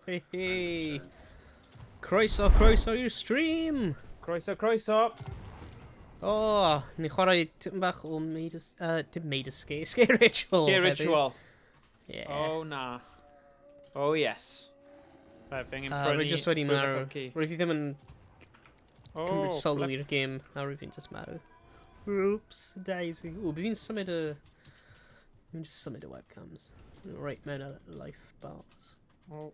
Hei hei. Croeso, croeso i'r stream! Croeso, croeso! O, oh, ni'n chwarae tipyn bach o Maid of... dim Maid of Scare, Scare Ritual. Scare Ritual. Yeah. Oh, na. Oh, yes. Right, fi angen prynu... Rwy jyst wedi marw. Rwy fi ddim yn oh, cymryd sylw i'r gêm, a rwy fi'n just marw. Oops, daisy. O, fi fi'n symud y... Fi'n just symud y webcams. Right mewn y life bars. Oh.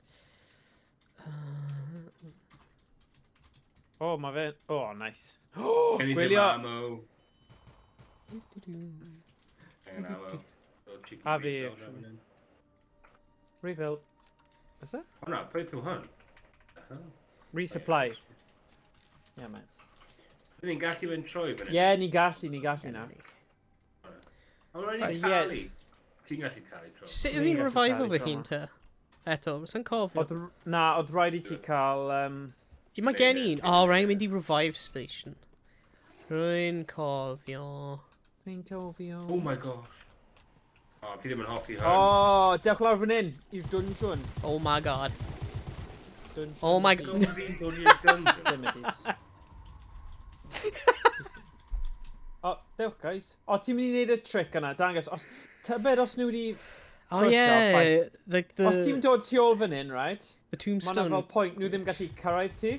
Oh, mae fe... Oh, nice. Oh, Gen i ddim gwylio! ammo. Angen ammo. Little cheeky A fi, refill actually. draw fan hyn. Refill. Is it? Hwnna, beth yw hwn? The hell? Resupply. Yeah, man. Dyn ni'n gallu mynd trwy fan hyn? Yeah, ni'n gallu, ni'n gallu nawr. Ond rhaid i Ie. talu. Ti'n gallu talu tro. Sut Ni'n yw fi'n gallu revival talu fy tro hun te? Eto, sy'n cofio. Oedd, na, oedd rhaid i ti cael... I mae gen i un. O, rhaid mynd i revive station. Rwy'n cofio. Fi'n cofio. Oh my gosh. O, fi ddim yn hoffi hwn. Oh, dewch lawr fan hyn, i'r dungeon. Oh my god. Dungeon. Oh my Go god. fi'n dod i'r dungeon. Dim ydys. O, dewch guys. O, ti'n mynd i wneud y trick yna, dangos. Os, tybed os nhw wedi... Oh trwsio yeah, ffaith- the, Os ti'n dod tu ôl fan hyn, right? the Mae tombstone. yna fel pwynt nhw ddim gallu cyrraedd ti.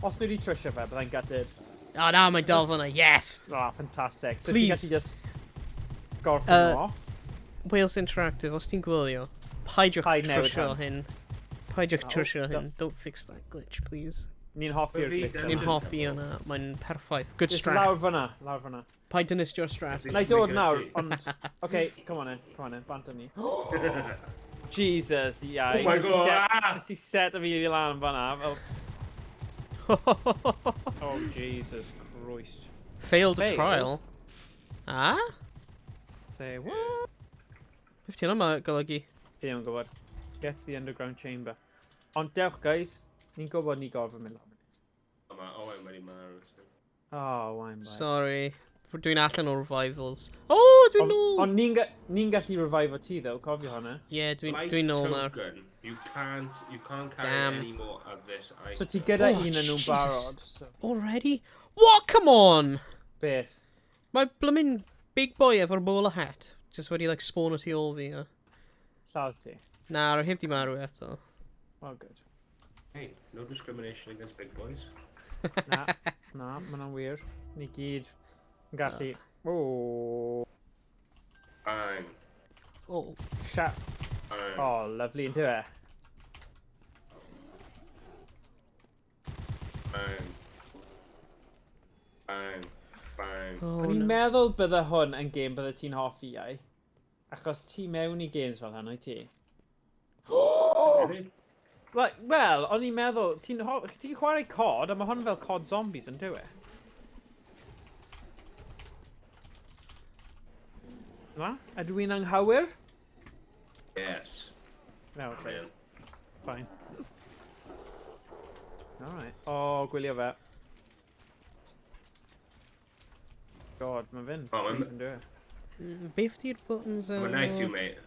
Os nhw wedi trwsio fe, byddai'n gutted. Oh, na, mae'n dal fyna, yes! Ah, fantastic. So Please. ti'n gallu just gorffen nhw off. Wales Interactive, os ti'n gwylio, paidiwch Paid newid trwsio hyn. Paidiwch Oh, trwsio hyn. Don't fix that glitch, please. Ni'n hoffi'r Fi glitch dungeon. Ni'n yna. hoffi hwnna, mae'n perffaith. Good Just strat. lawr fyna, lawr fyna. Paid dynistio'r strat. Na i dod nawr, ond... Okay, come on in, come on in, bant am ni. Jesus, ia. Oh my God, ah! Nes i set y fi i lan fan'na, fel... Oh, Jesus Christ. Failed Failed? trial. Ah? Say, what? Beth ti'n yma golygu? Fi ddim yn gwybod. Get to the underground chamber. Ond dewch, guys. Ni'n gwybod ni gorfod mynd lawr. Mae Owen wedi marw. so. Oh, I'm bad. Sorry. Dwi'n allan o revivals. Oh, dwi'n nôl! Ond ni'n ga ni gallu revive o ti, though, cofio hwnna. Yeah, dwi'n Life dwi nôl nawr. token. You can't carry Damn. any more of this item. So ti gyda Oh, un yn nhw'n Jesus. barod. So. Already? What? Come on! Beth? Mae blymyn big boy efo'r bowler hat. Just wedi, like, spawn o tu ôl fi. A... Lladd ti. Na, rwy heb di marw eto. Oh, good. Hey, no discrimination against big boys. Na, na, ma' hwnna'n wir. Ni gyd yn gallu... Oh, Bang. Oh. Sha... Bang. Oh, lovely, yndyw e? Bang. Bang. Bang. Oh, O'n i'n no. meddwl bydde hwn yn gêm bydde ti'n hoffi, iau. Achos ti mewn i games fel hyn, wyt ti? Really? Wel, o'n i'n meddwl, ti'n ti chwarae COD, a mae hwn fel COD Zombies, yn dyw e? Na? Ydw i'n anghywir? Yes. No, okay, Man. fine. Alright. Oh, gwylio fe. God, mae fe'n Oh, brif mae'n- yn dyw e? Beth di'r buttons Mae'n nice you, mate.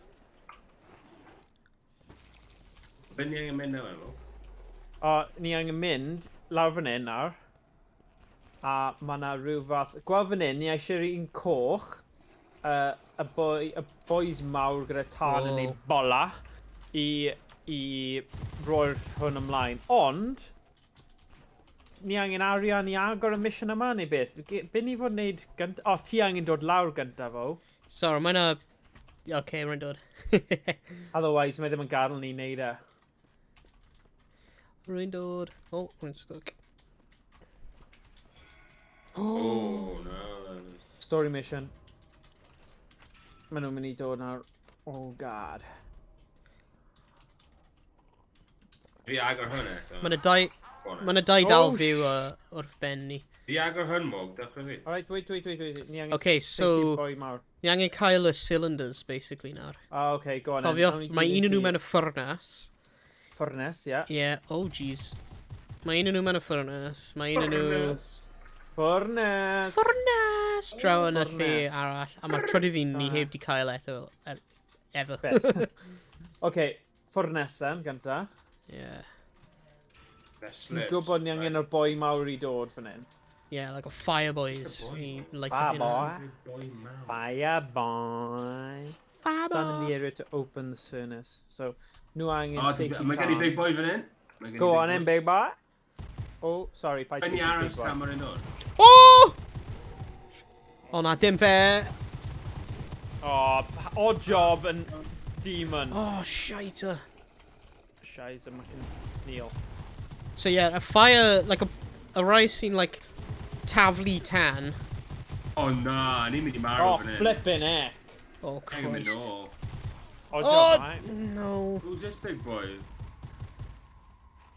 Be ni angen mynd nawr, efo? O, ni angen mynd lawr fan hyn nawr. A mae yna rhyw fath... Gweld fan hyn, ni eisiau'r un coch. Y, boi, y boys mawr gyda tân yn ei Oh. bola i roi'r hwn ymlaen. Ond, ni angen arian i agor y mission yma neu beth? Be ni fod wneud gynt... O, ti angen dod lawr gyntaf o. Sorry, mae'n a... Okay, rwy'n dod. Otherwise, mae ddim yn gadael ni wneud e. Rwy'n dod. Oh, rwy'n stuck. Oh, no. Story mission. Maen nhw'n mynd i dod nawr. Oh, God. Fi agor hwn eto. Mae'n a dau... Go on, Mae'n a dau dal Oh, fyw wrth ben ni. Fi agor hwn, Mog, dechrau fi. Alright, wait, wait, wait, wait. Ni angen Okay, saethu so- boi mawr. Ni angen cael y cylinders, basically, nawr. Oh, okay, go on then. Cofio, Nawn ni mae dilyn un o'n nhw ti. mewn y ffwrnas. Ffwrnes, ie. Yeah, oh jeez. Mae un o'n nhw mewn y ffwrnas. Mae un o'n nhw... Ffwrnes! Ffwrnas! Draw yn y lle Ffwrnes. arall. A mae'r trydydd un ni Ffwrnes. heb di cael eto. Ever. Beth? Okay, ffwrnes then, gynta. Yeah. They're Ni'n slit. gwybod ni angen yr boi mawr i dod fan hyn. Yeah, like a fire boys. It's a boy. I like Fire hynna. boy. Big boy mawr. Fire boy. Fire Stand in boy. the area to open the furnace. So, nhw angen O, take mae gen i big boy fan hyn. Mae gen i Go big on in, boy. big boy. Oh, sorry, paid Fe'n i saethu aros big boy. tan mae'n dod. Oh! O na, dim fe. Oh, odd job yn demon. Oh, shite. Shiza McNeil. So yeah, a fire, like a rai sy'n like taflu tan. O na, ni'n mynd i marw Oh, fan hyn. flippin' heck. Oh, Angen mynd Christ. nôl. Odd Oh, job, right? no. Who's this big boy?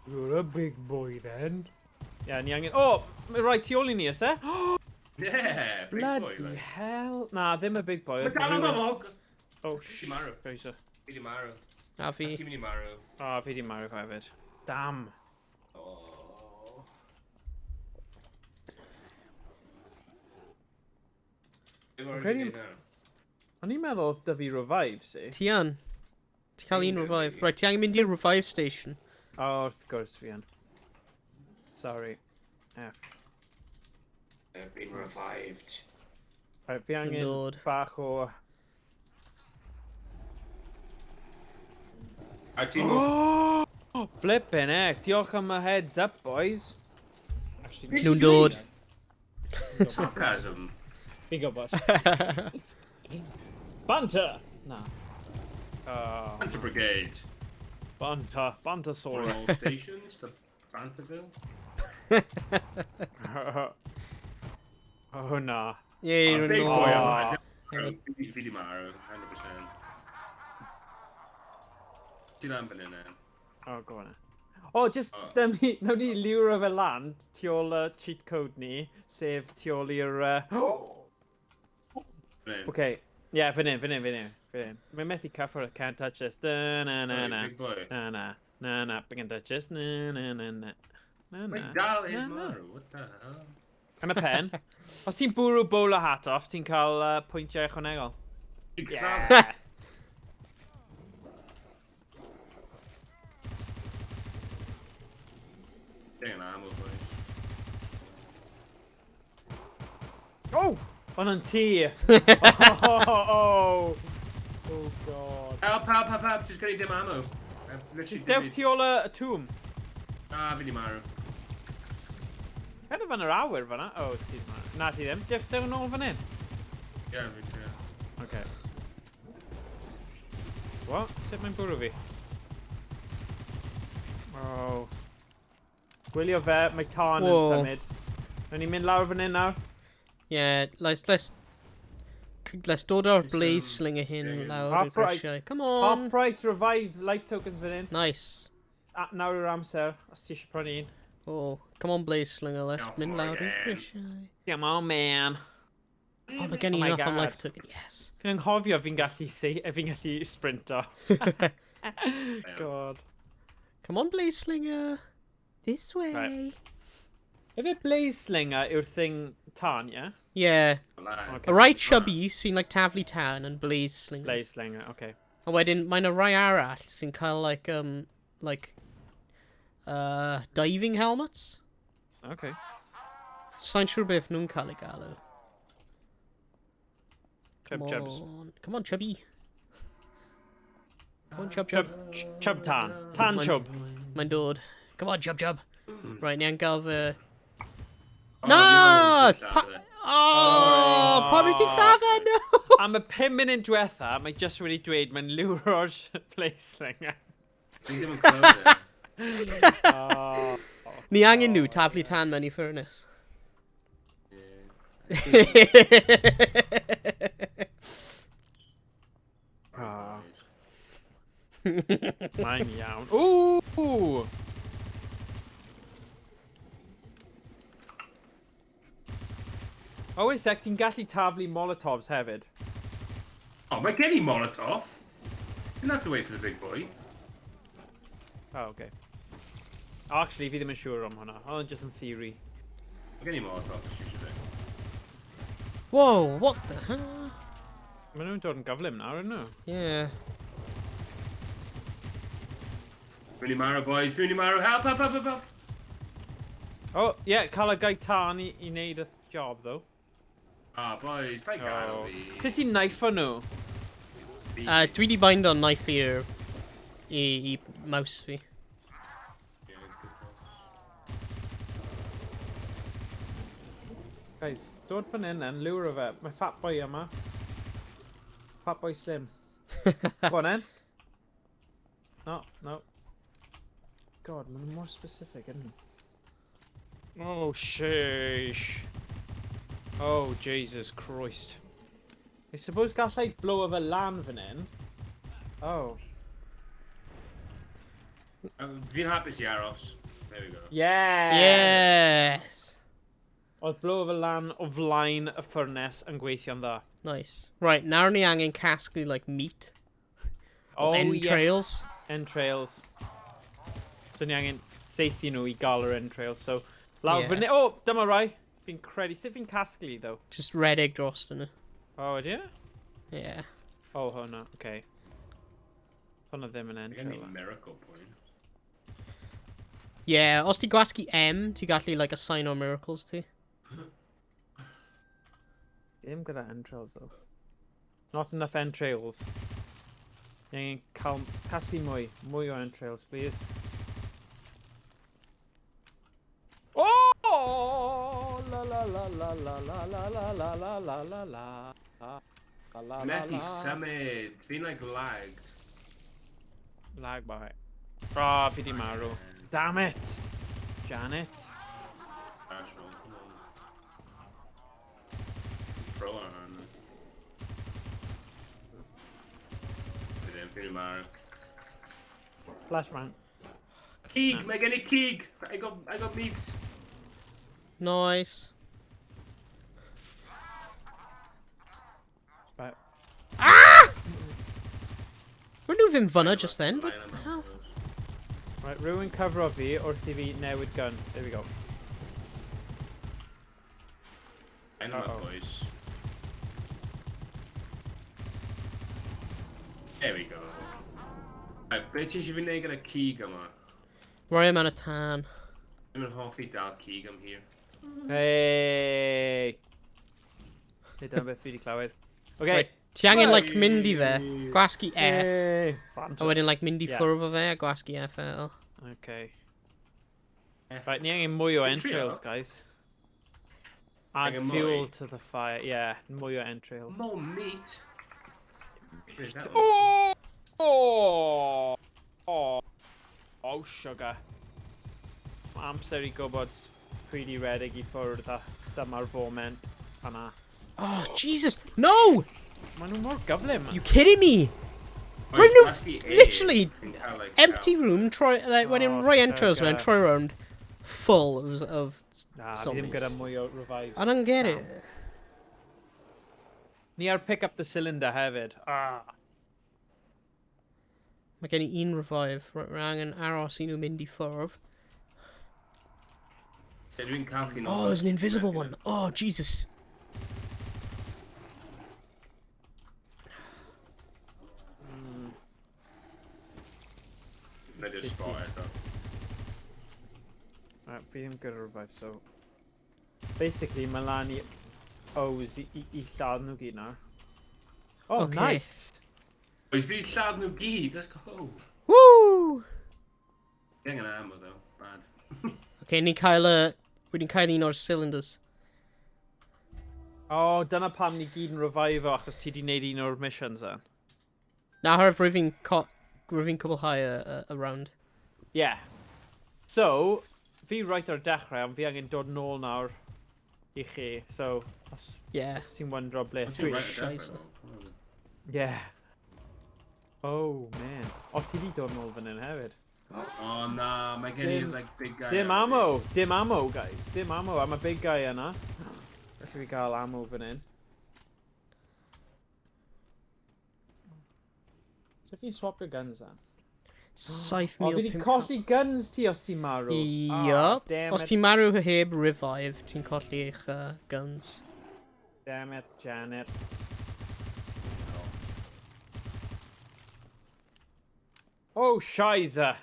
You're a big boy then. Yeah, ni angen... Oh, mae rai tu ôl i ni, oes e? Yeah, big boy. Bloody Like. hell. Na, ddim y big boy. Mae dal yma, Mog! Oh, Fi shit. marw. Fraser. Fi di marw. A fi. Ti'n mynd i marw. Oh, fi di marw hefyd. Damn. Oh. Be mae'n Credu- gwneud nawr? O'n i'n meddwl oedd dy fi revive, si? Ti an? Ti cael un revive. Right, ti angen mynd i'r revive station. O, wrth gwrs fi yn. Sorry. F. I've been revived. Right, fi angen Lord. bach o... A ti'n oh! Oh! Flippin' heck. Diolch am y heads up, boys. Actually, Nhw'n dod. Sarcasm. Fi'n gwybod. Banter! Na. Oh, Banter Brigade. banter. One Bantersaurus. all stations to Banterville. oh, na. Yeah, Oh, nhw'n big nôl. boy Oh. yma. Fi di marw, 100%. Ti lan fan hyn, eh? Oh, go on. Oh, just, Oh. oh. ni, nawn ni liwro fe lan tu ôl y cheat code ni, sef tu ôl i'r... Fan hyn. Okay, yeah, fan hyn, fan hyn, fan hyn, fan hyn. Mae'n methu cyffwrdd, can't touch this. Da, na, na, Oi, na. Big boy. Na, na, na, na, I can touch this. Na, na, na, na. Na, Mae na. dal Na, heb na. marw, what the hell? Yn y pen. Os ti'n bwrw bowler hat off, ti'n cael pwyntiau ychwanegol. Exactly. Dang ammo, boys. Oh! Hwnna'n ti! Oh, oh, oh, oh god. Help, help, help, help, just getting dim ammo. I've literally Dewch dim tu ôl y tomb. Ah, fi di marw. Kind of yn yr awyr fan'na. Oh, ti ddim yna. Na, ti ddim. Dewch dewch nôl fan hyn. Yeah, fi ti. Okay. What? Sut mae'n bwrw fi? Oh. Gwylio fe, mae tân yn Whoa. symud. Rwy'n ni'n mynd lawr fan hyn nawr. Yeah, let's dod o'r It's, blaze slinger hyn yeah, yeah. lawr i'r Half price. grisiau. Come Half on! price revive life tokens fan hyn. Nice. A, nawr yw'r amser, os ti eisiau prynu un. Oh, come on Blaze Slinger, let's Off mynd lawr i'r again. grisiau. Come on, man. Oh, mae gen i Oh my enough am God. life token, yes. Fi'n anghofio fi'n gallu fi'n gallu sprinto. God. Come on Blaze Slinger. This way. Right. Efe Blaze Slinger yw'r thing tân, ie? Yeah. Okay. Y rai chubby sy'n like taflu tân yn Blaze Slingers. Blaze Slinger, okay. A wedyn, mae yna rai arall sy'n cael like, like, diving helmets. Okay. Sa'n siŵr beth nhw'n cael ei galw. Chub Come chubs. on. Come on, chubby. Come on, chub chub. Chub, chub tan. Tan Mae'n- chub. Mae'n dod. Come on, chub chub. Right, ni angen gael fy... Oh, Na! no, Oh, pam wyt ti'n lladd e? No! Am y 5 munud diwetha, mae just wedi dweud mae'n liwro'r Blaze Slinger. Fi ddim yn clywed e. Oh. Ni angen nhw taflu tan mewn i furnace. Yeah. Oh. Mae'n iawn. Ooh! Oh, wait a sec, ti'n gallu taflu molotovs hefyd. Oh, mae gen i Molotov. Didn't have to wait for the big boy. Oh, okay. Actually, fi ddim yn siŵr am hwnna. Oedd yn just yn theory. Mae gen i Molotov, usually. Whoa, what the hell? Maen nhw'n dod yn gyflym nawr, ydyn nhw? Yeah. Fi'n i marw, boys. Fi'n i marw. Help, help, help, help, help. Oh, ie, yeah, cael y guy tân i wneud y job, though. Ah, boys, paid gadael Oh. fi. Sut ti'n knife nhw? Fi. Dwi di bind on knife i'r... i mouse fi. Yeah, good boss. Guys, dod fan hyn then, lure o fe. Mae fat boy yma. Fat boy slim. Go on then. No, no. God, maen nhw mor specific, ydyn nhw? Oh, sheesh. Oh, Jesus Christ. I suppose gallai blow fe lan fan hyn. Oh. Fi'n hapus i aros. There we go. Yes! Yes! Oedd blow fe lan o flaen y ffwrnes yn gweithio'n dda. Nice. Right, nawr ni angen casglu, like, meat. Oh, entrails. Yes. Entrails. So ni angen saethu nhw i gael yr entrails. So, lawr Ie. yeah. fyny... Oh, dyma rai. Fi'n credu. Sut fi'n casglu, though? Just redeg dros nhw. Oh, ydy e? Yeah. Oh, hwnna. Okay. Hwnna ddim yn Mae gen i entrail. miracle point. Yeah, os ti gwasgu M, ti gallu, like, assign o miracles ti. Ddim gyda entrails, though. Not enough entrails. Ni angen cael casglu mwy. Mwy o entrails, please. Oh! La la la la la la la la la la la la la. La la la Methu la. symud. Fi'n like lagged. Lag by. Oh, fi di marw. Damn it! Janet. Casual. Come on. Pro arno. Fi ddim, fi'n marw. Flashbang. Cig! Mae gen i cig! I got meat! Nice. Right. Ah! Rydyn nhw ddim fyna just then, but Line yma. how? Right, rhywun cyfro fi wrth i fi newid gun. There we go. Line yma, Uh-oh. boys. There we go. Right, beth ti eisiau fi wneud gyda cig yma? Roi e mewn y tân. Ddim yn hoffi dal cig am hir. Hey! Nid dyna beth fi wedi clywed. Okay. Right, ti angen, like, mynd i fe, gwasgu F, Hey! a wedyn, like, mynd i Yeah. ffwrdd o fe, a gwasgu F L. Okay. F. Right, ni angen mwy o Fi'n trio. entrails, guys. Add Angen mwy? fuel to the fire. Yeah, mwy o entrails. More meat. Where's that one? Oh! Oh! Oh! Oh, sugar. Mae amser i gwybod pryd i redeg i ffwrdd a dyma'r foment yna. Oh, Jesus! No! Maen nhw mor gyflym. You kidding me? Oes, Rydyn nhw gwasgu A, literally fi'n cael, like, empty health. room, troi, like, wedyn Oh, rhoi entrails mewn, sugar. troi round, full of Na, fi ddim zombies. gyda mwy o revives. I don't get Damn. it. Ni ar pick up the cylinder hefyd. Ah. Mae gen i un revive, right, rwy angen aros i nhw mynd i ffwrdd. So dwi'n casglu Oh, there's an invisible one. Oh, Jesus. Na just spot eto. Right, fi ddim gyda revive, so... Basically, mae lan i O's i lladd nhw gyd nawr. Oh, Okay. nice! Oes fi 'di lladd nhw gyd, let's go. Woo! Fi angen ammo though, bad. Okay, ni'n cael y... Wedi'n cael un o'r cylinders. Oh, dyna pam ni gyd yn revive o, achos ti di wneud un o'r missions then. Na, herwydd rwyf fi'n cwblhau y round. Yeah. So, fi right ar dechrau, ond fi angen dod nôl nawr i chi. So, os os ti'n wondro ble Os ti'n dwi. right ar Scheisse. dechrau, though. Yeah. Oh, man. O, ti di dod nôl fan hyn hefyd. Oh na, mae gen i like big guy. Dim ar fi. ammo! Dim ammo, guys. Dim ammo. I'm a big guy yna. Felly fi gael ammo fan hyn. So fi'n swapio guns then? Saith O, mil fi di pump colli guns ti os ti'n marw. Ah, Yup. Damn Os it. ti'n marw heb revive, ti'n colli eich guns. Damn it, Janet. Oh, shiza!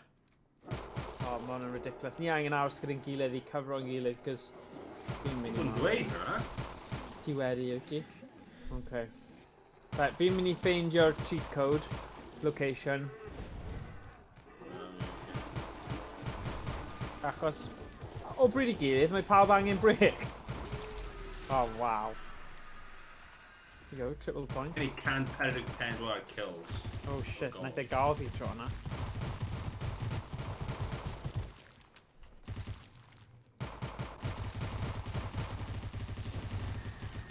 mae hwn yn ridiculous. Ni angen aros gyda'n gilydd i cyfro'n gilydd, cos fi'n mynd i Dwi'n marw. dweud hwnna. Ti wedi, wyt ti? Okay. Right, fi'n mynd i ffeindio'r cheat code, location. Achos, o bryd i gilydd, mae pawb angen break. Oh, wow. Here you go, triple point. Gen i 144 kills. Oh shit, God. naeth e gael fi tro yna.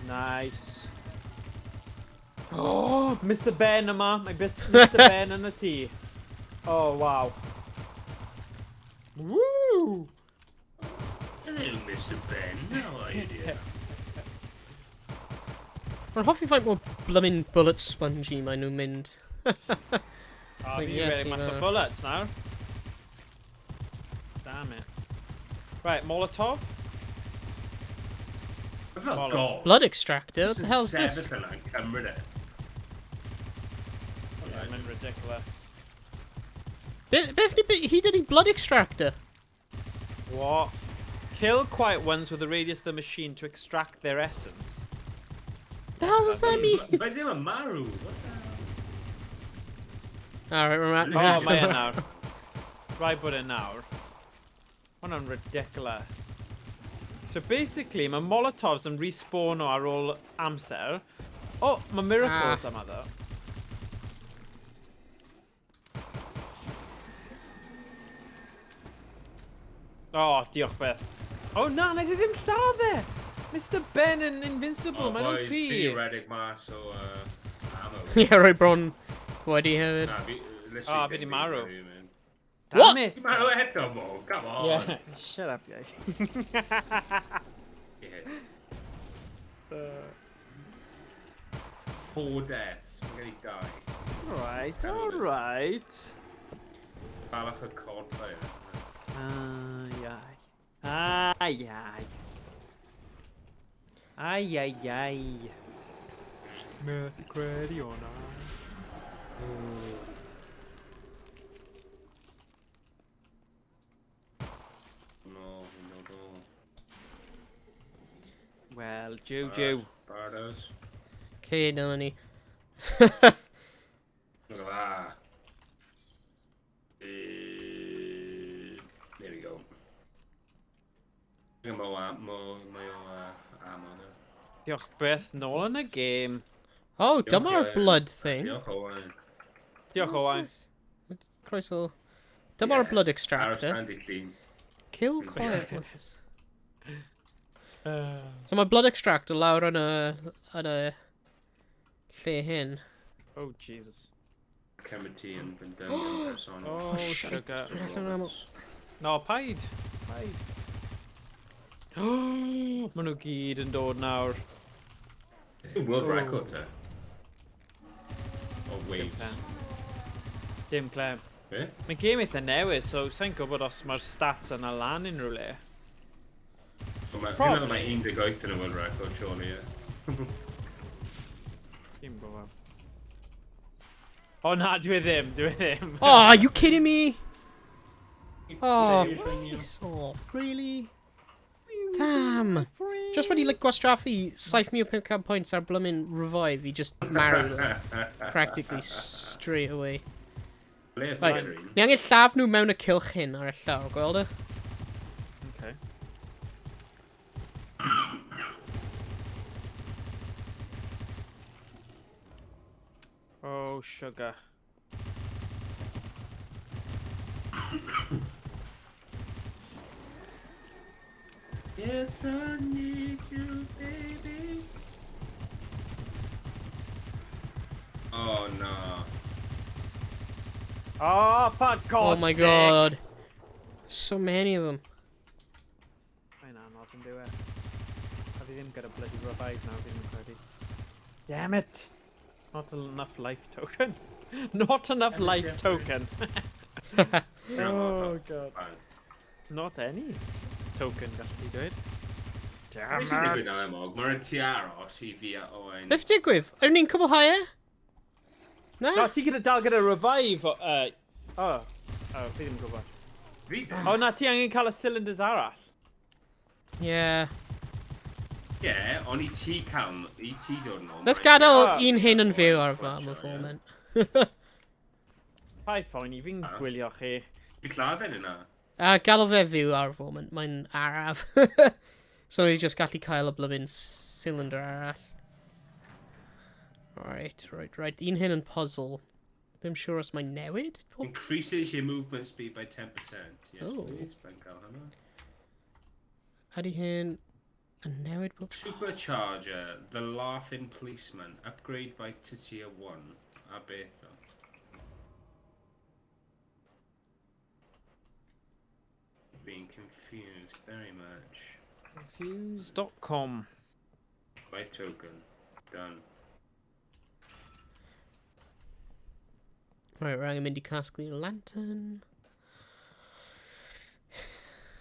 Nice. Oh, Mr Ben yma. Mae Mr Ben yn y tŷ. Oh, wow. Woo! Hello, Mr Ben. How are you, dear? Mae'n hoffi faint mor blymyn bullet spongy maen nhw'n mynd. Oh, Like, fi yes, wedi mas o i bullets nawr. Damn it. Right, Molotov. I felt Bollock. god. Blood extractor? What the hell's this? Sefyll yna yn cymryd e. Yeah, mae'n ridiculous. Beth ni hyd ydi blood extractor? What? Kill quiet ones with the radius of the machine to extract their essence. The hell does that mean? Mae ddim yn marw. What the hell? Alright, we're at Oh, mae e nawr. Rhaid bod e nawr. Hwna'n ridiculous. So basically, mae Molotovs yn respawno ar ôl amser. Oh, mae Miracles yma ddo. Oh, diolch beth. Oh na, naeth e ddim lladd e! Mr Ben yn invincible, Oh, mae'n boys, OP. fi redeg mas o ammo. Ie, roi bron wedi hefyd. Na, fi, literally Ah, fi dim 'di byd marw. fi, man. Damn What? it! Ti marw eto, Mo? Come on. Yeah, shut up, yeah. Yeah. Four deaths. We're gonna die. Alright, alright. Falach y cod player. Ai, ai. Ai, ai. Ai, ai, ai. Methu credu hwnna. No, no, no. Wel, jiw, jiw. Bardos. Okay, dyma ni. Look at that. There we go. Mo, mo, mwy o ammo there. Diolch byth, nôl yn y gêm. Oh, Diolch, dyma'r Owain. blood thing. Diolch, Owain. Diolch, Owain. Croeso. Dyma'r Yeah. blood Aros extractor. tan di llun. Kill quiet ones. Uh, So mae blood extractor lawr yn y lle hyn. Oh, Jesus. Cymryd ti yn fynd yn personol. Oh, shite. sugar. Allan aml. No, paid. Paid. Maen nhw gyd yn dod nawr. World Oh. record te. O waves. Dim clem. Be? Mae gêm eitha newydd, so sa'n gwybod os mae'r stats yna lan unrhyw le. Wel, Fi'n Probably. meddwl mae 18 yn y world record, surely, ie. Dim gwybod. O na, dwi ddim, dwi ddim. Oh, are you kidding me? Oh, Seriously, Neil? piss off. Really? Damn. Just wedi like gwastraffu 7,500 points ar blymyn revive i just marw like, practically straight away. Ble ti Right. ar un? Ni angen lladd nhw mewn y cylch hyn ar y llawr, gweld e? Okay. Oh, sugar. Yes, I need you, baby. Oh, no. Oh, for God's Oh my sake. God. So many of them. Mae'n anodd yn dyw e. A fi ddim gyda bloody revive nawr, fi ddim yn credu. Damn it! Not enough life token. Not enough life token. Oh, God. Bang. Not any token, gall ti dweud. Damn Beth sy'n digwydd it! nawr, Emog? Mae'n ti aros i fi a Owain. Beth digwydd? O'n ni'n cwblhau e? Na? No, ti gyda dal gyda revive. Oh, oh, fi ddim yn gwybod. Fi ddim. O na, ti angen cael y cylinders arall. Yeah. Ie, ond i ti cael, i ti dod nôl. Let's mae'n- gadael Ah. un hyn yn fyw ar am y Ie. foment. Paid phoeni, fi'n Ah. gwylio chi. Fi lladd e yna. Gadael fe fyw ar y foment, mae'n araf. So ni just gallu cael y blymyn cylinder arall. Right. Un hyn yn puzzle. Ddim siŵr os mae'n newid. Pob... Increases your movement speed by 10%. Yes, Oh. please. Mae'n cael hwnna. Ydy hyn yn newid pob... Supercharger, The Laughing Policeman, upgrade by to tier 1. A beth o? Being confused very much. Confused.com. Life token. Done. Right, we're angen mynd i casglu'r lantern.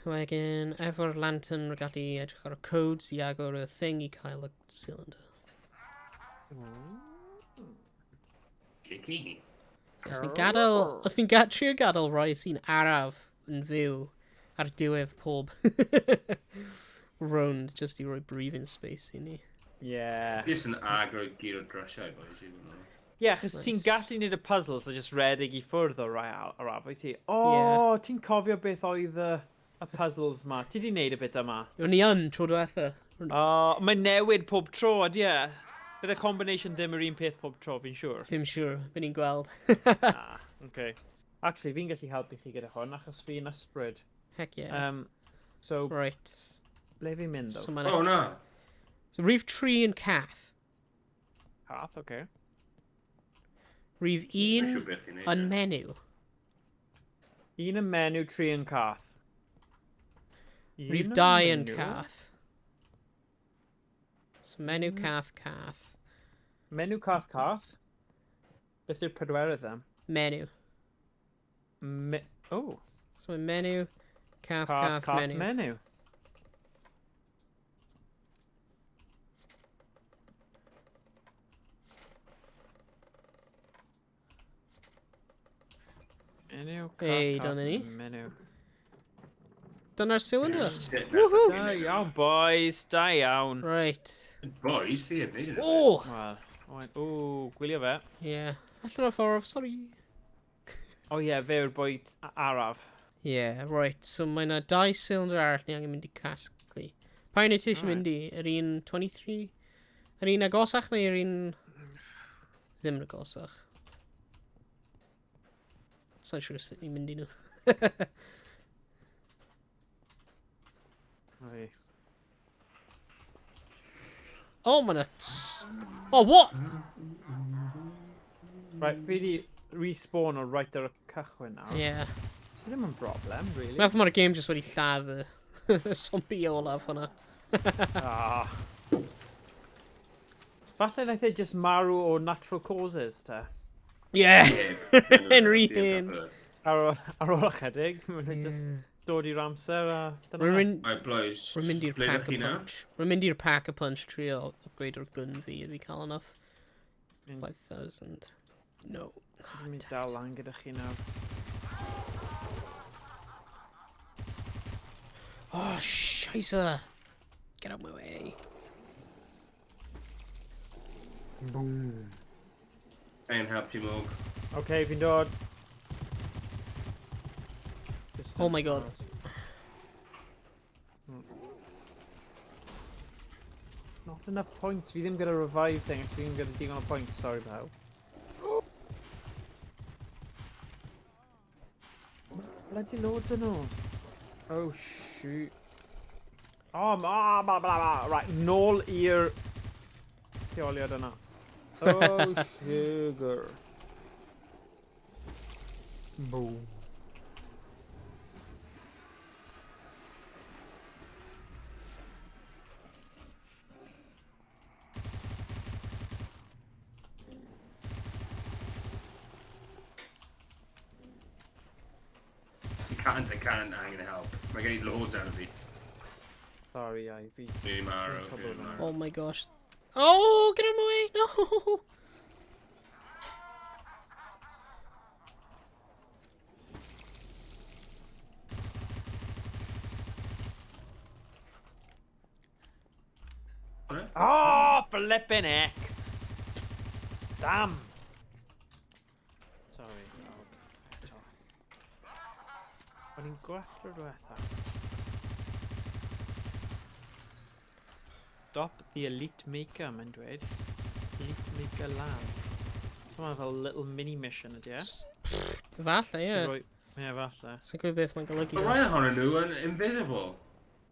Wedyn, efo'r lantern, rwy'n gallu edrych ar y codes i agor y thing i cael y cylinder. Jicky. Os ni'n gadael... Os ni'n trio gadael rai sy'n araf yn fyw ar diwedd pob round, just i roi breathing space i ni. Yeah. Just yn agor gyd o drysau, boys, i fod yn honest. Yeah, chos ti'n Nice. gallu neud y puzzles a just redeg i ffwrdd o rai araf, wyt ti? O, Yeah. ti'n cofio beth oedd y puzzles ma? Ti di neud y bit yma? O'n i yn tro diwetha. O, mae'n newid pob tro, ydy e? Bydd y combination ddim yr un peth pob tro, fi'n siŵr. Ddim siŵr, byd ni'n gweld. Ah, okay. Actually, fi'n gallu helpu chi gyda hwn, achos fi'n ysbryd. Heck yeah. So, Right. ble fi'n mynd, So though? mae'n... Oh, na. So rhif 3 yn cath. Cath, okay. Rhif Dwi'n 1 siŵr beth i'n neud. yn menyw. Un yn menyw, tri yn cath. Un Rhif yn 2 yn menyw. cath. So menyw, cath, cath. Menyw, cath, cath. Beth yw'r pedwerydd then? Menyw. Oh. So mae menyw, cath, Cath, cath, cath, menyw. menyw. Menyw, cath, Hey, cath, dyna ni. menyw. Dyna'r cylinder. Sit Woohoo! Da iawn, boys. Da iawn. Right. Boys, fi heb neud e. Oh! Wel, o, gwylio fe. Yeah. Allan o'r ffordd, sorry. O ie, fe yw'r boi araf. Yeah, right. So mae yna dau cylinder arall ni angen mynd i casglu. Pa un wyt ti eisiau Alright. mynd i? Yr un 23? Yr un agosach neu yr un... Ddim yn agosach. Sa'n siŵr sut ni'n mynd i nhw. Oi. Oh, mae yna... Oh, what? Right, fi di respawn o right ar y cychwyn nawr. Yeah. Ti ddim yn broblem, really. Meddwl mae'r game just wedi lladd y zombie olaf hwnna. Ah. Falle naeth e just marw o natural causes, te. Yeah! Yn rhy hen. Ar ôl ychydig, mae'n yeah, just dod i'r amser a dyna Rwy'n fe. mynd... Right, boys. Rwy'n mynd i'r Ble pack ydych a chi nawr? punch. Rwy'n mynd i'r pack a punch trio upgrade o'r gun fi i fi cael enough. 5,000. No. Dwi'n mynd dal lan gyda chi nawr. Oh, scheisse! Get out my way. Boom. Angen help ti, Morg. Okay, fi'n dod. Just Oh my God. Not enough points. Fi ddim gyda revive thing, so fi ddim gyda digon o points. Sorry, pawb. Bloody loads yn nhw. Oh, shoot. Oh, ah, blah, blah, blah. Right, nôl i'r lleoliad yna. Oh, sugar. Boom. I can't, angen help. Mae gen i loads arno fi. Sorry, I fi. Dwi'n marw, Trouble dwi'n now. marw. Oh my gosh. Oh, get out of my way! No! hwnna. Oh, flippin' heck! Damn! Sorry. Oh, eto. O'n i'n gwell tro diwetha. Stop the Elite Maker, mae'n dweud. Elite Maker Lab. So mae'n fel little mini mission ydy e? Falle, ie. Roi- Ie, falle. Sa'n gwybod beth mae'n golygu. Mae rai ohonyn nhw yn invisible.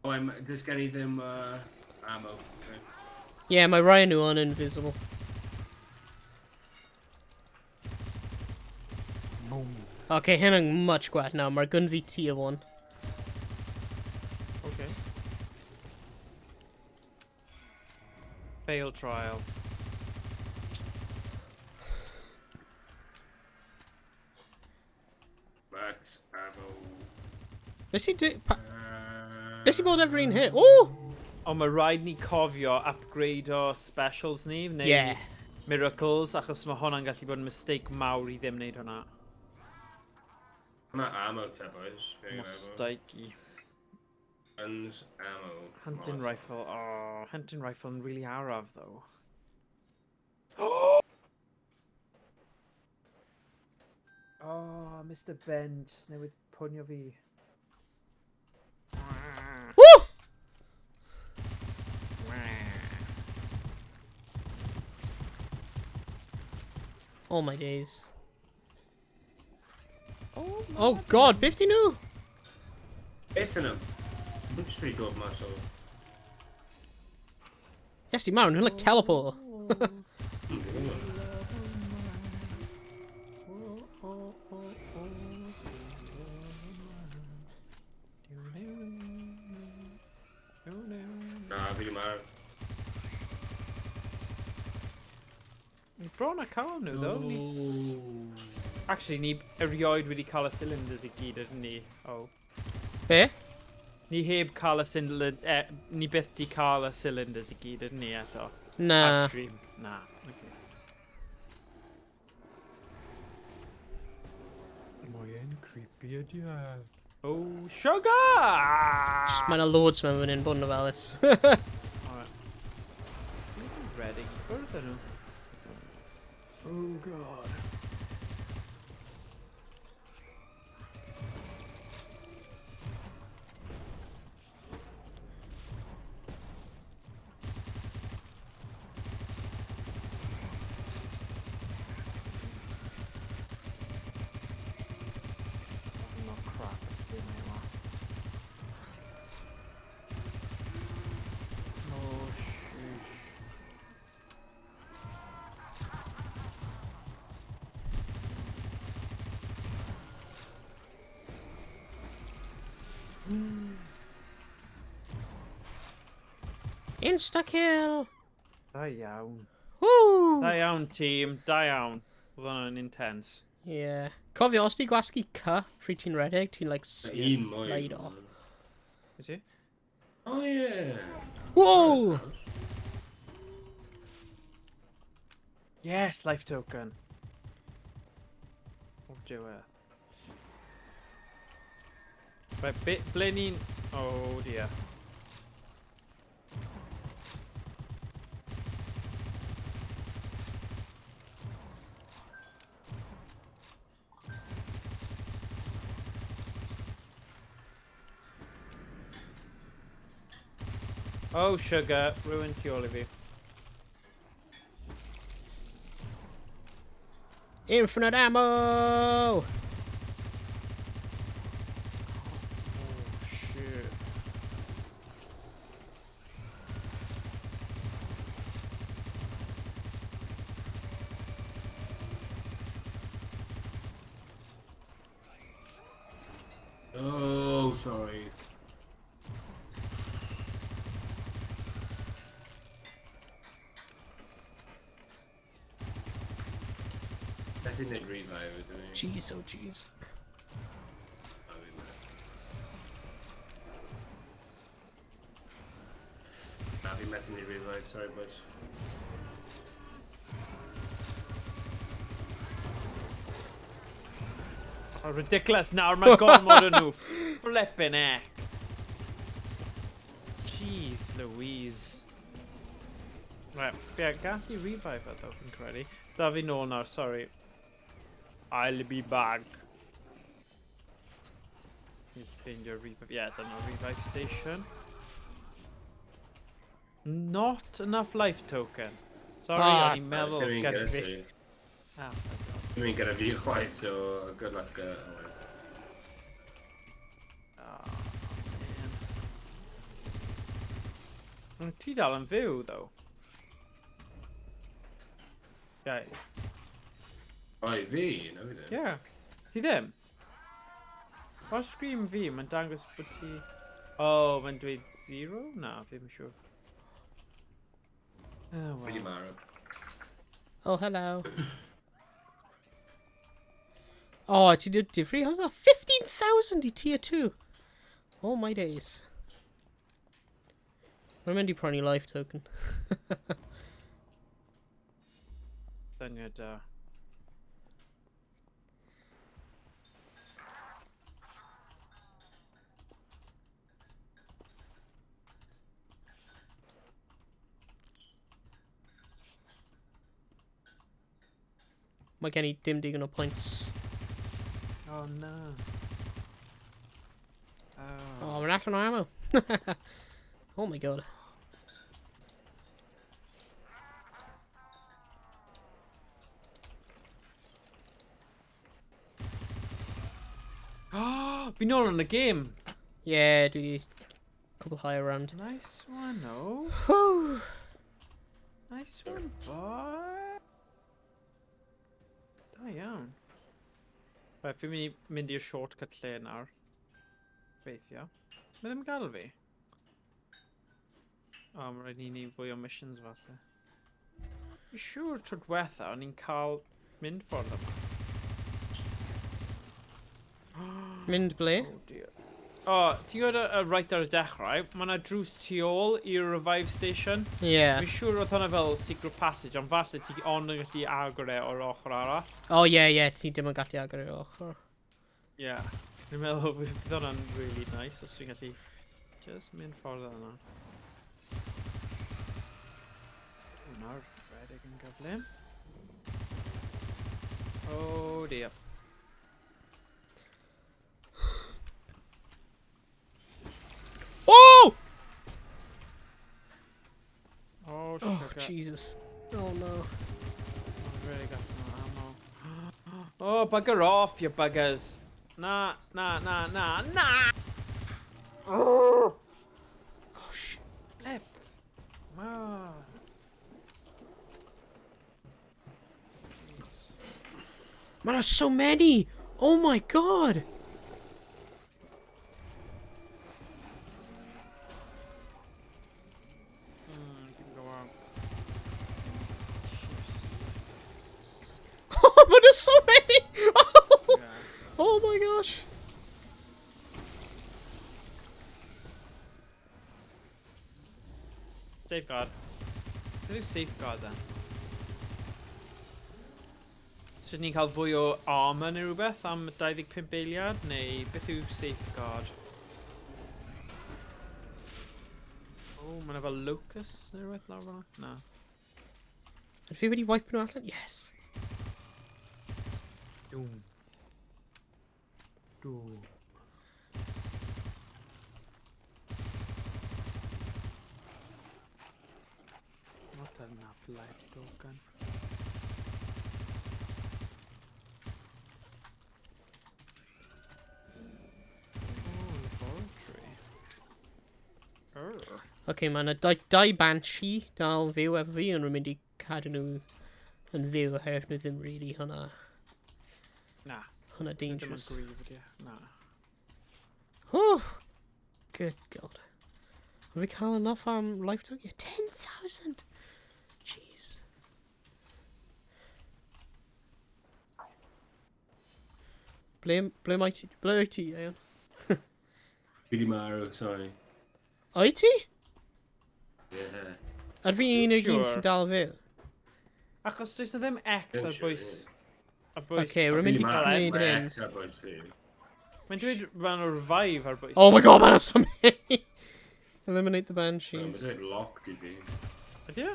Oh, I'm just gen i ddim ammo. Okay. Ie, yeah, mae rai nhw yn invisible. Boom. Okay, hyn yn much gwell nawr. Mae'r gun fi tier 1. Okay. Fail trial. Max ammo. Nes i do... Pa... Nes i bod efo'r un hyn? O! Ond mae rhaid ni cofio upgrade o specials ni, neu miracles, achos mae hwnna'n gallu bod yn mistake mawr i ddim wneud hwnna. Mae ammo te, boys. Fi angen ammo. Mistake. Guns, ammo. Hunting Molotov. rifle, oh, hunting rifle yn really araf, though. Oh, Mr Ben just newydd pwnio fi. Woo! Oh my days. Oh god, beth di nhw? Beth yn nhw? Dwi'n just wedi dod mas o... Yes, di marw, nhw'n like teleport. Dwi'n gwybod. Na, fi di marw. Ni bron a cael nhw, though. Ni... Actually, ni erioed wedi cael y cylinders i gyd, ydyn ni? Oh. Be? Ni heb cael y cylinder... Ni byth di cael y cylinders i gyd, ydyn ni eto? Na. Ar stream. Na. Okay. Mae'n creepy ydi e. Oh, sugar! Just, mae yna loads mewn fan hyn, bod yn ofalus. Alright. Dwi'n redeg i ffwrdd â nhw. Oh god. No crap, dim ei yma. Oh, shush. Insta-kill! Da iawn. Woo! Da iawn, tîm. Da iawn. Oedd hwnna'n intense. Yeah. Cofio, os ti gwasgu C pryd ti'n redeg, ti'n like Un mwy. slide off. Wyt ti? Oh, yeah. Whoa! Yes, life token. Oh, dear. Right, ble ni'n... Oh dear. Oh, sugar, ruined tu ôl i fi. Infinite ammo! Oh, shit. Oh, sorry. I didn't revive it, didn't Jeez, oh jeez. Na, fi methu ni revive, sorry boys. Oh, ridiculous nawr, mae gormod o nhw. Flippin' heck. Jeez Louise. Right, yeah, gallu revive e, though, fi'n credu. Da fi nôl nawr, sorry. I'll be back. Fi'n ffeindio revive. Yeah, dyna revive station. Not enough life token. Sorry, ah, o'n i'n meddwl gyda fi. Ah, my God. Ddim yn gyda fi chwaith, so good luck. Oh, man. Ti dal yn fyw, though. Yeah. O, i fi? Na fi ddim. Yeah. Ti ddim? Ar sgrin fi, mae'n dangos bod ti... Oh, mae'n dweud zero? Na, fi ddim yn siŵr. Oh, Fi di well. marw. Oh, hello. Oh, ti di difri? How's that? 15,000 i tier 2. Oh my days. Rwy'n mynd i prynu life token. Syniad da. Mae gen i dim digon o points. Oh, no. Oh. Oh, mae'n allan o ammo. Oh my God. Oh, fi nôl yn y game. Yeah, dwi di cwblhau round. Nice one, oh. Whew. Nice one, boy. Da iawn. Right, fi'n mynd i mynd i'r shortcut lle nawr. Gobeithio. Mae ddim yn gadael fi. O, oh, mae rhaid ni neud fwy o missions falle. Fi'n siŵr tro diwetha o'n i'n cael mynd ffordd yma. Mynd ble? Oh dear. O, oh, ti'n gwybod y right ar y dechrau, mae yna drws tu ôl i'r revive station. Yeah. Fi'n siŵr oedd hwnna fel secret passage, ond falle ti ond yn gallu agor e o'r ochr arall. Oh, yeah, ti dim yn gallu agor i'r ochr. Yeah. Fi'n meddwl bydd hwnna'n really nice os fi'n gallu just mynd ffordd yna. O, nawr, redeg yn gyflym. Oh dear. Oh! Oh, Oh, sugar. Jesus. Oh, no. I've really got no ammo. Oh, bugger off, you buggers. Na, na, na, na, na! Oh, shit. Flip. Ah. Man, there's so many! Oh my God! Keep going. Oh, but there's so many! Oh, Yeah. oh my gosh! Safeguard. Beth yw safeguard then? So ni'n cael fwy o armor neu rhywbeth am 25 eiliad, neu beth yw safeguard? Oh, mae yna fel locust neu rhywbeth lawr fan'na? Na. Ydw fi wedi wipe nhw allan? Yes. Doom. Doom. Not enough life token. Oh, laboratory. Err. Okay, mae yna dau banshee dal fyw efo fi, ond rwy'n mynd i cadw nhw yn fyw oherwydd nhw ddim really hwnna, Na. hwnna Ddim yn dangerous. gryf ydi e. Na. Oh, good God. Have we cael enough am life token? Yeah, 10,000! Jeez. Ble mae ti? Ble wyt ti, Ian? Fi di marw, sorry. Wyt ti? Yeah. Ar fi un o'r un Sure. sy'n dal fyw? Achos does na ddim X Ddim ar siŵr, bwys... ie. Ar bwys... Ocê, rwy'n mynd i Fi 'di marw, gwneud mae hyn. X ar bwys fi. Mae'n dweud rhan o'r revive ar bwys. Oh my God, man, there's so many! Eliminate the Mae'n banshees. dweud locked i fi. Ydy e?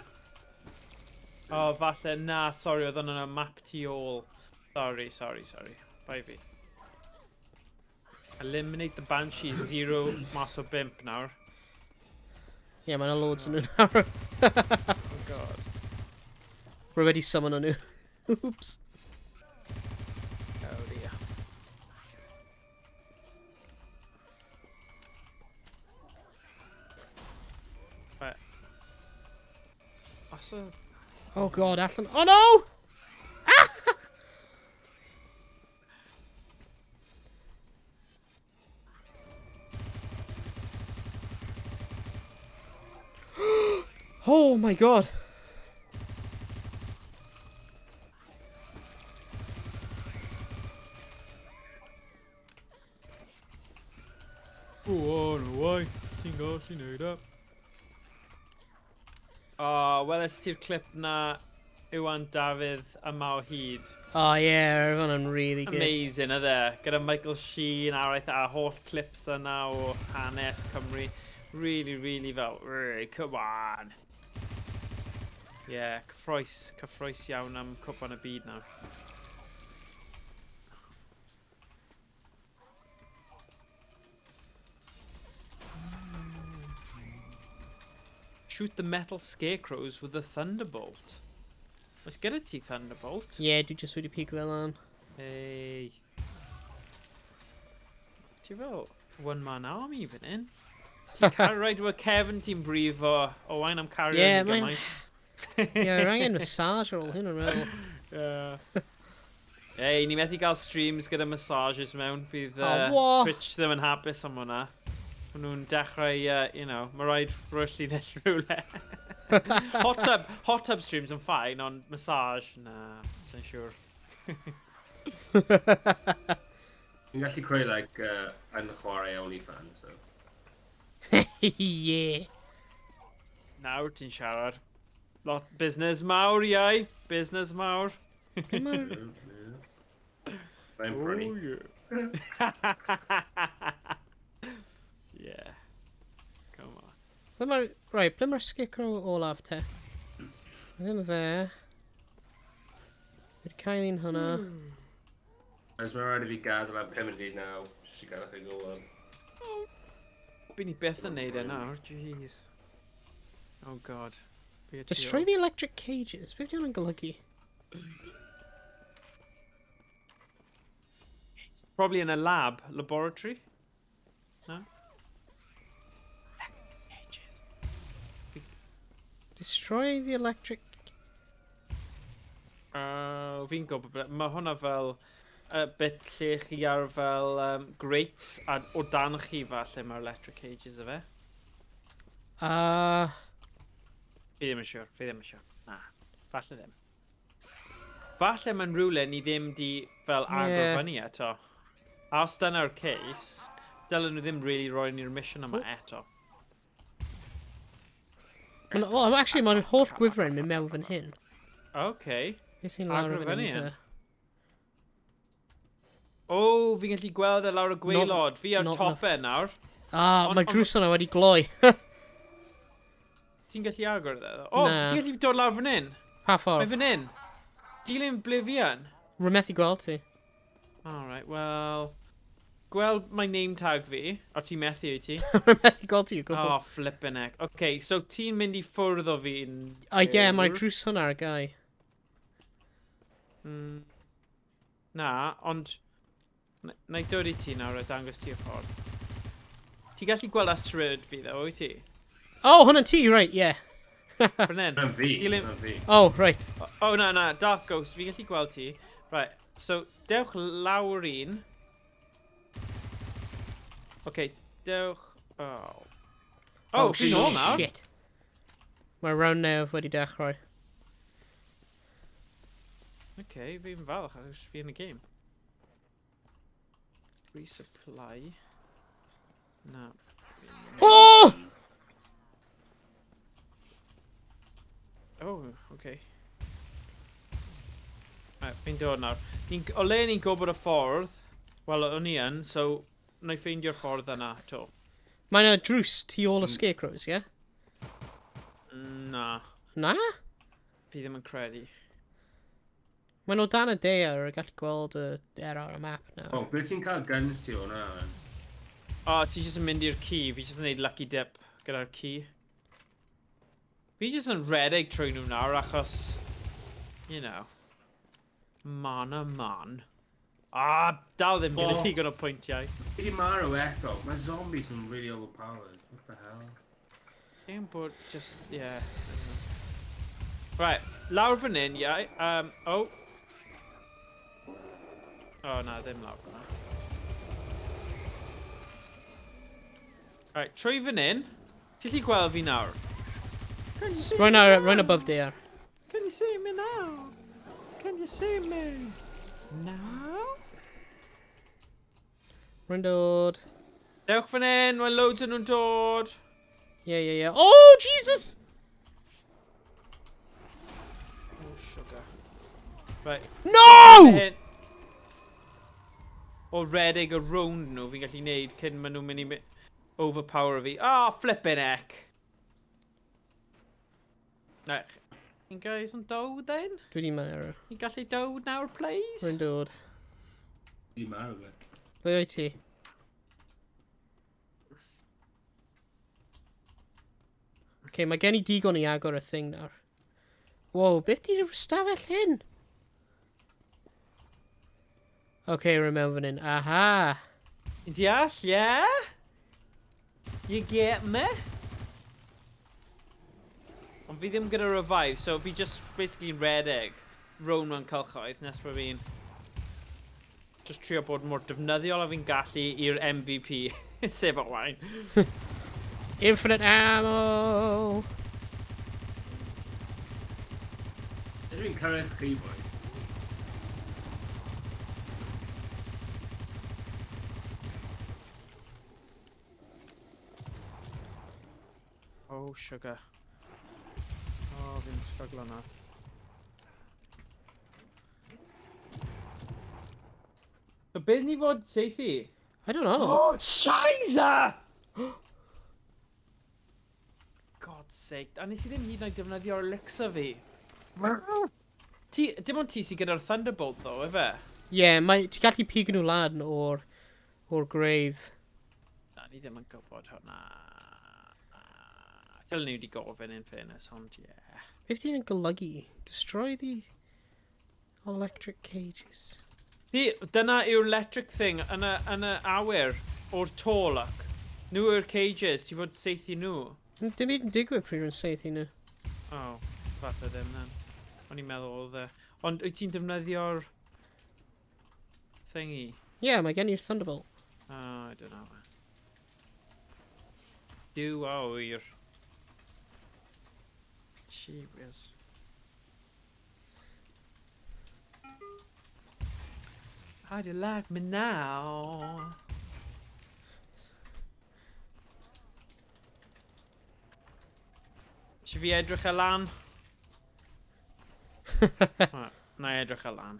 O, oh, falle, na, sori, oedd hwnna'n y map tu ôl. Sorry, sorry, sorry. Bai fi. Eliminate the Banshee, 0 mas o 5 nawr. Ie, yeah, mae'n loads yn nhw nawr. Oh god. Rwy wedi summon nhw. Oops. Oh dear. Right. Os o... Oh god, allan... Oh no! Ah! Oh my god! Oh, no way. Ti'n gallu neud e. O, weles ti'r clip na Iwan Dafydd yma o hyd. Oh yeah, roedd hwnna'n really good. Amazing, oedd e? Gyda Michael Sheen a a holl clips yna o hanes Cymru. Really, really fel, come on. Yeah, cyffroes, cyffroes iawn am cwpan y byd nawr. Shoot the metal scarecrows with a thunderbolt. Oes gyda ti thunderbolt? Yeah, dwi just wedi pigo fel lan. Hey. Ti fel one man army fan hyn. Ti'n cario rhaid Kevin ti'n brifo. Owain am cario yeah, ni gymaint. Ie, yeah, angen massage ar ôl hyn o'n meddwl. Yeah. Hey, ni methu gael streams gyda massages mewn. Bydd oh, Twitch ddim yn hapus am hwnna. Maen nhw'n dechrau, you know, mae rhaid rhoi llinell rhywle. Hot tub streams yn fine, ond massage, na, sa'n siŵr. Fi'n gallu creu, like, yn chwarae OnlyFans, so. Yeah. Nawr ti'n siarad. Lot business mawr, iau. Business mawr. Mae'n prynu. Yeah. Come on. Ble mae'r... Right, ble mae'r scarecrow olaf te? Ddim fe. Wedi cael un hwnna. Oes mae'n rhaid i fi gadael am 5 munud nawr, jyst i gael eich go on. Byn ni byth yn neud e nawr, jeez. Oh god. Destroy the electric cages. Beth yw hwnna'n golygu? Probably in a lab, laboratory. No? Electric cages. Destroy the electric... Fi'n gwybod, mae hwnna fel bit lle chi ar fel grates a o dan chi falle mae'r electric cages y fe. Fi ddim yn siŵr, fi ddim yn siŵr. Na, falle ddim. Falle mae'n rhywle ni ddim di fel agor fyny eto. A os dyna'r case, dylen nhw ddim really roi ni'r mission yma eto. Oh, actually, mae'r holl gwifren mynd mewn fan hyn. Okay. Beth sy'n lawr Agor fan fyny hyn e. te? Oh, fi'n gallu gweld e lawr y gwaelod. Fi ar Not top e nawr. Ah, mae drws yna wedi gloi. Ti'n gallu agor e? Oh, Na. ti'n gallu dod lawr fan hyn? Pa Mae ffordd? fan hyn. Dilyn ble fi yn. Rwy'n methu gweld ti. Alright, well... Gweld my name tag fi, o ti'n methu wyt ti? Rwy'n methu gweld ti o gwbl. Oh, flippin' heck. Okay, so ti'n mynd i ffwrdd o fi Oh, ie, mae'r drws hwnna ar gau. Na, ond... Na i dod i ti nawr a dangos ti y ffordd. Ti'n gallu gweld astryd fi ddo, wyt ti? Oh, hwnna'n ti, right, yeah. Fan hyn. Na'n fi, Dilyn- na'n fi. Oh, right. Oh, na, na, Dark Ghost, fi'n gallu gweld ti. Right, so dewch lawr un. Okay, dewch... Oh. Oh, fi'n ôl nawr. Shit. Mae round newf wedi dechrau. Okay, fi'n falch, achos fi yn y game. Resupply. Na. Oh! Oh, okay. Right, fi'n dod nawr. O le ni'n gwybod y ffordd, wel, o'n i yn, so na i ffeindio'r ffordd yna to. Mae yna drws tu ôl y scarecrows, ie? Na. Na? Fi ddim yn credu. Mae'n o dan y daear, y gallu gweld y er ar y map nawr. O, ble ti'n cael guns ti o'na? O, ti jyst yn mynd i'r key. Fi jyst yn neud lucky dip gyda'r key. Fi jyst yn redeg trwy nhw nawr achos, you know, man a man. Ah, dal ddim gyda Oh. digon o pwyntiau. Fi di marw eto. Mae zombies yn really overpowered. What the hell? Dim bod just, yeah. I don't know. Right, lawr fan hyn, yeah. Oh. Oh, na, ddim lawr fan. Right, trwy fan hyn. Ti'n gallu gweld fi nawr? Can you see Rwy'n me ar, now? rwy'n above daear. Can you see me now? Can you see me now? Rwy'n dod. Dewch fan hyn, mae loads yn nhw'n dod. Yeah. Oh, Jesus! Oh, sugar. Right, No! hyn. O redeg y rownd nhw fi'n gallu neud cyn maen nhw'n mynd i overpower fi. Oh, flippin' heck. Right, you guys yn dod then? Dwi di marw. Ni'n gallu dod nawr, please? Rwy'n dod. Fi di marw fe. Ble wyt ti? Okay, mae gen i digon i agor y thing nawr. Wow, beth di'r stafell hyn? Okay, rwy'n mewn fan hyn. Aha! Ti'n deall, yeah? You get me? Ond fi ddim gyda revive, so fi just basically redeg rown mewn cylchoedd nes bod fi'n just trio bod mor defnyddiol a fi'n gallu i'r MVP, sef Owain. Infinite ammo! Ydw i'n cyrraedd chi, boi? Oh, sugar. Oh, fi'n struglo na. So beth ni fod seithi? I don't know. Oh, Shiza! God's sake. A nes i ddim hyd yn oed defnyddio'r elixir fi. Ti, dim ond ti sydd gyda'r Thunderbolt ddo, efe? Yeah, mae, ti'n gallu pigo nhw lan o'r grave. Na, ni ddim yn gwybod hwnna. Dylen ni wedi gofyn in fairness, ond yeah. Beth ti'n golygu? Destroy the electric cages. Ti, dyna yw'r electric thing yn y awyr o'r to, look. Nhw yw'r cages, ti fod seithi nhw. Dim byd yn digwydd pryd rwy'n seithi nhw. Oh, falle ddim then. O'n i'n meddwl oedd e. Ond wyt ti'n defnyddio'r thingy? Yeah, mae gen i'r Thunderbolt. Oh, I don't know. Duw a ŵyr. Gee whiz. How do you like me now? Eisiau fi edrych e lan? Right, na i edrych e lan.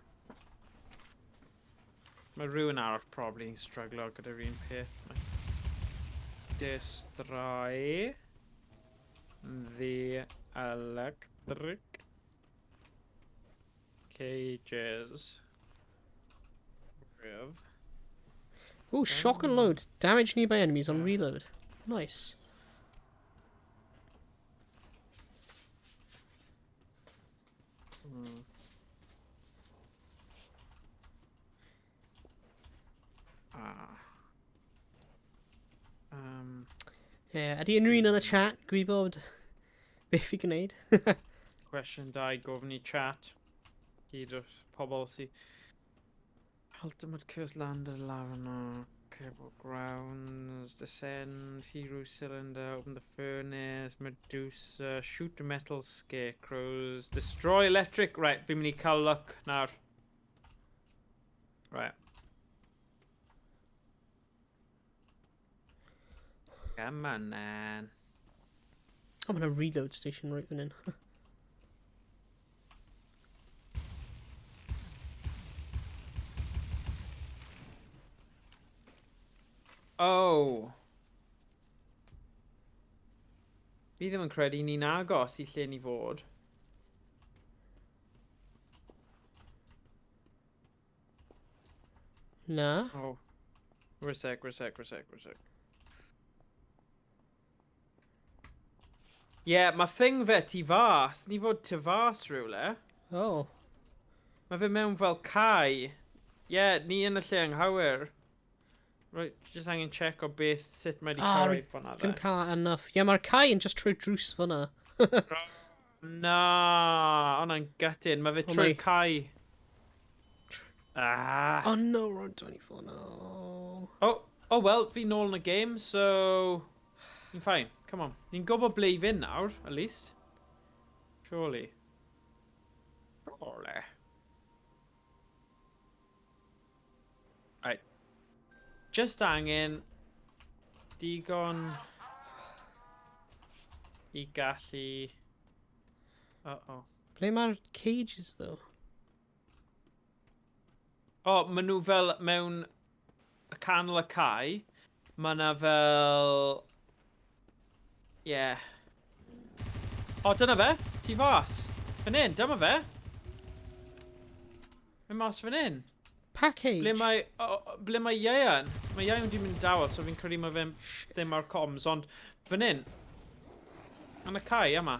Mae rhywun arall probably yn struglo gyda'r un peth. Destroy the electric cages. With Ooh, shock and load. Damage nearby enemies on reload. Nice. Ah. Yeah, ydy unrhyw un yn y chat gwybod beth i gwneud? Cwestiwn 2 gofyn i chat. Gyd o'r pobl sy. Ultimate Curse Land Lavana, Cable Grounds, Descend, Hero Cylinder, Open the Furnace, Medusa, Shoot Metal Scarecrows, Destroy Electric. Right, fi'n mynd i cael look nawr. Right. Come on, man. I'm on a reload station right fan hyn. Oh. Fi ddim yn credu ni'n agos i lle ni fod. Na. Oh. Wait a sec, wait a sec, wait a sec, wait a sec. Ie, yeah, mae thing fe tu fas. Ni fod tu fas rhywle. Oh. Mae fe mewn fel cae. Ie, yeah, ni yn y lle anghywir. Right, just angen check o beth, sut mae wedi Ah, cyrraedd fyna Ddim dde. cael enough. Ie, yeah, mae'r cae yn just trwy drws fyna. Na, hwnna'n gutting. Mae fe O, trwy'r mae- cae. Ah. Oh no, round 24, no. Oh, oh well, fi nôl yn y game, so... Ni'n fine, come on. Ni'n gwybod ble i fynd nawr, at least. Surely. Surely. Right. Just angen digon i gallu... Uh-oh. Ble mae'r cages, though? O, oh, maen nhw fel mewn y canol y cae. Mae yna fel... Ie. Yeah. O, dyna fe. Tu fas. Fan hyn, dyma fe. Mae mas fan hyn. Pa cage? Ble mae, o, ble mae Ieuan? Mae Ieuan wedi mynd dawel, so fi'n credu mae fe'n ddim ar comms, ond fan hyn. Yn y cae yma.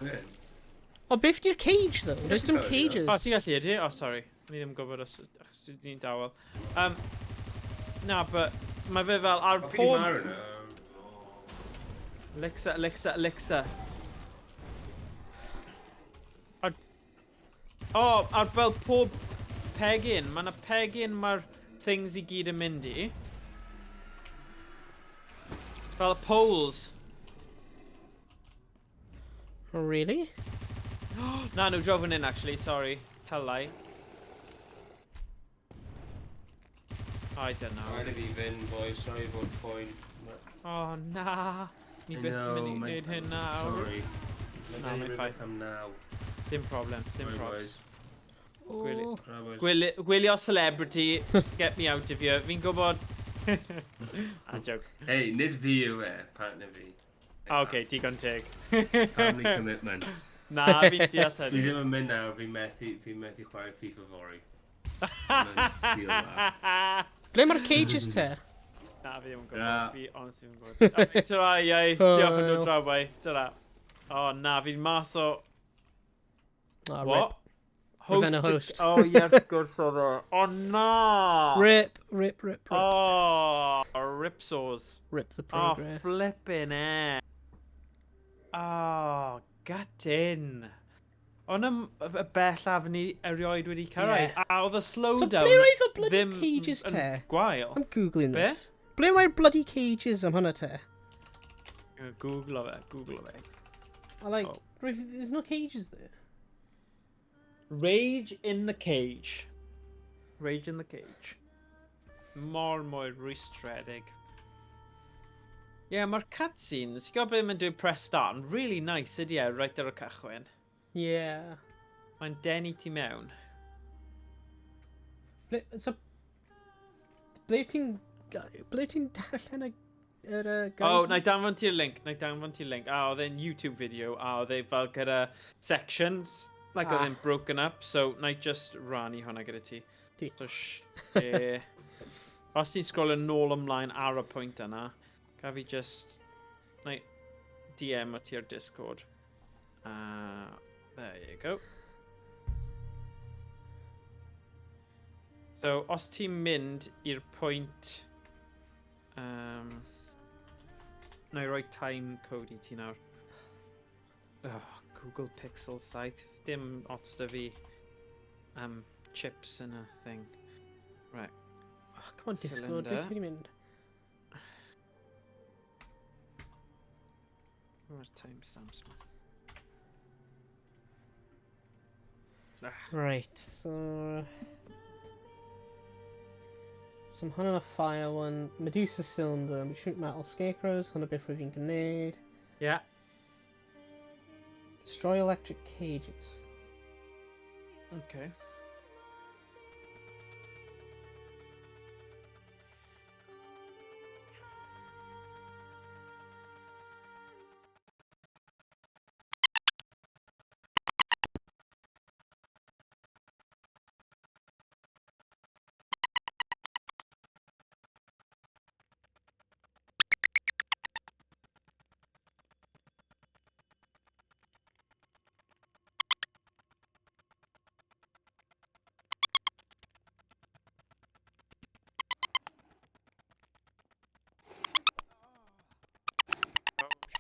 O, beth di'r cage, though? There's dim cages. O, ti'n gallu ydy? O, sorry. Ni ddim yn gwybod os, achos dwi'n dawel. Na, but mae fe fel ar O, fi di pob... marw na. Elixir, elixir, elixir. Ar... O, ar fel pob pegyn. Mae yna pegyn mae'r things i gyd yn mynd i. Fel y poles. Oh, really? Na, nhw draw fan hyn, actually, sorry. Tell lie. I don't know. Rhaid i fi fynd, boy, sorry fod poen. Oh, na. Ni I byth yn mynd i know, wneud hyn nawr. Sorry. Na, Mae mae'n gen i fine. rhywbeth am naw. Dim problem, dim Sorry, probs. boys. Gwylio. Oh. Sorry, boys. Gwylio, gwylio celebrity, get me out of here. Fi'n gwybod... A joke. Hey, nid fi yw e, partner fi. Ah, okay, digon teg. Family commitments. Na, fi'n deall Fi hynny. ddim yn mynd nawr, fi'n methu, fi methu chwarae FIFA fory. Hwnna'n deal dda. Ble mae'r cages te? Na, fi ddim yn gwybod. Na. Fi honestly ddim yn gwybod. Alright, Tara, iau. Diolch yn dod Hwyl. draw, bai. Tara. O, na, fi'n mas o... Ah, What? Rip. Ravenna is- host. O, ie, wrth gwrs oedd o. O, na! Rip, rip, rip, rip. O, ripsaws. Rip the O, progress. flippin' air. O, gutting. Ond am y bellaf ni erioed wedi cyrraedd. Ie. A oedd y So slowdown ble roedd y bloody ddim cages yn te? gwael. I'm googling Be? this. Ble mae'r bloody cages am hwnna te? Googlo fe, googlo fe. I like, Oh. there's no cages there. Rage in the cage. Rage in the cage. Mor mwy rwystredig. Ie, yeah, mae'r cutscenes, ti'n gwybod beth mae'n dweud press start, yn really nice ydy e, right ar y cychwyn. Yeah. Mae'n denu ti mewn. Ble, so, ble ti'n... Ble ti'n darllen y... Yr, guide? Oh, na i danfon ti'r link, na i danfon ti'r link. A oedd e'n YouTube video, a oedd e fel gyda sections, like oedd e'n broken up, so na i just rannu hwnna gyda ti. Diolch. So, os ti'n scrollio nôl ymlaen ar y pwynt yna, gaf fi just... Na i DM o ti ar Discord. There you go. So, os ti'n mynd i'r pwynt... Na i roi time code i ti nawr. Oh, Google Pixel 7. Dim ots da fi am chips yn y thing. Right. Oh, come on, Discord, ble Cylinder. ti'n mynd? Mae'r timestamps ma. Right, so... So mae hwnna'n y fire one. Medusa cylinder, we shoot metal scarecrows, hwnna beth rwyf fi'n gwneud. Yeah. Destroy electric cages. Okay.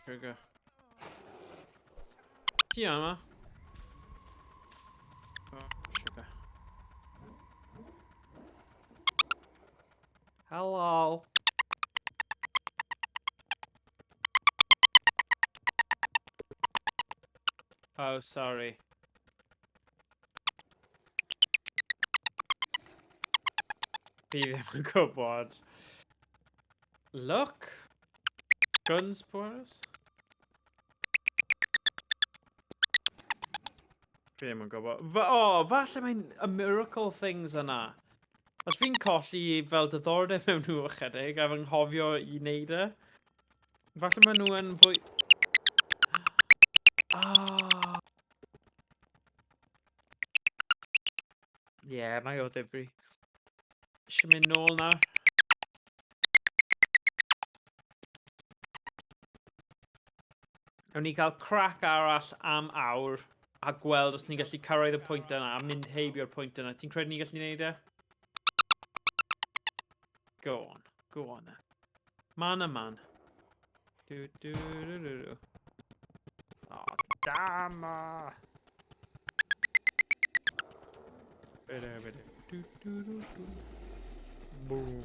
Sugar. Ti yma? Oh, sugar. Hello. Oh, sorry. Fi ddim yn gwybod. Look! Guns pwerus? Fi ddim yn gwybod. Fa o, oh, falle mae'n y miracle things yna. Os fi'n colli fel diddordeb mewn nhw ychydig a fy nghofio i wneud e, falle maen nhw yn fwy... Oh. Ie, yeah, mae o ddifri. Eisiau mynd nôl nawr. Ewn ni gael crack arall am awr a gweld os ni'n gallu cyrraedd y pwynt yna a mynd heibio'r pwynt yna. Ti'n credu ni'n gallu gwneud e? Go on, go on. Then. Man a man. Do, do, do, do, do. Oh, damn! Do, do, do, do. Boom.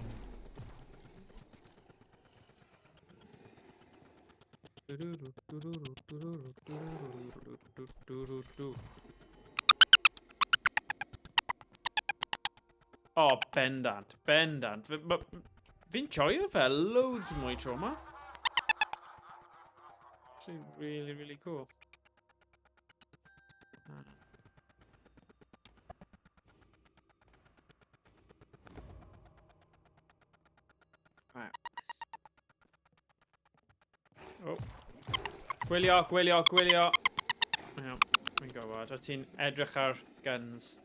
O, oh, bendant, bendant. Fi'n joio fe loads mwy tro yma. Actually, really, really cool. Right. Oh. Gwylio, gwylio, gwylio. Iawn, fi'n gwybod. O ti'n edrych ar guns.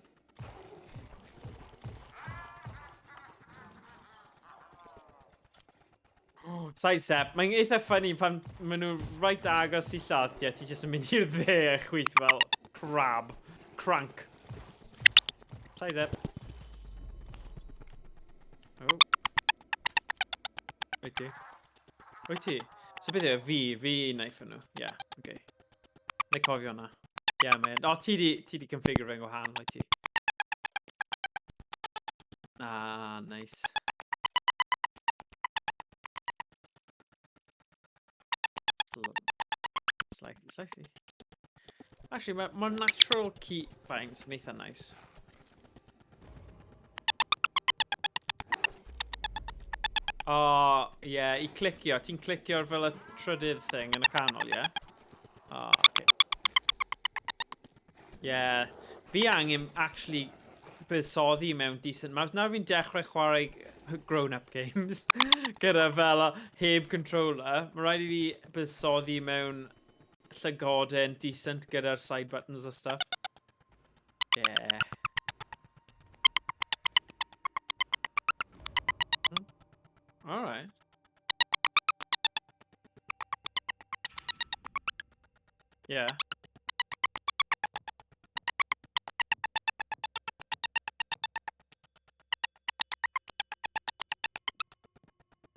Oh, side step. Mae'n eitha funny pan maen nhw right agos i lladd ti a ti jyst yn mynd i'r dde a chwith fel crab. Crank. Side step. Oh. Wyt ti? Wyt ti? So beth yw, e? fi, fi wnaeth nhw. Ie, yeah, oce. Okay. Neu cofio hwnna. Ie, yeah, man. O, ti di, ti di configure fe'n gwahanol, wyt ti? Ah, nice. Slightly, slightly. Actually, mae ma natural key binds yn eitha nice. O, oh, ie, yeah, i clicio. Ti'n clicio fel y trydydd thing yn y canol, ie? Yeah? O, oh, okay. Ie. Yeah. Fi angen actually buddsoddi mewn decent mouse. Nawr fi'n dechrau chwarae grown-up games gyda fel heb controller. Mae rhaid i fi buddsoddi mewn llygoden decent gyda'r side buttons a stuff. Yeah. All right. Yeah.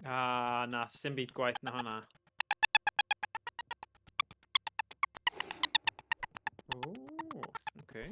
Ah, na, sim byd gwaith na hwnna. Oh, okay.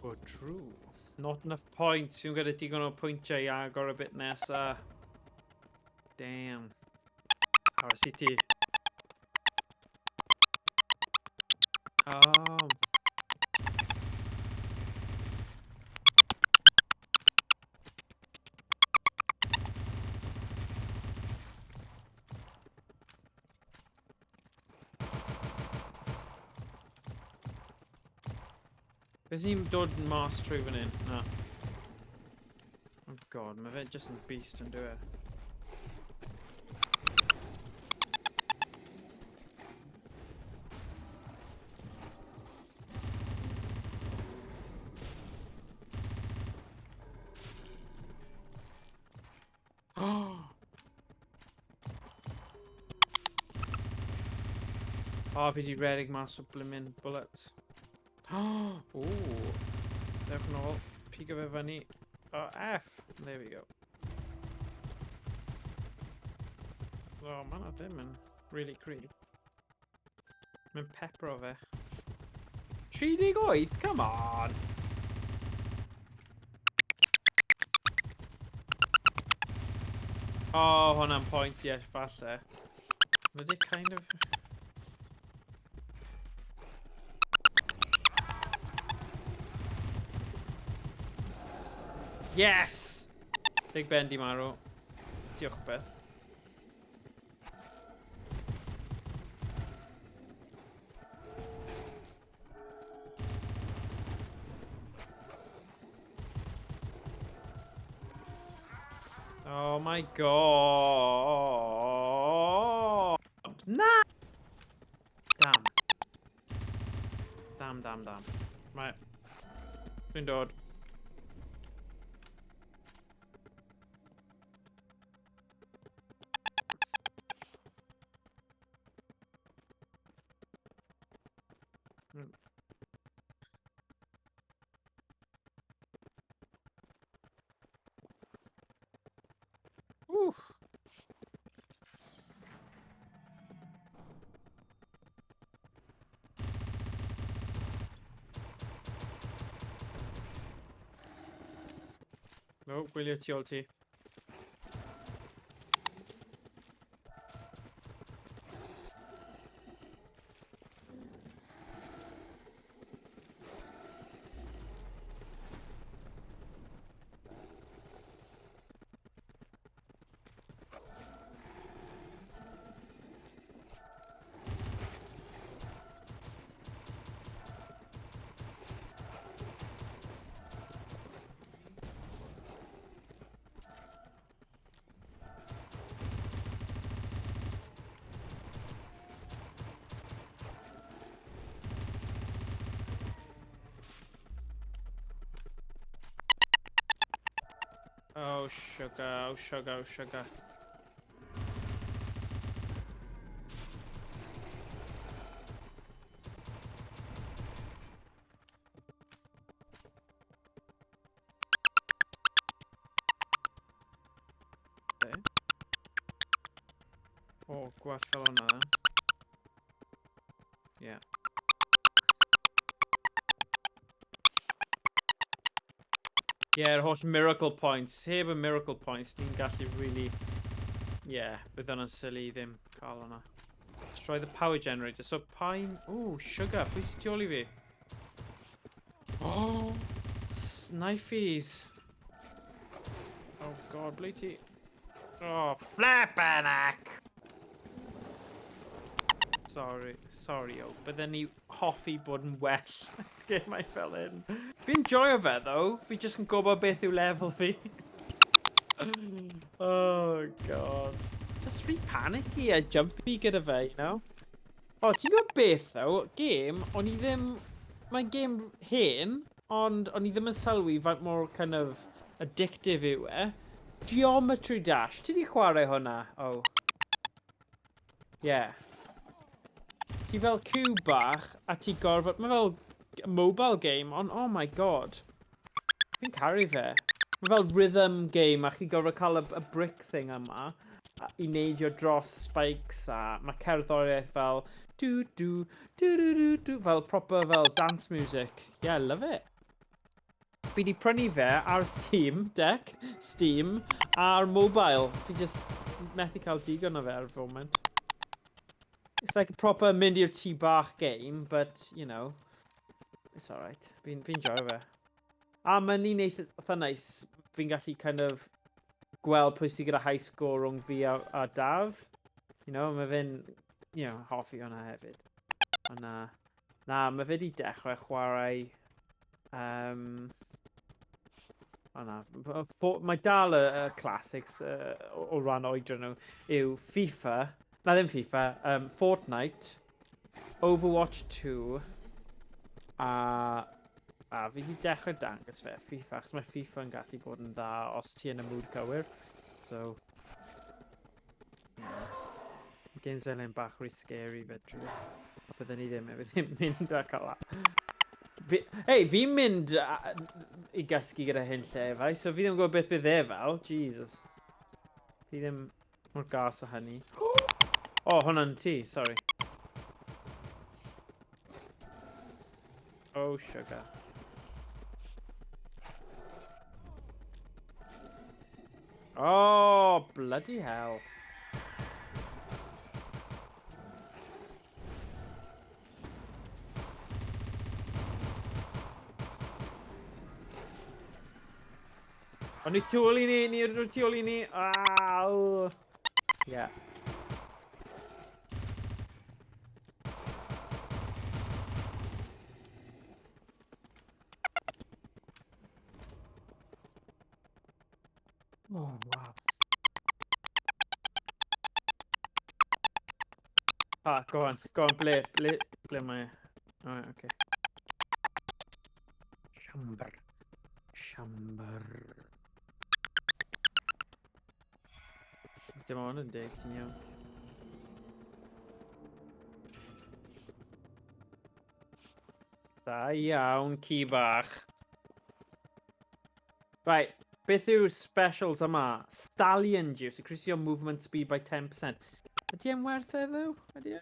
Oh, true. Not enough points. Fi'n gyda digon o pwyntiau i agor y bit nesa. Damn. Aros i ti. Oh. Beth sy'n dod mas trwy fan hyn? Na. Oh god, mae fe just yn beast yn dwi e. O, fi di redeg mas o blimmin bullets. O, dewch nôl. Pigo fe fyny. O, F. There we go. O, mae hwnna ddim yn really cryf. Mae'n pepro fe. 38? Come on! O, oh, hwnna'n point, ie, yes, falle. Mae di kind of... Yes! Big Ben di marw. Diolch beth. Oh my god! Na! Damn. Damn, damn, damn. Right. Dwi'n dod. Woo. No, gwylio tu ôl ti. Oh sugar, oh sugar, oh sugar. Okay. O, gwell fel hwnna then. Yeah. Yeah, yr holl miracle points. Heb y miracle points, ni'n gallu really... Yeah, bydd hwnna'n silly i ddim cael hwnna. Destroy the power generator. So, pine... Ooh, sugar. Pwy sy'n tu ôl i fi? Oh, snifies. Oh god, ble ti? Oh, flippin' heck! Sorry, sorry, oh, bydden ni hoffi bod yn well gemau fel hyn. Fi'n joio fe, though. Fi jyst yn gwybod beth yw lefel fi. Oh, god. Just rhy panicky a jumpy gyda fe, you know? O, ti'n gwybod beth, though? Game, o'n i ddim... Mae'n game hen, ond o'n i ddim yn sylwi faint mor kind of addictive yw e. Geometry Dash. Ti di chwarae hwnna? Oh. Yeah. Ti fel cube bach, a ti gorfod... Mae fel mobile game, ond oh my god. Fi'n caru fe. Mae fel rhythm game, a chi gorfod cael y brick thing yma i neidio dros spikes, a mae cerddoriaeth fel du du du du du du, fel proper fel dance music. Yeah, I love it. Fi di prynu fe ar Steam Deck, Steam, ar mobile. Fi just methu cael digon o fe ar y foment. It's like a proper mynd i'r tŷ bach game, but, you know, it's alright. Fi'n fi joio fe. A mae'n ni'n eitha nice. Fi'n gallu kind of gweld pwy sydd gyda high score rhwng fi a Daf. You know, mae fe'n, you know, hoffi hwnna hefyd. Ond na, na, mae fe wedi dechrau chwarae... O na, mae dal y classics o ran oedran nhw yw FIFA, na ddim FIFA, Fortnite, Overwatch 2, a fi wedi dechrau dangos fe FIFA, achos mae FIFA yn gallu bod yn dda os ti yn y mood cywir. So, yeah. Games fel hyn bach rhy scary fedri. Bydden ni ddim efo ddim mynd a cael Fi, hei, fi'n mynd i gysgu gyda hyn lle, fai, so fi ddim yn gwybod beth bydd e fel. Jesus. Fi ddim mor gas o hynny. O, oh, hwnna'n ti, sorry. Oh, sugar. Oh, bloody hell. O'n i tu ôl i ni, ni o'r tu ôl i ni. Ah, yeah. Oh, wow. Ah, go on, go on, ble, ble, ble mae e? Alright, okay. Siambr. Siambr. Dim ond yn deg, ti'n iawn. Da iawn, ci bach. Right, beth yw'r specials yma? Stallion Juice, increase your movement speed by 10%. Ydy e'n werth e, ddo? Ydy e?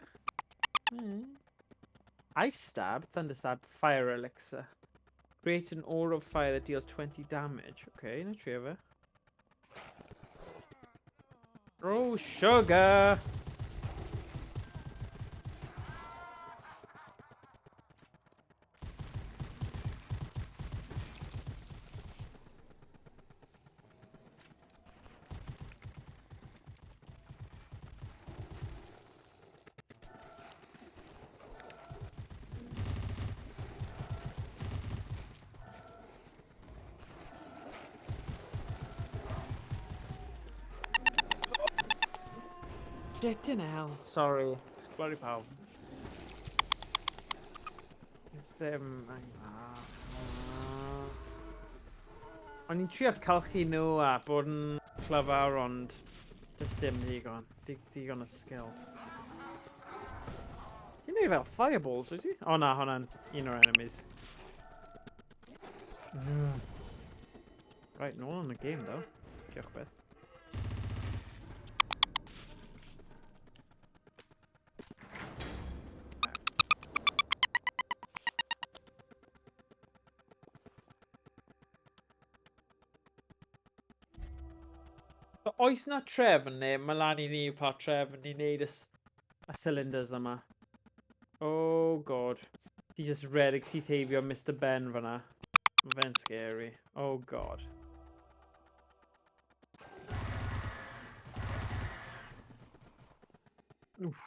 Mm. Ice Stab, Thunder Stab, Fire Elixir. Create an aura of fire that deals 20 damage. Okay, na trio fe. Oh, sugar! Get in hell. Sorry. Bloody pawb. It's ddim... O'n i'n trio calchu nhw a bod yn clyfar, ond does dim ddigon. Digon o skill. Ti'n neud fel fireballs, wyt ti? O na, hwnna'n un o'r enemies. Right, nôl yn y game, though. Diolch beth. So, oes na trefn neu mae lan i ni yw pa trefn ni'n neud y, y cylinders yma? Oh god. Ti just redeg syth heibio Mr Ben fyna. Mae fe'n scary. Oh god. Oof.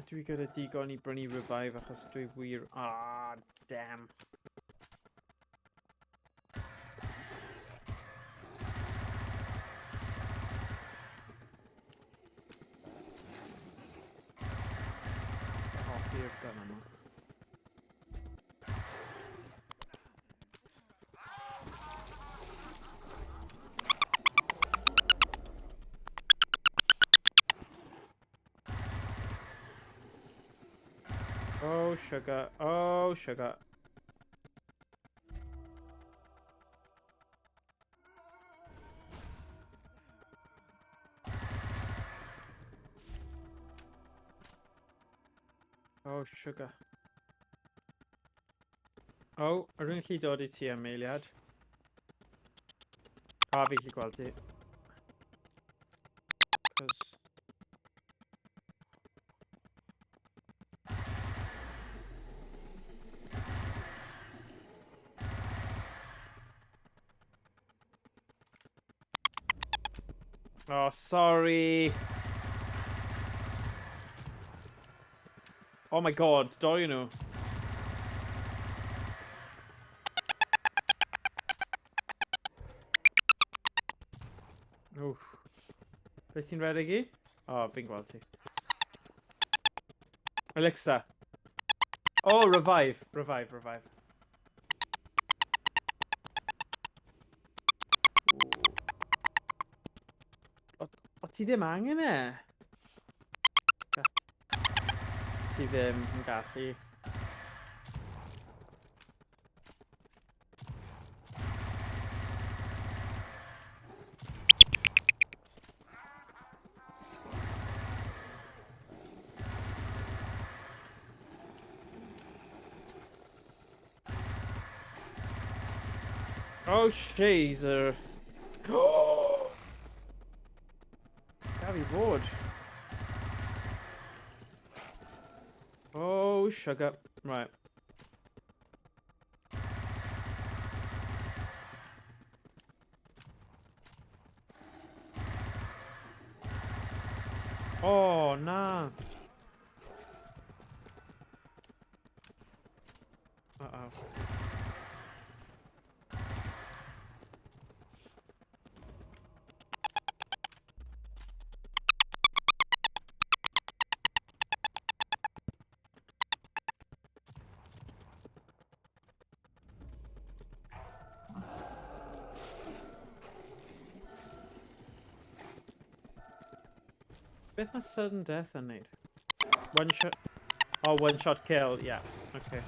Dwi gyda digon i brynu revive achos dwi wir... Ah, damn. Hoffi'r gun yma. Oh, sugar. Oh, sugar. Oh, sugar. Oh, rwy'n gallu dod i ti am eiliad. A, fi gallu gweld ti. Cos... Oh, sorry. Oh my god, doi nhw. Oof. Be ti'n redeg i? O, oh, fi'n gweld ti. Alexa. Oh, revive. Revive, revive. Ti ddim angen e. Ti ddim yn gallu. Oh, Shazer. Oh! Gaf i fod. Oh, sugar. Right. Oh, na. Uh-oh. Beth mae sudden death yn neud? One shot... Oh, one shot kill, yeah. Okay.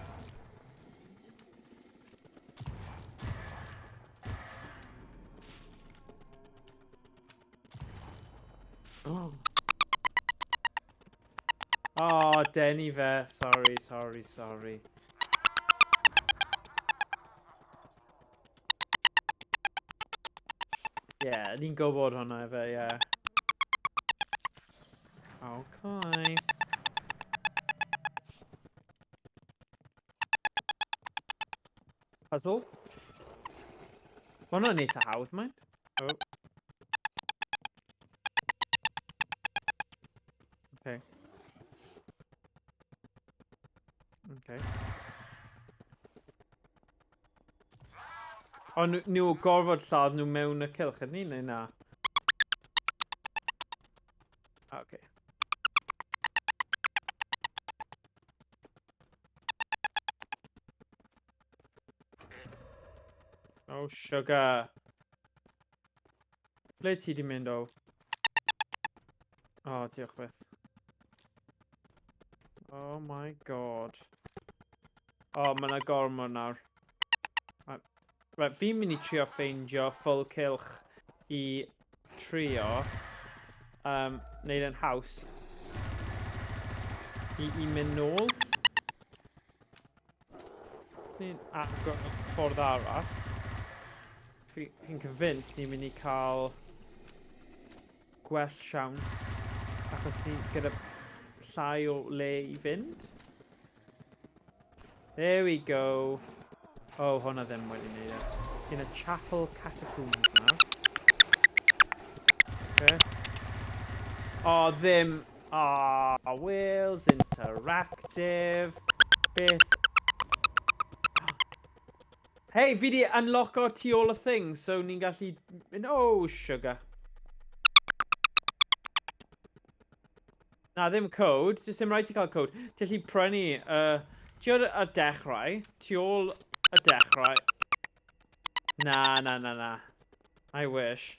Oh. Oh, denu fe. Sorry, sorry, sorry. Yeah, ni'n gwybod hwnna efe, yeah. Okay. Puzzle? Ma hwnna'n eitha hawdd, mae'n. Oh. Okay. Okay. Ond nhw gorfod lladd nhw mewn y cylch, ydyn ni, neu na? Ah, okay. Oh, sugar. Ble ti di mynd, o? Oh, diolch byth. Oh my god. Oh, mae yna gormod nawr. Right, right fi'n mynd i trio ffeindio full cylch i trio neud e'n haws i mynd nôl. Ni'n agor ffordd arall. Fi'n convinced ni'n mynd i cael gwell siawns achos ni gyda llai o le i fynd. There we go. Oh, hwnna ddim wedi wneud e. In a chapel catacombs now. Okay. Oh, ddim. Ah, oh, Wales Interactive. Beth. Hey, fi di unlocko tu ôl y thing, so ni'n gallu... Oh, sugar. Na, ddim code. Does dim rhaid ti cael code. Ti'n gallu prynu... Tu ôl y dechrau. Tu ôl y dechrau. Na, na, na, na. I wish.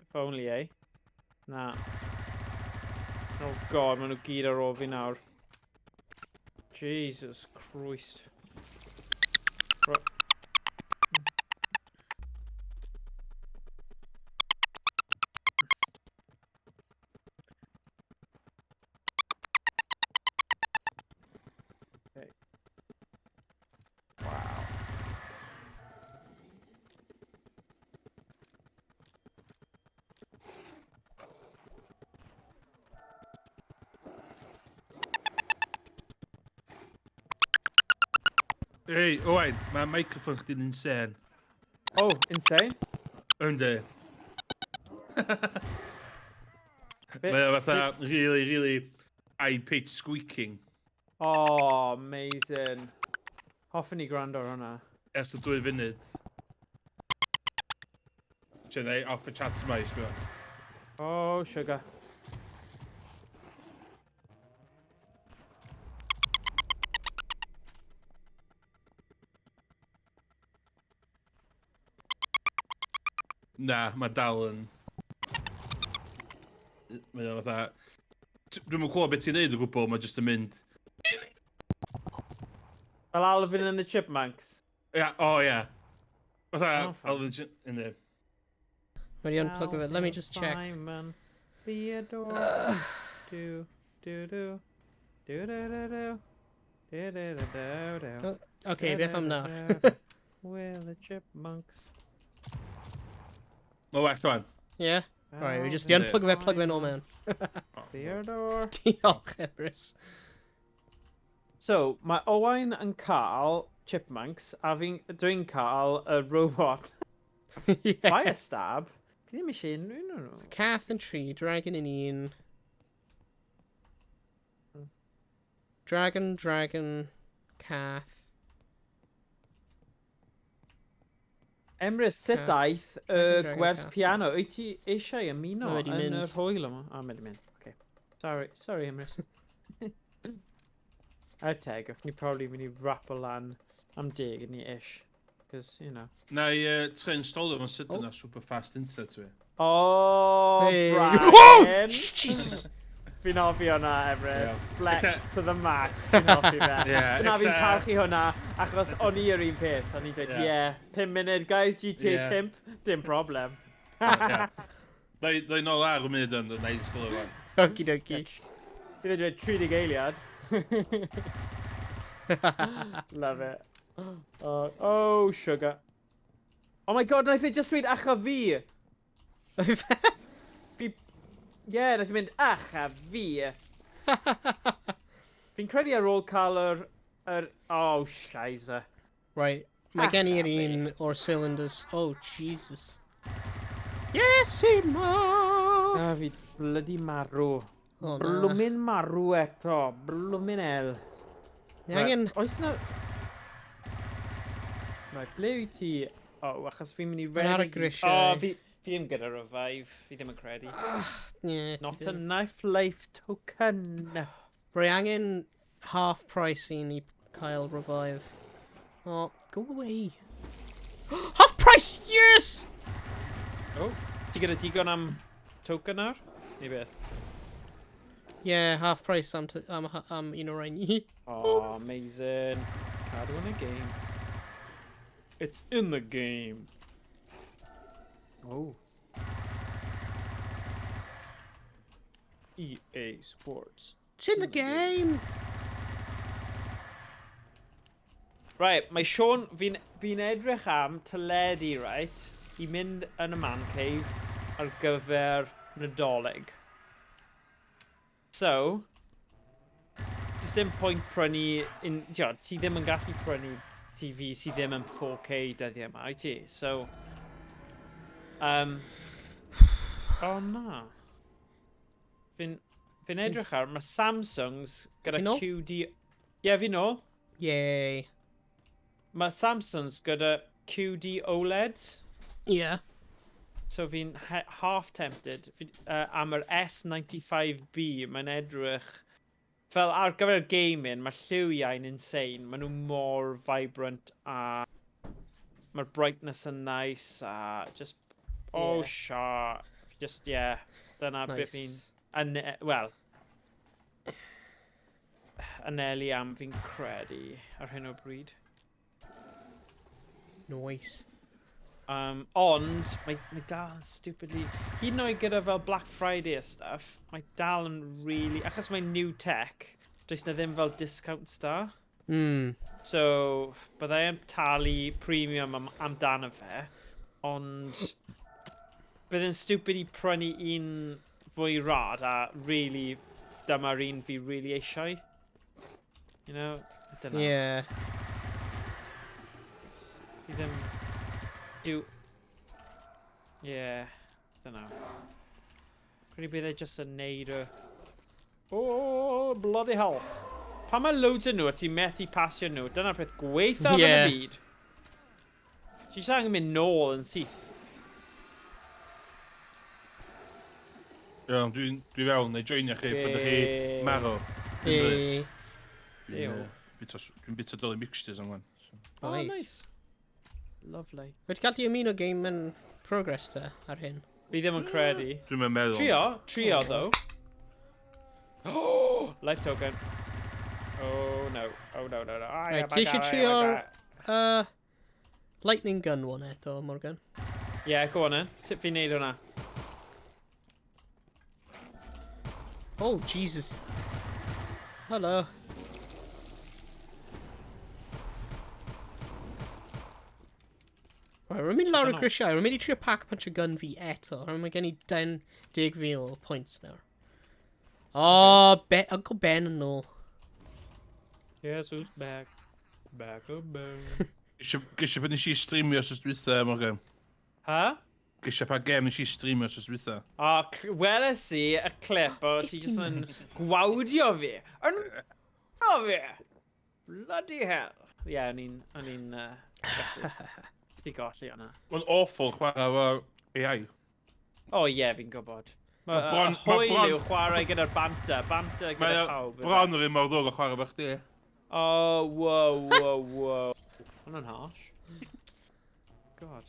If only, eh? Na. Oh god, maen nhw gyd ar ôl fi nawr. Jesus Christ. Right. Okay. Wow. Ei, Owain, mae microphone chdi'n insane. Oh, insane? Yndi. Mae o fatha really, really high-pitched squeaking. Oh, amazing. Hoffwn i gwrando ar hwnna. Ers y 2 funud. Ti'n ei, off y chat yma i sbio. Oh, sugar. Na, mae dal yn... Mae o fatha... Dwi'm yn clywed beth ti'n neud o gwbl, mae jyst yn mynd... Fel Alvin and the Chipmunks. Ia, o ia. Fatha, Oh, fine. Alvin... Yndi. Wedi unplug it. Let me just check. Simon, Theodore, do, do, do, do, do, do, do, do, do, do, do, do. Oh, Okay, beth am nawr? We're the chipmunks. Mae well rwan. Yeah? Right, we just di Yndi. unplug fe, plug fe nôl mewn. Theodore. Diolch, Emrys. So, mae Owain yn cael chipmunks, a fi'n, dwi'n cael y robot. Yeah. Firestab? Fi ddim eisiau unrhyw un o'n nhw. Cath yn tri, dragon yn un. Dragon, dragon, cath. Emrys, sut Cath. daeth y Dragon gwers Cath. piano? Wyt ti eisiau ymuno Mae wedi yn mynd. yr hwyl yma? O, mae wedi mynd. Okay. Sorry, sorry Emrys. Er tegwch, ni probably mynd i wrap o lan am 10 ni ish. Cos, you know. Na i trio installio fo'n sydyn Oh. ar super fast internet fi. Oh, Hey. Brian! Jesus! Fi'n hoffi hwnna, Emrys. Ie. Flex Ella- to the max. Fi'n hoffi fe. Ie, Dyna fi'n ella- parchu hwnna, achos o'n i yr un peth. O'n i'n dweud, Ie. yeah, 5 munud, guys, GTA Ie. 5, dim problem. Ie. Ddoi nôl ar y munud yn, na i installio fo. Okie dokie. Bydd e'n dweud 30 eiliad. Love it. Oh, sugar. Oh my God, naeth e just dweud ach a fi. Fi... Yeah, naeth e mynd ach a fi. Fi'n credu ar ôl cael yr. Oh, shizer. Right, mae gen i'r un o'r cylinders. Oh, Jesus. Yes, ma! Ah, fi bloody marw. Oh, na. Blwmin marw eto. Blwmin el. Ni angen. Oes na... Right, ble wyt ti? Oh, achos fi'n mynd i Mae'n ar y redeg i- grisiau. Oh, fi ddim gyda revive. Fi ddim yn credu. Yeah, ti Not ddim. enough life token. Rwy angen half price i ni cael revive. Oh, go away. Half price, yes! Oh. Ti gyda digon am token nawr? Neu beth? Yeah, half price am un o'r rhain. Oh, amazing. Cadw yn y game. It's in the game. Oh. EA Sports. It's in the game! Right, mae Sean, fi'n edrych am teledu, right, i mynd yn y man cave ar gyfer Nadolig. So, does dim pwynt prynu, tio, ti ddim yn gallu prynu TV sydd ddim yn 4K dyddiau yma, wyt ti? So, oh na. Fi'n edrych ar, mae Samsungs gyda Ti nôl? QD. Ie, yeah, fi nôl. Yay. Mae Samsungs gyda QD OLEDs. Yeah. So fi'n half tempted fi, am yr S95B. Mae'n edrych fel ar gyfer gaming, mae lliwiau'n insane. Maen nhw mor vibrant a mae'r brightness yn nice a just, oh Yeah. sure. Just, yeah, dyna beth fi'n Nice. Wel, anelu am fi'n credu ar hyn o bryd. Nice. Ond, mae dal yn stupidly... Hyd yn oed gyda fel Black Friday a stuff, mae dal yn really... Achos mae'n new tech, does na ddim fel discounts da. So, byddai yn talu premium amdano fe, ond bydd yn stupid i prynu un fwy rad a really, dyma'r un fi really eisiau. I don't know. Fi ddim... Do... Yeah, don't know. Credu bydd e just yn neud y... Oh, bloody hell. Pan mae loads yn nhw a ti'n methu pasio nhw, dyna'r peth gweithaf yn y byd. Ti jyst angen mynd nôl yn syth. Iawn, dwi fewn, neu joinio chi, pan ydych chi Yay. marw. Hey. Dwi'n Ew. dwi'n bita Dolly Mixtures am wan. So. Oh, Nice. nice. Lovely. Wedi cael ti ymuno game yn progress te ar hyn? Fi ddim yn credu. Dwi'n meddwl. Trio, trio, though. Oh, life token. Oh, no. Oh, no, no, no. Ai, Right, ti eisiau trio'r lightning gun one eto, Morgan? Yeah, go on then. Sut fi'n neud hwnna? Oh, Jesus. Hello. Right, rwy'n mynd lawr y grisiau. Rwy'n mynd i trio pack punch y gun fi eto. Rwy'n mae gen i 10,000 o points nawr. Oh, Be Uncle Ben yn ôl. Guess who's back? Back up Ben. Gesio pan nes i streamio os dwytha, Morgan. Ha? Gesio pa gem nes i streamio os dwytha. O, weles i y clip o ti jyst yn gwawdio fi. Yn o fi! Bloody hell. Ie, yeah, o'n i'n ti golli hwnna. Mae'n awful chwarae efo AI. O ie, yeah, fi'n gwybod. Mae bron, hwyl yw chwarae gyda'r banter, banter gyda pawb. Bron yr un mor ddwg o chwarae efo chdi. Oh, wow, wow, wow. Hwna'n harsh. God.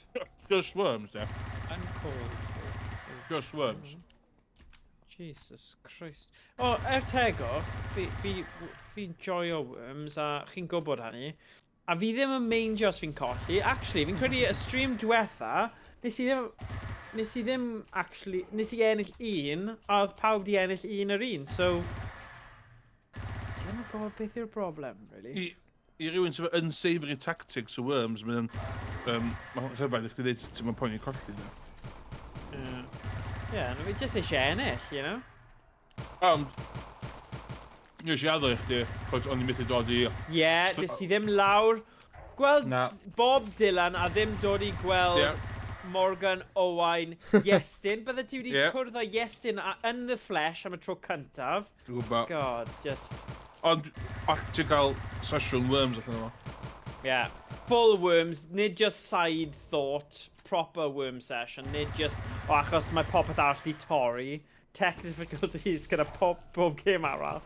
Just worms, yeah. Uncalled for. Just worms. Jesus Christ. O, er tegwch, fi'n joio worms a chi'n gwybod hynny. A fi ddim yn meindio os fi'n colli. Actually, fi'n credu y stream diwetha, nes i ddim actually, nes i ennill un, a oedd pawb di ennill un yr un, so... Ti ddim yn gwybod beth yw'r broblem, really. I rywun sydd efo unsavoury tactics o worms, mae'n mae'n rhyfedd i chdi ddeud ti'n mynd poeni colli, de. Yeah, yeah, no, fi jyst eisiau ennill, you know? Ond, nes i addo i chdi, cos o'n i methu dod i... Ie, yeah, nes i ddim lawr. Gweld Na. Bob Dylan a ddim dod i gweld Ie. Morgan, Owain, Iestyn. Bydde ti wedi Ie. cwrdd â Iestyn yn the flesh am y tro cyntaf. Dwi'n gwybod. God, just... Ond, all ti gael sesiwn worms allan o. Yeah. Full worms, nid just side thought, proper worm session, nid just, o, achos mae popeth arall di torri. Tech difficulties gyda pob game arall.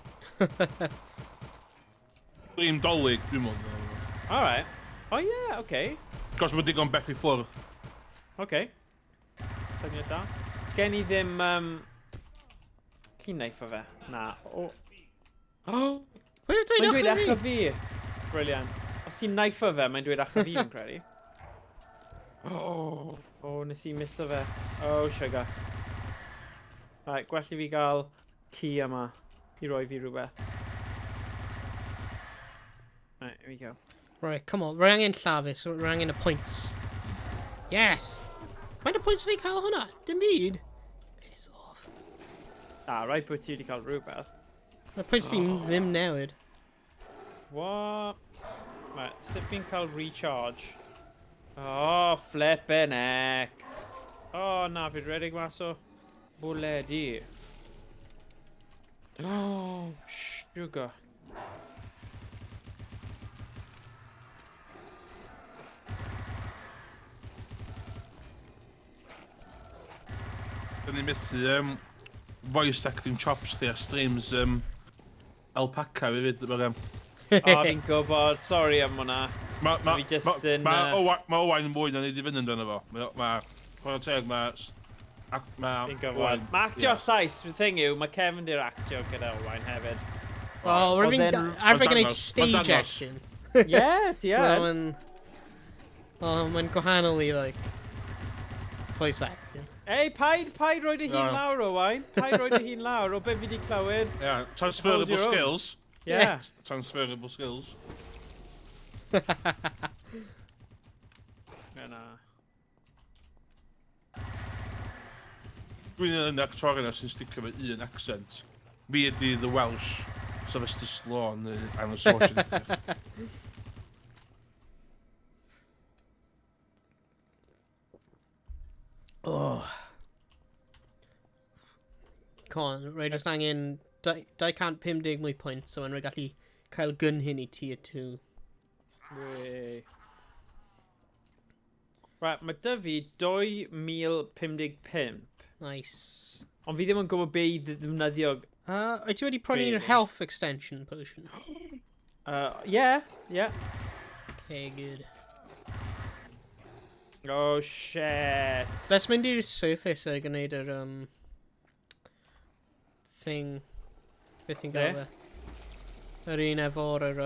Stream Dolig, dwi'n meddwl. Alright. Oh yeah, okay. Cos mae digon bell i ffwrdd. Okay. Syniad da. Sgen i ddim... Chi'n neif o fe? Na. O. Oh! Pwy yw'n Mae'n dweud dweud eich echo fi. Brilliant. Os ti'n neif o fe, mae'n dweud echo fi, fi'n credu. Oh, oh, nes i miso fe. Oh, sugar. Right, gwell i fi gael ci yma i roi fi rhywbeth. Right, here we go. Right, come on. Rwy angen llafur, so rwy angen y points. Yes! Faint o points fi cael hwnna? Dim byd. Piss off. Ah, right bod ti wedi cael rhywbeth. Mae points ddim newid. What? Right, sut fi'n cael recharge? Oh, flippin' heck. Oh, na, fi'n redeg mas o bwledi. Oh, sugar. Dyn ni'n methu voice acting chops di ar streams Alpaca fi fyd. O, fi'n gwybod, sorry am hwnna. Ma, Fi jyst yn, ma Owain yn fwy na ni di fynd amdano fo. Ma, chwarae teg, ma... Ma Fi'n gwybod. Mae actio llais, the thing yw, mae cefndir actio gyda Owain hefyd. Oh, rwy'n Oedd e'n- arfer gwneud Ma'n stage dangos. action. Yeah, ti So yn. mae'n... Oh, mae'n gwahanol i, like, voice acting. Ei, paid roi dy hun Na. lawr, Owain. Paid roi dy hun lawr, o be fi di clywed. Yeah, transferable Hold your own. skills. Yeah. Transferable skills. Yeah, na. Dwi'n un actor yna sy'n sticio efo un accent. Fi ydi the Welsh Sylvester Stallone neu Arnold Schwarzenegger. Oh. Come on, rwy just angen 250 mwy pwynt, so rwy'n gallu cael gun hyn i tier 2. Wei. Right, mae dy fi 2055. Nice. Ond fi ddim yn gwybod be i ddefnyddio. Wyt ti wedi prynu'r Really? health extension potion? Yeah. Okay, good. Oh, shit. Let's mynd i'r surface a gwneud yr thing. Be ti'n gael Be? fe? Yr un efo'r yr,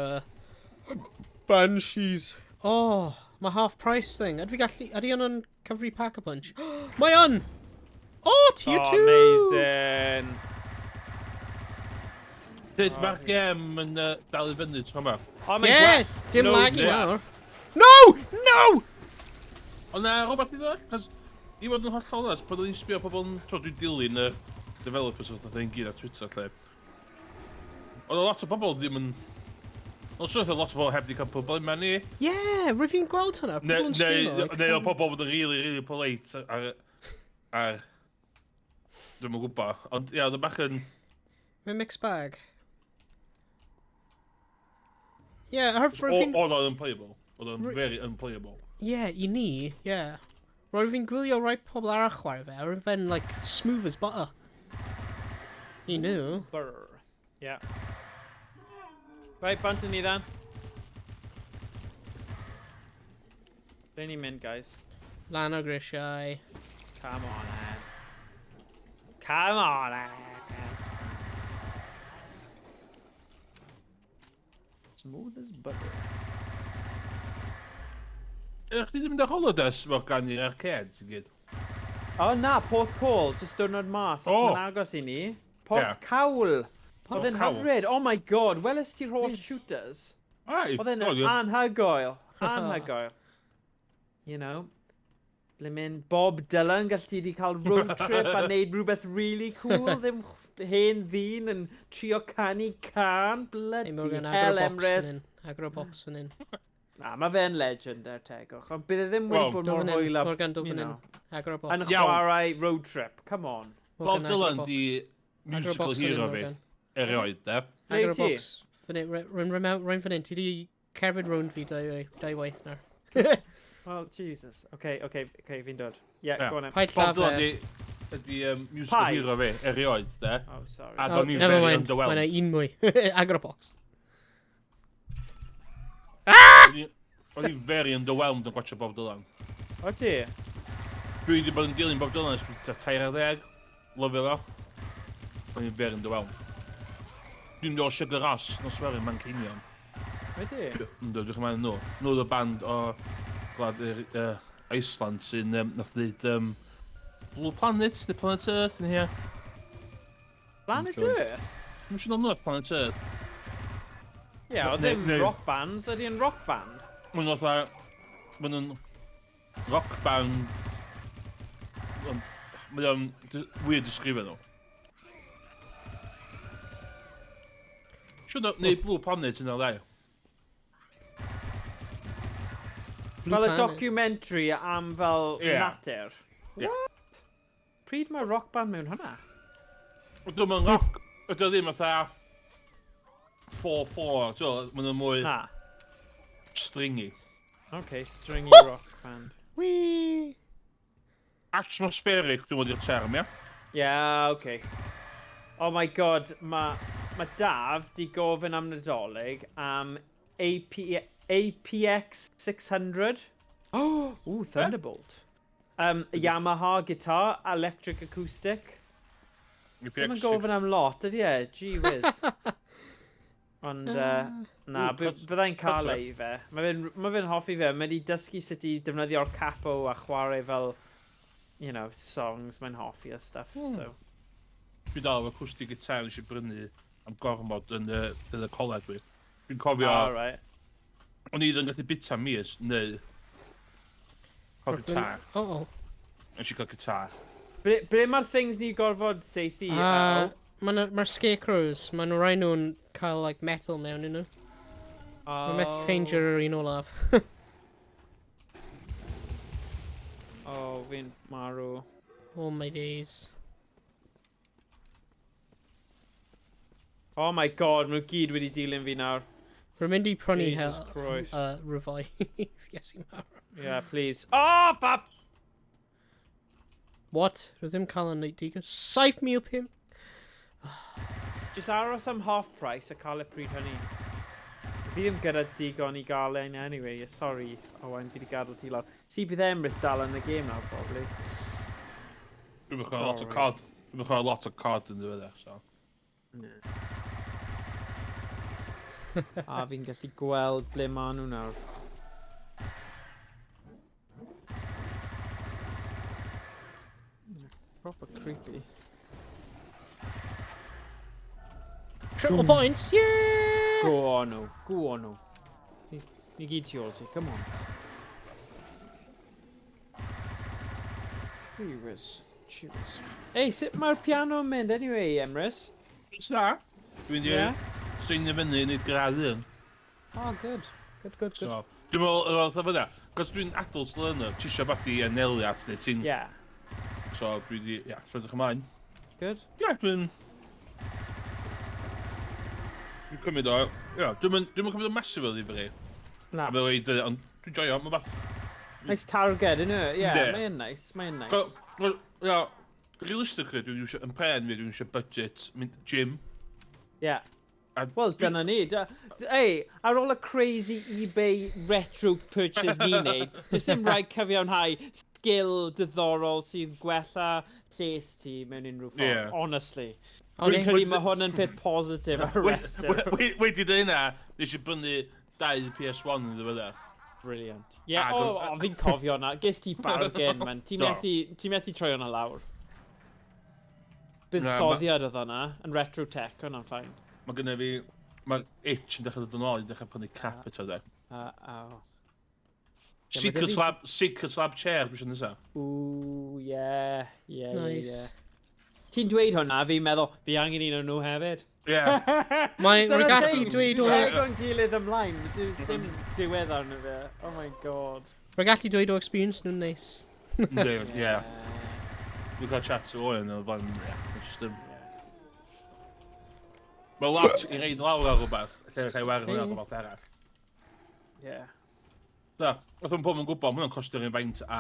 Banshees. Oh, mae half price thing. Ydw fi gallu... Ydy hwn yn cyfri pack-a-punch? Mae yn! Oh, tier Oh, 2! amazing. Dyd, mae'r gem yn dal i fyny tro yma. Oh, mae'n Yeah, gwell. dim Loads laggy gwell. nawr. No! No! Ond na, rhywbeth i ddod, cos i fod yn hollol onest, pan o'n i'n sbio pobl yn... T'mo, dwi'n dilyn y developers oedd yn gyd ar Twitter, lle. Oedd o lot o bobl ddim yn... Ond swn i'n lot o bobl heb di cael problemau ni. Yeah, rwyf fi'n gweld hwnna. Neu, Pobl yn streamo. neu, Like, neu oedd pobl bod yn really, really polite ar. Dwi'm yn gwybod. Ond ie, oedd yn bach yn... Mae'n mixed bag. Yeah, rwyf fi'n... Oedd o'n unplayable. Oedd o'n very unplayable. Yeah, i ni, yeah. Roedd fi'n gwylio rai pobl arall chwarae fe, a roedd fe'n, like, smooth as butter. I nhw. Brr. Yeah. Right, bant ni then. Ble ni'n mynd, guys? Lan o grisiau. Come on, then. Come on, then. Smooth as butter. Ydych chi ddim mynd ar holidays fel gan i'r arcade i gyd? O oh, na, Porth Cawl, just diwrnod mas, os O. mae'n agos i ni. Porth Ie. Cawl. Oedd e'n Cawl. hyfryd. Oh my God, weles ti'r holl shooters? Ai, Oedd e'n do, ie. anhygoel. Anhygoel. You know, ble mynd Bob Dylan, gall ti di cael road trip a neud rhywbeth really cool, ddim hen ddyn yn trio canu can, Hey, bloody Morgan, hell, agor y box fan Emrys. hyn. Agor y box fan hyn. Na, mae fe'n legend er tegwch, ond bydd e ddim wedi Wel, bod Do mor fan hyn, hwyl a, Morgan, do you fan hyn. know, Agor y box. yn Iawn. chwarae road trip, come on. Bob Morgan, agor y Dylan box. di Agor y musical box fan hyn, hero fi. Morgan. Erioed, de. Ble Agor y ti? box. Fan hyn, rwy'n fan hyn. Ti di cerdded rownd fi dau waith nawr. Well, Jesus. Okay, fi'n dod. Yeah, Ie. go on then. Paid Bob lladd Dylan fe. di, ydi musical Paid. hero fi, erioed, de. Oh, sorry. A Oh, do'n i'n never very mind. Mae underwhelmed. yna un mwy. Agor y box. O'n i'n very underwhelmed yn gwatchio Bob Dylan. O ti? Dwi wedi bod yn dilyn Bob Dylan ers tua 13. Lyfio fo. O'n i'n very underwhelmed. Dwi'n mynd o Sigur Rós, nos fory, Manceinion. O ti? Yndw, dwi'n chymryd nhw. Nhw oedd y band o gwlad Iceland sy'n nath ddeud Blue Planet, neu Planet Earth yn here. Planet Sure. Earth? Dwi'n siŵr nhw Planet Earth. Ie, yeah, oedd ddim rock bands, ydy yn rock band? Maen nhw'n fatha... Maen nhw'n rock band... Ond mae o'n weird disgrifio nhw. Siŵr neu Blue Planet yn o'r ddau. Blue Fel y Planet. documentary am fel Ie. natur. Ie. What? Pryd mae rock band mewn hwnna? Ydw nhw'n rock... Ydw ddim fatha 4-4, ti'n gwbod, maen nhw'n mwy Na. stringy. Okay, stringy rock band. Whee! Atmospheric, dwi'n meddwl i'r term, ie? Yeah, okay. Oh my God, mae ma Daf di gofyn am Nadolig am AP, APX 600. Oh, ooh, Thunderbolt. Yamaha guitar, electric acoustic. Ddim yn gofyn am lot, ydy e? Gee whiz. Ond, na, Ooh, byddai'n cael cut e i fe. Mae fe'n ma fe hoffi fe. Mae wedi dysgu sut i defnyddio'r capo a chwarae fel, songs mae'n hoffi a stuff, so. Dwi dal efo acoustic guitar nes i brynu am gormod yn y coleg dwi. Dwi'n cofio, All right. o'n i ddim yn gallu bita mis neu cael guitar. Oh, oh. Nes i cael guitar. Ble mae'r things ni gorfod seithi? Mae'r ma scarecrows, maen nhw rai nhw'n cael like, metal mewn yn nhw. Oh. Mae'n methu ffeindio'r un olaf. Oh, fi'n marw. Oh my days. Oh my God, maen nhw gyd wedi dilyn fi nawr. Rwy'n mynd i prynu Jesus hel, Christ. Revive. Iesu mawr. Yeah, please. Oh, bap! What? Rwy ddim cael yn neud digon. 7,500. Just aros am half price a cael y pryd hynny. Fi ddim gyda digon i gael un anyway, yeah, sorry, Owain, fi wedi gadael ti lawr. Si bydd Emrys dal yn y game nawr, probably. Dwi'n chwarae lot o COD. Dwi'n chwarae lot o COD yn ddiweddar, so. A fi'n gallu gweld ble maen nhw nawr. Proper creepy. Triple points, yeah! Go on nhw, go on nhw. Ni, ni gyd tu ôl ti, come on. Cheers. Cheers. Ei, sut mae'r piano yn mynd anyway, Emrys? It's da. Dwi'n di Yeah? seinio fyny i wneud gradd un. Oh, good. Good, good, good. So, dwi'n meddwl, yr oedd fyna, cos dwi'n adult learner, ti eisiau beth i anelu at, neu ti'n... Yeah. So, dwi di, ia, so edrych ymlaen. Good. Ie, dwi'n... Dwi'n cymryd o, ie, dwi'n mynd dwi'n cymryd o massive o ddifri. Na. A fel i dweud, ond dwi'n joio, mae fath... Nice target, isn't it? Yeah, Yndi. mae'n nice, mae'n nice. So, ia, realistically, dwi'n eisiau, yn pen fi, dwi'n eisiau budget, mynd gym. Yeah. A Wel, dyna ni. Ei, ar ôl y crazy eBay retro purchase ni'n neud, does dim rhaid cyfiawnhau sgil diddorol sydd gwella lles ti mewn unrhyw ffordd, Ie. honestly. O'n Dwi'n i- credu mae hwn yn peth positif ar y restr. Wedi dweud hynna, nes i brynu dau PS1 yn ddiweddar. Brilliant. Ie, yeah, Ag o, o, fi'n cofio na. Ges ti bargain, man. Ti'n Do. methu, ti methu troi hwnna lawr. Buddsoddiad oedd hwnna, yn retro tech, hwnna'n fine. Mae gynna fi... Mae'r itch yn dechrau dod yn ôl i dechrau prynu crap eto, de. Aw. Ie, ma' Secret 'da fi- Lab, Secret Lab chair, dwi eisiau nesaf. Ooh, yeah, yeah, yeah, Nice. yeah. Ti'n dweud hwnna, fi'n meddwl, fi angen un o'n nhw hefyd. Ie. Mae Dyna'r rwy'n gallu thing, dweud o... Ni'n rhaid o'n gilydd ymlaen, dim sim diwedd arno fe. Oh my god. Rwy'n gallu dweud o experience nhw'n neis. Yndi, ie. Dwi'n cael chat o Owen o'r blaen, ie. It's just, Mae lot i reid lawr ar rhywbeth, lle rhaid wario hwnna ar rhywbeth arall. Yeah. Da, oedd o'n pobl yn gwybod, mae hwnna'n costio'r un faint a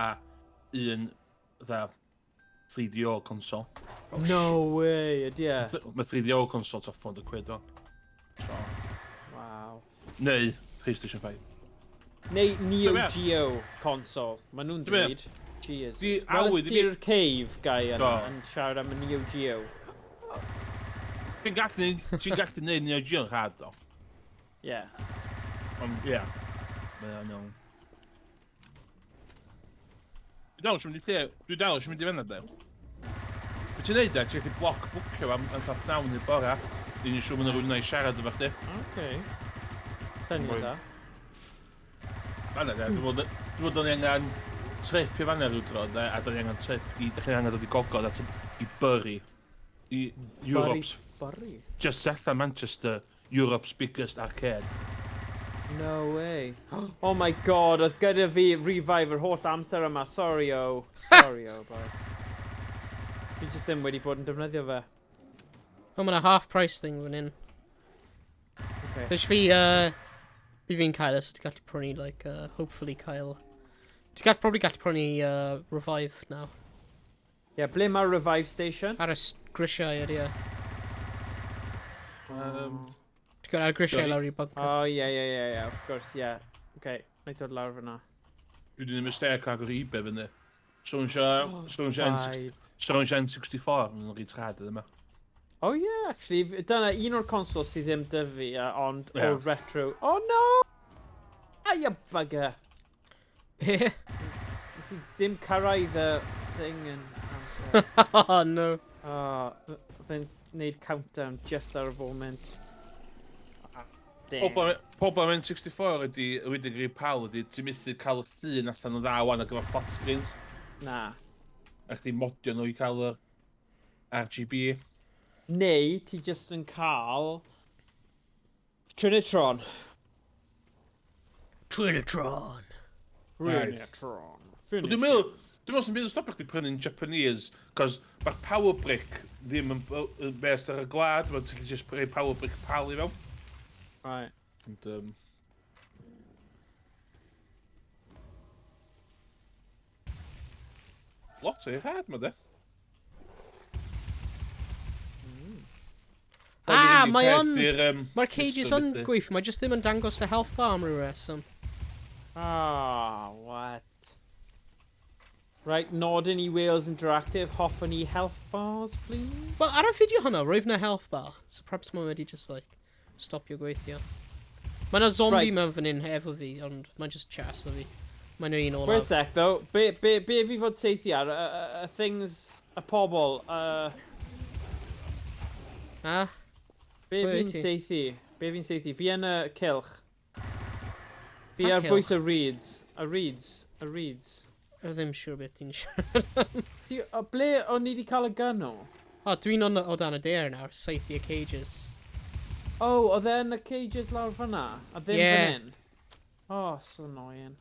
un, fatha, 3DO console. No way, ydy e. Mae 3DO console top 400 quid o. So, Wow. neu PlayStation 5. Neu Neo So, ie. Geo console. Maen nhw'n So, ie. dweud. Jesus. Di Welys awydd i fi- ti'r cave guy yna Do. yn siarad am y Neo Geo. Ti'n gallu, ti'n gallu neud Neo Geo yn rhad, do. Yeah. Ond, ie. Mae o'n iawn. Dwi dal eisiau mynd i lle, dwi dal eisiau mynd i fan'na, de. Be ti'n neud, de? Ti'n gallu block bwcio am am fatha pnawn i'r bora. Dwi'n siŵr bod yna rhywun yna i siarad efo chdi. Okay. Syniad da. Fan'na, de. Dwi'n meddwl dwi'n angen trip i fan'na rhyw dro, de. A dwi'n angen trip i, dych chi'n angen dod i gogledd at i Bury. I Europe's, Bury. just allan Manchester, Europe's biggest arcade. No way. Oh my god, oedd gyda fi revive yr holl amser yma. Sorry o. Sorry o, boi. Fi jyst ddim wedi bod yn defnyddio fe. O, mae'n half price thing fan hyn. Okay. Does fi, fi fi'n cael e, so ti'n gallu prynu, like, hopefully cael... Ti'n gallu, probably gallu prynu Revive now. Yeah, ble mae'r revive station? Ar y grisiau, ydy e. Ti'n gweld ar y grisiau Sorry. lawr i'r bunker. Oh, yeah, yeah, yeah, yeah, of course, yeah. Okay, na i dod lawr fyna. Dwi wedi gwneud mistake agor eBay fyny. So rwy'n eisiau... So rwy'n eisiau Paid. So rwy'n eisiau N64, mae'n rhaid rhad yma. Oh yeah, actually, dyna un o'r consoles sydd ddim 'da fi, ond Ie. o retro. Oh no! Ah, you bugger! Be? Nes i ddim cyrraedd y thing yn amser. Oh no. Oh, fe'n neud countdown just ar y foment. Ah, damn. Problem N64 ydy, wedi greu pal ydy, ti'n methu cael y llun allan o dda wan ar gyfer flat screens. Na. A chdi modio nhw i cael yr RGB. Neu ti just yn cael Trinitron. Trinitron. Trinitron. Wel, Dwi'n meddwl, dwi'n meddwl sy'n byd yn stopio chdi prynu'n Japanese, cos mae'r power brick ddim yn, yn based ar y glad, mae'n ti'n just prynu power brick pal i fewn. Right. Ond, lot o'i rhad ma, de. Ah, mae o'n... Mae'r cages yn gweithio, mae jyst ddim yn dangos y health bar am ryw reswm. Ah, what? Right, nodyn i Wales Interactive, hoffwn i health bars, please? Wel, ar y fideo hwnna, roedd na health bar, so perhaps mae wedi just, like, stopio gweithio. Mae yna zombie mewn fan hyn efo fi, ond mae'n just chas o fi. Mae'n yr un Wait a olaf. sec, though. Be fi fod seithi ar? Y things, y pobl, Ah, Be Ble fi'n wyt ti? seithi? Be fi'n seithi? Fi yn y cylch. Fi Pa ar bwys cylch? y reeds. Y reeds. Y reeds. Rwy ddim siŵr beth ti'n siarad. Ti, o, ble o'n ni wedi cael y gun o? O, dwi'n o dan y daear nawr, saethu y cages. Oh, oedd e yn y cages lawr fyna? A ddim Ie. fan hyn? Oh, so annoying.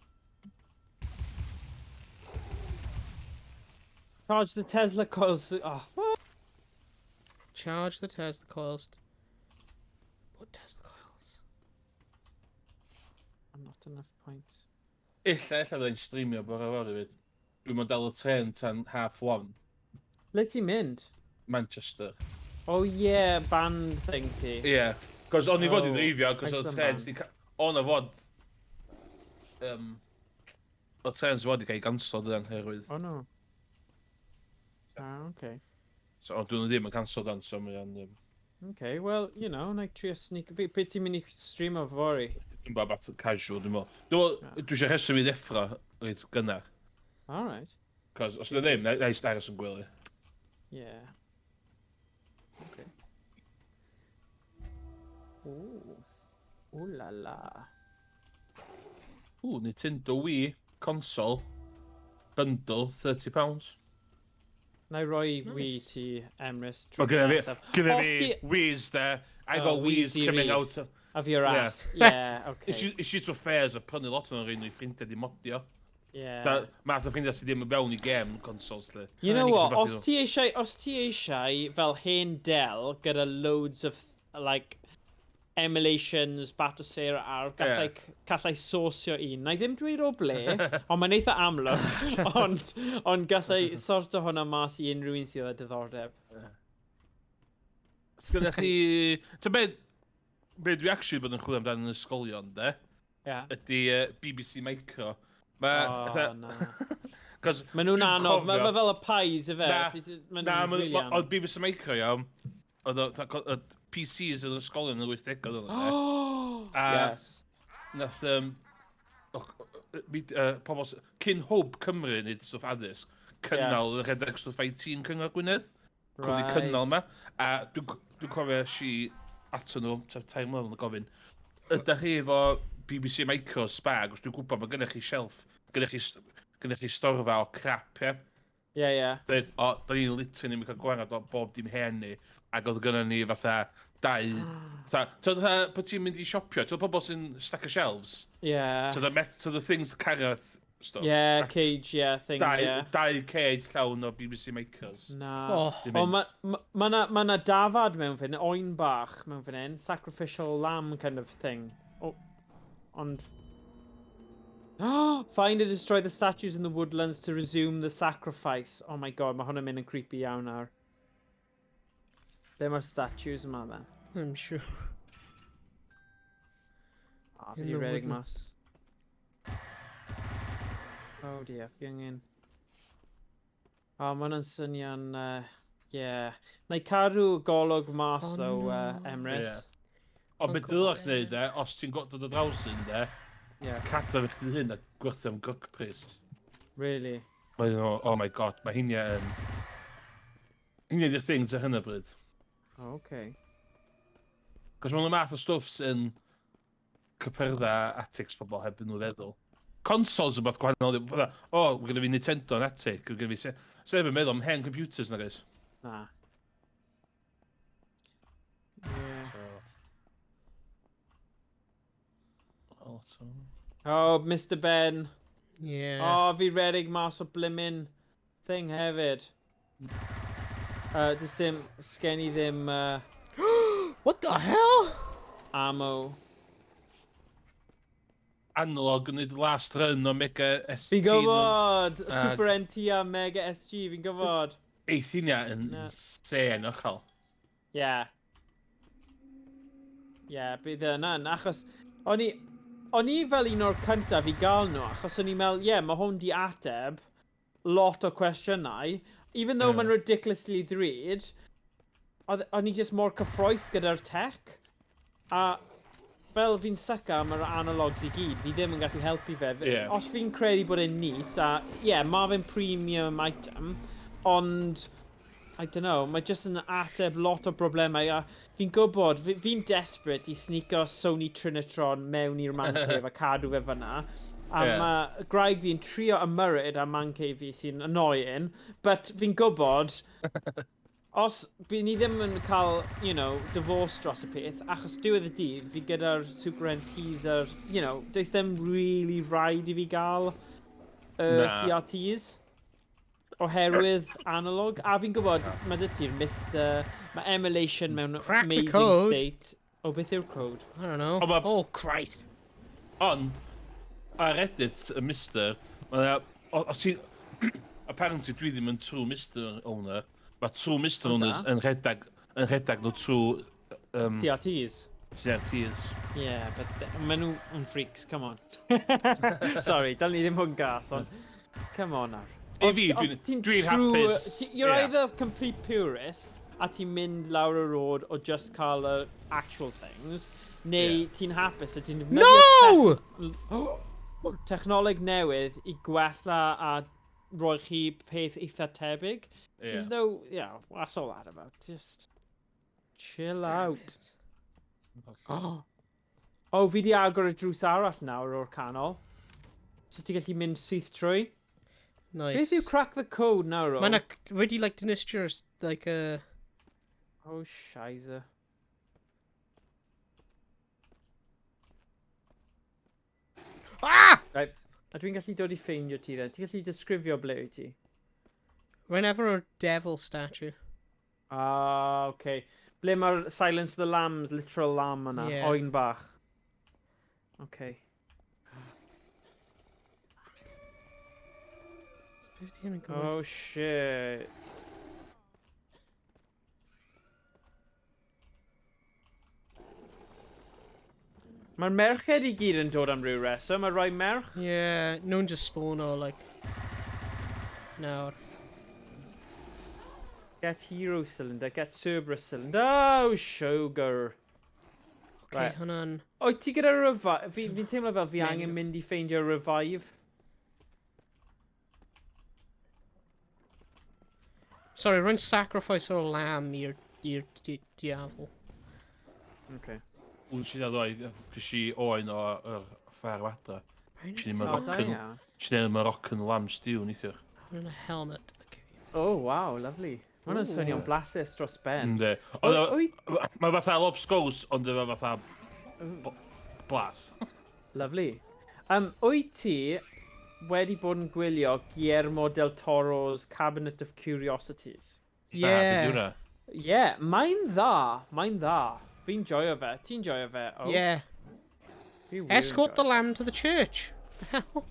Charge the Tesla coils. Oh, what? Charge the Tesla coils. What Tesla coils? Not enough points. Ella fyddai'n streamio bore fory fyd. Dwi'n mynd dal y trên tan 1:30. Ble ti'n mynd? Manchester. Oh yeah, band thing ti. Ie. Yeah. Cos o'n i fod i Oh, ddreifio, cos oedd Iceland trens band. di... O'n o fod... O trens fod i gael ei ganslo dydan, herwydd. Oh no. Ah, okay. So, ond dyn nhw ddim yn canslo dan, so mae o'n... Okay, well, na i trio sneak... Be ti'n mynd i streamo fory? Dwi'n bod beth casual, dwi'n meddwl. Dwi'n meddwl, dwi eisiau rheswm i ddeffro reit gynnar. Alright. Cos os yna ddim, na i jyst aros yn gwely. Yeah. Okay. Ooh. Ooh la la. Ooh, Nintendo Wii console bundle, £30. Na i roi Wii Nice. ti, Emrys, Mae tro gynna fi, nesaf. gynna Os fi Wii's there. I Oh, got Wii's Wii's di coming fi. out. Of your Yeah. ass. Yeah, okay. Is i to fairs a prynu lot o'n rhain o'i ffrindiau di modio. Yeah. Ta, math o ffrindiau sydd ddim yn fewn i gem consoles, lle. You know Ni what, gallu os ti eisiau fel hen Dell gyda loads of, like, emulations, Battlesera ar, gallai, yeah. gallai sourcio un. Na i ddim dweud o ble, ond mae'n eitha amlwg, ond gallai sorto hwnna mas i unrhyw un sydd â diddordeb. Sgynnych chi... Ta be dwi actually bod yn chwilio amdano yn ysgolion, de, ydy BBC Micro. Mae... Oh, na. Cos Maen nhw'n dwi'n anodd, mae cofio- ma fel y pies, ife? Na, Maen Na, nhw'n really anodd. oedd BBC Micro, iawn, oedd PCs yn ysgolion yn y 80au oedd o, de. Oh, A yes. nath pobl cyn Hwb Cymru wneud stwff addysg, cynnal yeah. rhedeg stwff IT yn Cyngor Gwynedd. Cwmni cynnal yma. A dwi'n cofio si ato nhw, tua 3 mlynedd yn gofyn, ydych chi efo BBC Micro Spag, os dwi'n gwybod mae gennych chi shelf, gennych chi storfa o crap, ie? Ie. Dweud, o, da ni'n literally ddim yn cael gwarad o bob dim hen ni, ac oedd gynnon ni fatha dau, fatha, ti'n fatha, pan ti'n mynd i siopio, ti'n pobl sy'n stack o shelves? Yeah. To the things cario stuff. Yeah, cage, yeah, thing, Dau, yeah. dau cage llawn o BBC Micros. Na. Oh. Di O, mynd. ma na dafad mewn fan, oen bach mewn fan hyn. Sacrificial lamb kind of thing. Oh, ond... Find and destroy the statues in the woodlands to resume the sacrifice. Oh my God, mae hwn yn mynd yn creepy iawn nawr. Ble mae'r statues yma then? I'm sure. Ah, In fi the redeg woodland. mas. Oh dear, fi angen... Oh, mae hwnna'n swnio'n... Yeah. Na i cadw golwg mas, Oh, though, no. Emrys. Ie. Ond beth dylech wneud, e, os ti'n dod o draws un, de, cadw fi chdi hyn a gwerthu am grwc pris. Really. Mae nhw, oh my God, mae hynny yn... Hynny ydy'r things ar hyn o bryd. Oh, okay. Cos mae'n math o stwff sy'n cypyrdda attics pobl heb nhw feddwl. Consoles yn beth gwahanol. Fatha, o, oh, mae gen i fi Nintendo yn attic. Mae gen i fi... Sef yn meddwl am hen computers na guys. Na. Yeah. Oh, so... Oh, Mr Ben. Yeah. Oh, fi redeg mas o blimmin thing hefyd. Does dim, sgen i ddim What the hell? ammo. Analog yn neud last run o Mega ST. Fi'n gwybod! Super NT a Mega SG, fi'n gwybod. Eith hynna yn Na. insane uchel. Yeah. Ie, yeah, bydd yna, achos o'n i, o'n i fel un o'r cyntaf i gael nhw, achos o'n i'n meddwl, ie, yeah, mae hwn di ateb lot o cwestiynau, even though mae'n ridiculously ddrud, o'n i just mor cyffroes gyda'r tech, a fel fi'n syca am yr analogs i gyd, fi ddim yn gallu helpu fe. Os fi'n credu bod e'n neat, a ie, yeah, mae fe'n premium item, ond I don't know, mae jyst yn ateb lot o broblemau, a fi'n gwybod, fi'n desperate i sneako Sony Trinitron mewn i'r man cave a cadw fe fyna. A mae gwraig fi'n trio ymyrryd ar man cave fi sy'n annoying, but fi'n gwybod, os by ni ddim yn cael, divorce dros y peth, achos diwedd y dydd, fi gyda'r Super NTs a'r, does ddim really rhaid i fi gael y Na. CRTs. Oherwydd analog, a fi'n gwybod, mae dy ti'r Mister, mae emulation mewn Crack the amazing code. state. O, beth yw'r code? I don't know. O, Oh, Christ. Ond, ar Reddit, y Mister, mae os ti... Apparently, dwi ddim yn true Mister owner. Mae true Mister Oes owners a? yn rhedeg nhw trwy CRTs. CRTs. Yeah, but maen nhw yn freaks, come on. Sorry, dylen ni ddim fod yn gas, ond come on nawr. I fi, Os ti'n dwi'n true- hapus, You're ie. either complete purist, a ti'n mynd lawr y road o just cael y actual things, neu ti'n hapus a ti'n defnyddio No! technoleg newydd i gwella a roi chi peth eitha tebyg. There's no, yeah, that's all that about. Just chill out. Oh. Oh, fi di agor y drws arall nawr o'r canol. So ti'n gallu mynd syth trwy. Nice. Beth yw crack the code nawr, o? Mae'n really like dinistrio, like a... Oh, shizer. Ah! Right. A dwi'n gallu dod i ffeindio ti then. Ti'n gallu disgrifio ble wyt ti? Rwy'n efo'r devil statue. Ah, okay. Ble mae'r Silence of the Lambs, literal lamb yna? Ie. Oen bach. Okay. Beth di hyn yn golygu? Oh, shit. Mae'r merched i gyd yn dod am ryw reswm. Mae rhai merch. Yeah, nhw'n just spawn o, like... Nawr. Get Hero Cylinder, get Cerberus Cylinder. Oh, sugar. Okay, Right. hwnna'n... Oed ti gyda revive? Fi'n teimlo fel fi Menu. angen mynd i ffeindio revive. Sorry, rwy'n sacrifice o'r lamb i'r diafol. Okay. Wnes i ddweud, cys i oen o'r fferm adra. Rwy'n Ti'n Oh, da Moroccan, iawn. ti'n neud Moroccan lamb stew neithiwr. Rwy'n a helmet. Okay. Oh, wow, lovely. Mae hwnna'n swnio'n blasus dros ben. Yndi. Mae fatha lobscows, ond efo fatha blas. Lovely. Wyt ti wedi bod yn gwylio Guillermo del Toro's Cabinet of Curiosities? Na, be 'di Yeah. hwnna? Yeah, mae'n dda. Mae'n dda. Fi'n joio fe. Ti'n joio fe? Oh, Yeah. Fi wir yn Escort the joio. lamb to the church. The hell?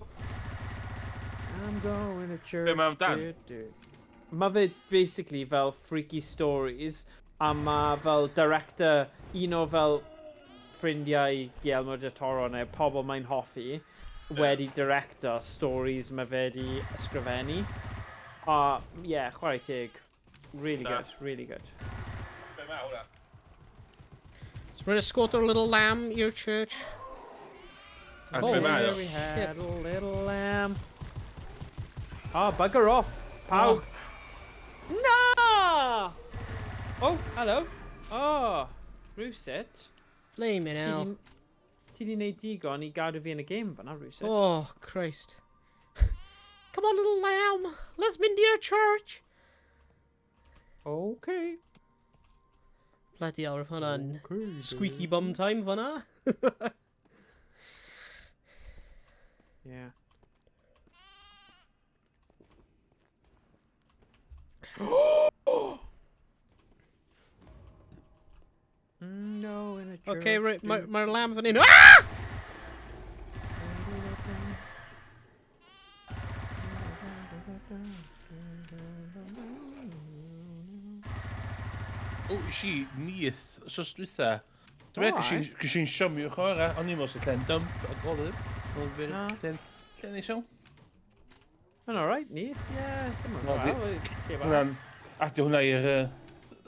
I'm going to church. Be mae amdan? Du, du. Mae fe basically fel freaky stories, a mae fel director, un o fel ffrindiau Guillermo del Toro neu pobl mae'n hoffi, wedi director stories mae fe wedi ysgrifennu. A, yeah, chwarae teg. Really Da. good, really good. Be mae hwnna? So we're gonna escort our little lamb i'r church. A Oh, be mae o? We had a little lamb. Oh, bugger off. Pawb. Na! Oh, hello. Oh, rhywsut. Flaming Ti hell. Ti di wneud digon i gadw fi yn y game fan'na, rhywsut. Oh, Christ. Come on, little lamb. Let's mynd i'r church. Okay. Bloody hell, roedd hwnna'n Okay, squeaky bum time fan'na. Yeah. No, in a church. Okay, right, mae'r ma lamb fan hyn. Ah! O, si, nith, sos dwytha, Ti'n meddwl, cys i'n siomio chwarae, o'n i'n meddwl sy'n lle'n dump, a gweld e ddim. Oedd fe'n lle'n lle neis iawn. Mae'n alright, neith, ie. Dim ond wel. Hwna'n, adio hwnna i'r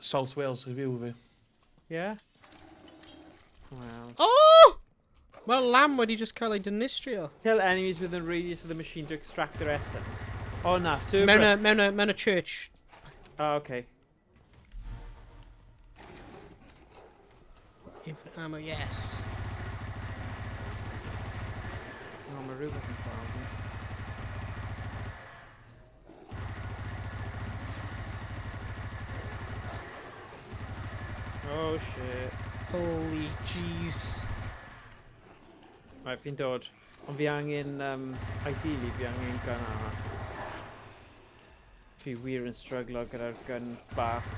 South Wales review fi. Ie. Well. Oh! Mae'r lamb wedi just cael ei dinistrio. Kill enemies within radius of the machine to extract their essence. Oh na, Cerberus. Mewn a, mewn a, mewn a church. Oh, okay. Infinite ammo, yes. Oh, mae rhywbeth yn ffordd. Oh shit. Holy jeez. Right, fi'n dod. Ond fi angen, ideally, fi angen gun arall. Fi wir yn stryglo gyda'r gun bach.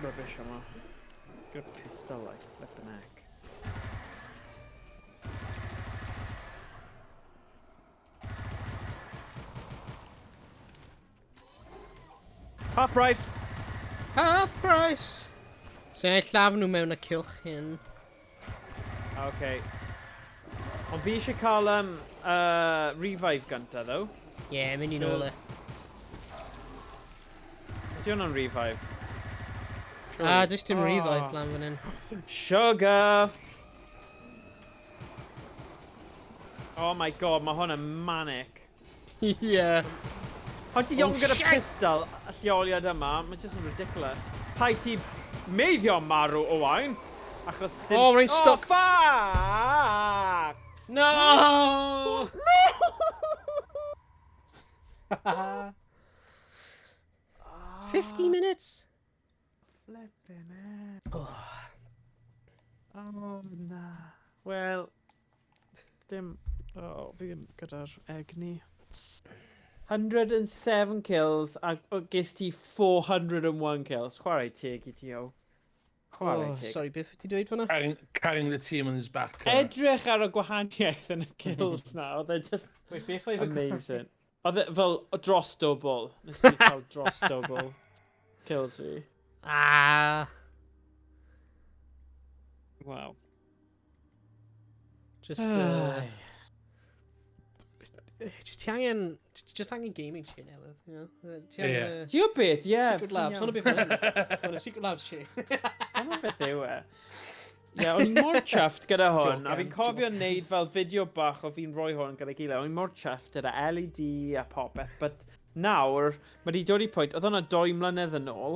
Rubbish yma. Gyda pistol, like, flippin' heck. Half price! Half price! So ei llaf nhw mewn y cylch hyn. Okay. Ond fi eisiau cael revive gynta, though. Ie, yeah, mynd i nôl e. Ydy hwnna'n revive? Ah, does dim revive lan fan hyn. Sugar! Oh my god, mae hwn yn manic. Yeah. Pan ti iawn Oh, gyda shit. pistol y lleoliad yma, mae just yn ridiculous. Pai ti meiddio marw, Owain? Achos dim... Oh, rwy'n stuck. Oh, fuck! No! No! 50 minutes? Flippin' heck. Oh, na. Wel, dim... Oh, fi ddim gyda'r egni. 107 kills, a ges ti 401 kills. Chwarae teg i ti, o. Chwarae Oh, teg. sorry, beth ti dweud fan'na? Carrying the team on his back. Edrych ar y gwahaniaeth yn y kills na, oedd e just Wait, beth oedd amazing. Oedd e fel dros double. Nes ti cael dros double kills fi. Ah. Wow. Just, just ti angen, just angen gaming chair newydd, you know? Ti angen, Ie. Ti'n gwybod beth? Ie. Secret Labs, hwnna beth hwnna. Hwnna Secret Labs chair. Dyna beth yw e. Ie, o'n i mor chuffed gyda hwn, a Joke, fi'n cofio joke. wneud fel fideo bach o fi'n rhoi hwn gyda'i gilydd. O'n i mor chuffed gyda LED a popeth, but nawr, mae wedi dod i pwynt, oedd hwnna 2 mlynedd yn ôl,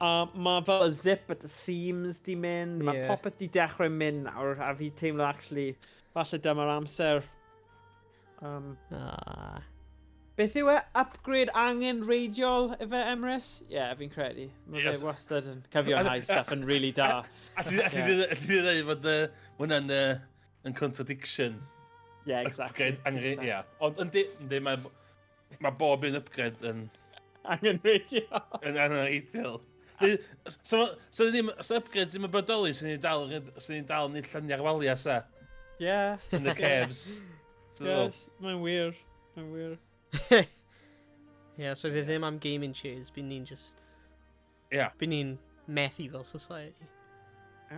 a mae fel y zip at the seams di mynd, mae popeth di dechrau mynd nawr, a fi teimlo actually, falle dyma'r amser. Beth yw e? Upgrade angenrheidiol efe, Emrys? Ie, yeah, fi'n credu. Mae fe Yes. wastad yn cyfiawnhau stuff yn really da. Alli di ddweud fod hwnna'n yn contradiction. Yeah, exactly. Upgrade angre... Ie. Ond yndi, yndi, mae bob un upgrade yn Angenrheidiol. Yn angenrheidiol. So, so, ddim, so upgrades ddim yn bodoli, sy'n ni dal, sy'n ni dal yn lluniau'r waliau, sa? Yeah. In the caves. Yes, mae'n wir. Mae'n wir. Yeah, so fe ddim am gaming chairs, byn ni'n just... Yeah. Byn ni'n methu fel society.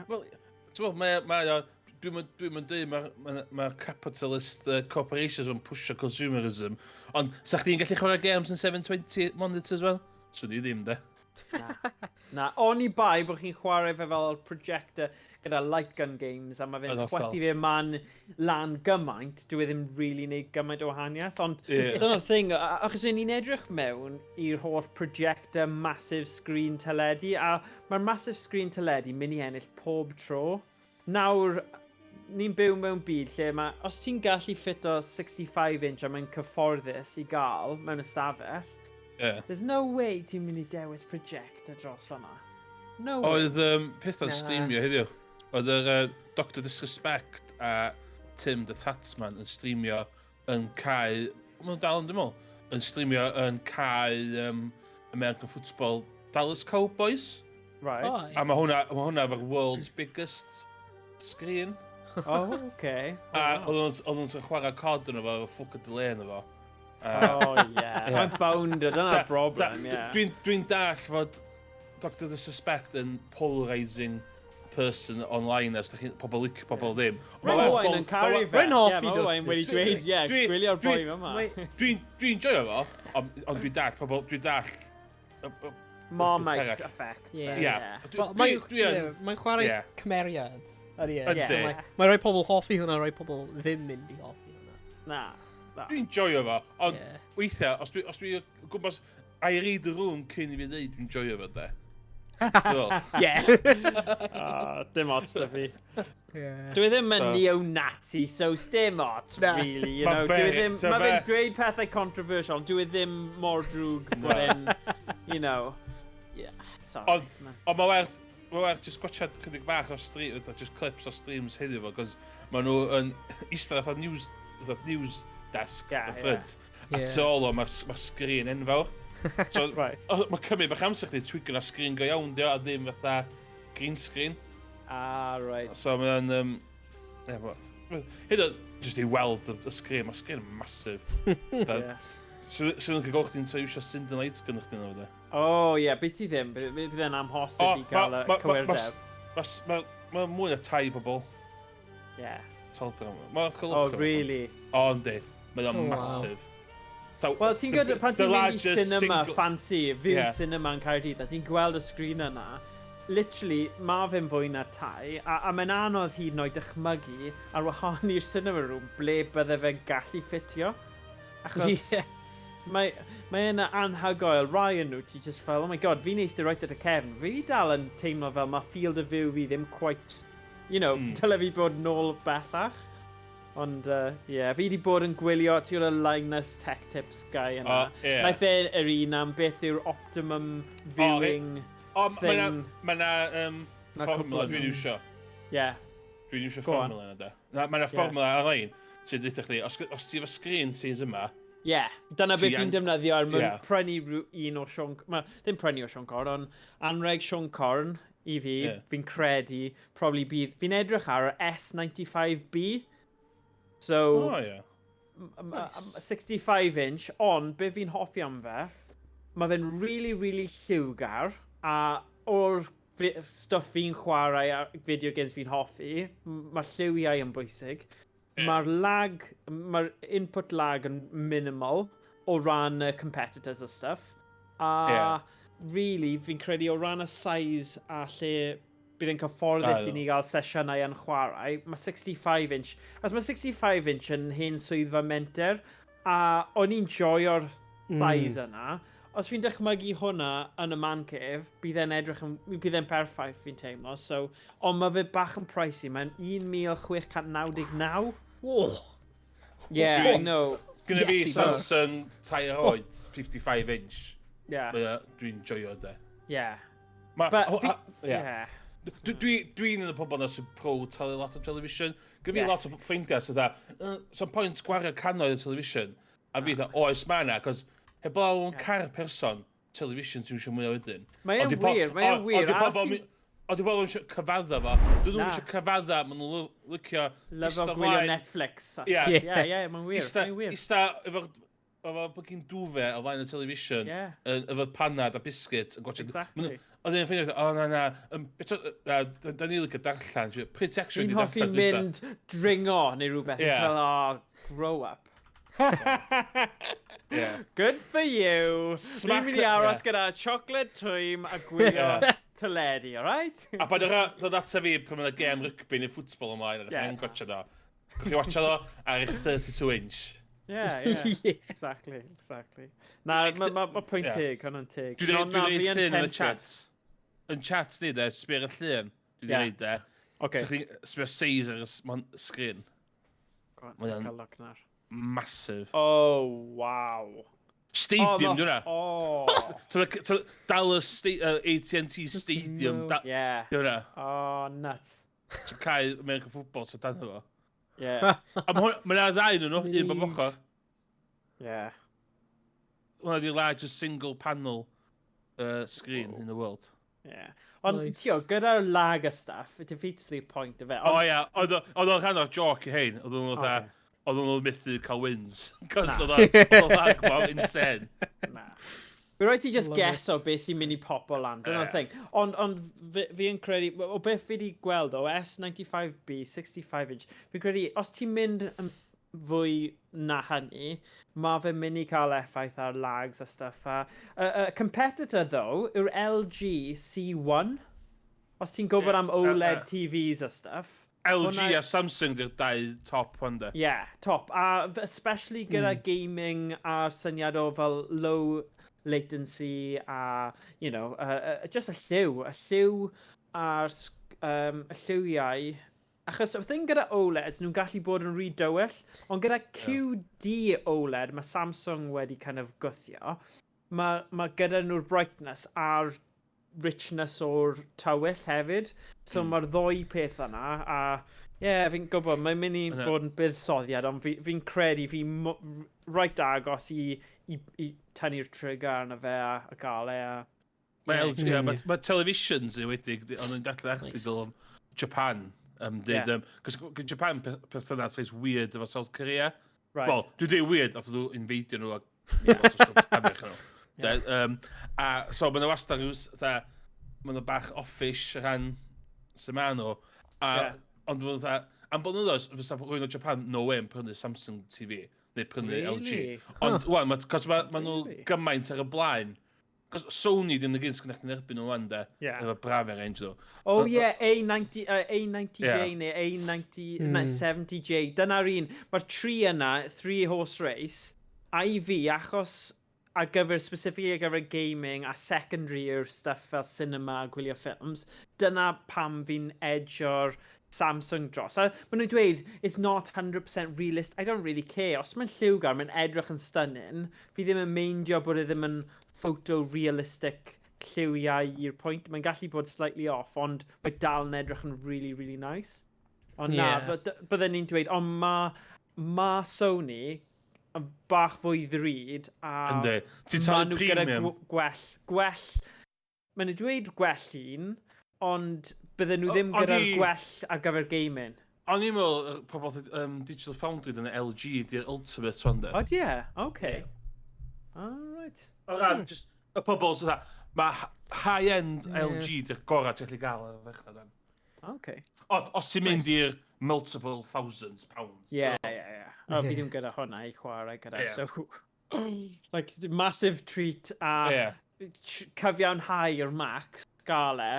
Wel, ti'n gwbod, mae o, dwi'n dwi dweud mae'r ma capitalist corporations yn pwysio consumerism, ond sa chdi'n gallu chwarae games yn 720 monitors fel? Swn i ddim, de. Na. Na, oni bai bod chi'n chwarae fe fel projector gyda light gun games a mae fe'n Yn hollol. chwythu fe man lan gymaint, dyw e ddim really neud gymaint o wahaniaeth, ond Ie. dyna'r thing, achos ni'n edrych mewn i'r holl projector massive screen teledu, a mae'r massive screen teledu mynd i ennill pob tro. Nawr, ni'n byw mewn byd lle mae, os ti'n gallu ffito 65 inch a mae'n cyfforddus i gael mewn ystafell, Ie. there's no way ti'n mynd i dewis projector dros hwnna. No way. Oedd pethau'n Na. streamio heddiw. Oedd yr Dr Disrespect a Tim the Tatsman yn streamio yn cae... Mae'n dal yn, dwi'n meddwl, yn streamio yn cae American Football Dallas Cowboys. Right. Oh, A mae hwnna efo'r world's biggest screen. Oh, okay. A oedd nhw'n chwarae COD yn efo, efo ffwc o delay yn efo. Oh, yeah. Ie. Mae'n bound, dyna'r broblem, yeah. Dwi'n dall fod Dr Disrespect yn polarising person online, os da chi'n pobl licio pobl ddim. Ond Mae ma' werth Owain gweld- yn caru fe. Rwy'n hoffi Ie, mae Dwt Owain wedi District. dweud, ie, gwylio'r boi yma. Dwi'n joio fo, ond ond dwi'n dall pobl, dwi'n dall Marmite arall. effect. Ie. Ie. Wel, Mae'n mae'n chwarae Ie. cymeriad. Ydy e. Yndi. So Mae rai pobl hoffi hwnna, rai pobl ddim mynd i hoffi hwnna. Na. Na. Dwi'n joio fo, ond Ie. weithiau, os dwi o gwmpas, I read the room cyn i fi ddeud dwi'n joio fo, de. So, Ie. Ah, dim ots da fi. Ie. Dwi ddim yn So- neo-Nazi, so dim ots, Na. really, you Ma' know. Dwi fe- ddim, ta mae fe'n fe- dweud pethau controversial, ond dwi ddim mor drwg bod e'n, you know, yeah, sorry. Ond mae werth just gwachad chydig bach o stream, fatha just clips o streams heddiw fo, cos maen nhw yn eistedd fatha news desk yn ffrynt. A tu ôl o, mae'r ma sgrin enfawr. So, mae cymryd bach amser chdi twigio na sgrin go iawn, dio, a ddim fatha green screen. Ah, right. So mae'n... Ie, hyd yn oed, just i weld y sgrin, mae'r sgrin yn massive. So, so nhw'n cael gweld chdi'n iwsio Sinden Light gun chdi nhw, de. Oh, ie, yeah, beth ti ddim, bydd e'n amhosib i gael y cywirdeb. Mae mwy na tai bobl. Taldra. Mae'n cael Oh, really? O, yndi. Mae o'n Oh, wow. massive. So, Wel, ti'n gwybod, pan the ti'n mynd i largest cinema fancy, view cinema yn Caerdydd, a ti'n gweld y sgrin yna, literally, mae fe'n fwy na tai, a mae'n anodd hyd yn oed dychmygu ar wahân i'r cinema room ble bydde fe'n gallu ffitio. Achos mae yna anhygoel, rai yn nhw, ti just fel, "Oh my God, fi'n eistedd right at y cefn." Fi dal yn teimlo fel mae field of view fi ddim quite, dyle fi bod nôl bellach. Ond, yeah, fi wedi bod yn gwylio, ti'n gwybod y Linus Tech Tips guy yna. O, ie. Naeth e yr un am beth yw'r optimum viewing O, mae 'na thing. ma 'na, Ma' fformula cwpl dwi'n nhw. iwsio. Dwi'n iwsio Go on. fformula yna, de. Na, mae 'na fformula ar-lein sy'n dweud chdi, os ti efo screen size yma, Yeah, dyna Ti beth fi'n defnyddio ar mwyn prynu un o Siôn. Ma, ddim prynu o Siôn Corn, ond anreg Siôn Corn i fi, fi'n credu, probably bydd. Fi'n edrych ar y S95B. So, O, ie. Nice. 65 inch, ond be fi'n hoffi am fe, mae fe'n really, really lliwgar, a o'r stuff fi'n chwarae a video games fi'n hoffi, mae lliwiau yn bwysig. Mae'r lag, mae'r input lag yn minimal o ran y competitors a stuff. A really, fi'n credu o ran y size a lle bydd yn cyfforddus i ni gael sesiynau yn chwarae, mae 65 inch, as mae 65 inch yn hen swyddfa menter, a o'n i'n joio'r size yna. Os fi'n dychmygu hwnna yn y man cave, bydd e'n edrych yn, bydd e'n perffaith fi'n teimlo. So, ond mae fe bach yn pricey, mae'n 1699. Whoa. Yeah, I know. Gynna fi Iesu. Samsung tair oed, 55 inch. Dwi'n joio de. But Yeah. Dwi'n un o'r pobl na sy'n pro talu lot o television. Gyda fi lot o ffrindiau sydd dda, "So'n pwynt gwario cannoedd o television." A fi dda, "Oes ma na," cos heblaw yn car person, television ti'n eisiau mwy o wedyn. Mae e'n Ond wir, mae e'n wir, Ond di pobl Ond di pobl eisiau cyfadda fo. Dyn nhw'n Na. eisiau cyfadda, maen nhw'n licio Lyfo ista gwylio flaen- Netflix. Ie. Ie, ie, mae'n wir, mae'n wir. Ista efo fucking duvet o flaen y television, efo panad a biscuit yn gwatchio. Oedd e'n ffeindio, "O na na, beth da ni licio darllen, pryd ti actually Fi'n di hoffi darllen dwytha?" mynd dringo neu rhywbeth. Ie. Yeah. Fel, "Oh, grow up." Good for you. Fi'n mynd i aros gyda chocolate twym a gwylio teledu, alright? A pan ddod ata fi pan mae'n gêm rygbi neu ffwtbol ymlaen, a ddech chi'n gwatchio do. Chi watcha do ar eich 32 inch. Yeah. Exactly. Na, mae ma pwynt teg, hwnna'n teg. Dwi Ond na, wedi fi yn llun yn y tempted. chat. Yn chat ni, de, sbio ar y llun. Dwi wedi reid, de. Okay. So chdi'n sbio size ar y sgrin. Go on, Mae o'n cael look nawr. massive. Oh, wow. Stadium, Oh, di hwnna. Oh, So Dallas AT&T Stadium. No. Di hwnna. Oh, nuts. So cae American football so dan efo. A mae yna ddau nhw, un bob ochr. Hwnna di largest single panel screen in the world. Yeah. Ond, Nice. tio, gyda'r lag a stuff, it defeats the point of it. O ia, oedd o'n rhan o'r joke i hein. Oedd nhw'n fatha, oedd nhw'n methu cael wins. Cos oedd o'n lag mor insane. Na. Fe rhaid ti just Love guess o it. beth sy'n mynd i popo lan, dyna'r Ie. thing. Ond fi yn credu, o beth fi wedi gweld o, S95B, 65 inch, fi'n credu, os ti'n mynd yn fwy na hynny, mae fe'n mynd i cael effaith ar lags a stuff. A competitor, though, yw'r LG C1. Os ti'n gwybod Ie, am OLED TVs a stuff. LG Hwnna- a Samsung di'r dau top one de. Yeah, top. A especially gyda gaming a'r syniad o fel low latency a, just y lliw a'r y lliwiau. Achos y thing gyda OLEDs, nhw'n gallu bod yn rhy dywyll, ond gyda QD OLED, mae Samsung wedi kind of gwthio, mae gyda nhw'r brightness a'r richness o'r tywyll hefyd. So mae'r ddoi peth yna, a ie, yeah, fi'n gwybod, mae'n mynd i Yna. bod yn buddsoddiad, ond fi credu fi right agos i tynnu'r trigger arno fe a gael e. A, Mae Ie. LG, mae televisions yn wedi, ond yn darllen article am Japan, dweud, cos Japan perthynas reit weird efo South Korea. Wel, dwi'n dweud weird, nath nhw invadio nhw a lot o stwff afiach nhw. De, a so maen nhw wastad rhyw, fatha, maen nhw bach offish rhan sy'n ma nhw. A, ond maen nhw fatha, am blynyddoedd, fysa rhywun o Japan, no way yn prynu Samsung TV, neu prynu LG. Really? Ond, wan, cos ma nhw Really? gymaint ar y blaen. Cos Sony ddim yn gyn sgynnych chi'n erbyn nhw wan, de. Efo Bravia range nhw. Oh yeah, A90, A90J neu A90, 70J. Dyna'r un. Mae'r tri yna, three horse race, a i fi, achos ar gyfer, specifically ar gyfer gaming a secondary yw'r stuff fel cinema a gwylio ffilms, dyna pam fi'n edgeo'r Samsung dros. A maen nhw'n dweud, "It's not 100% realist." I don't really care. Os mae'n lliwgar, mae'n edrych yn stunning, fi ddim yn meindio bod e ddim yn photorealistic lliwiau i'r pwynt. Mae'n gallu bod slightly off, ond mae dal yn edrych yn really, really nice. Ond na, bydden ni'n dweud, ond ma Sony yn bach fwy ddrud a Yndi. Ti'n ma' talu nhw gyda premium. gwell. Maen nhw dweud gwell un, ond bydden nhw ddim gyda'r gwell ar gyfer gaming. O'n i'n meddwl, pobl Digital Foundry dyna LG di'r ultimate one, de. O, ie, okay. All right. O ran, just, y pobl sydd mae high-end LG di'r gorau ti'n gallu gael ar y farchnad wan. O, os ti'n mynd i'r multiple thousands pounds. Yeah, yeah. O, fi ddim gyda hwnna i chwarae gyda, so like, massive treat a cyfiawnhau i'r max gael e,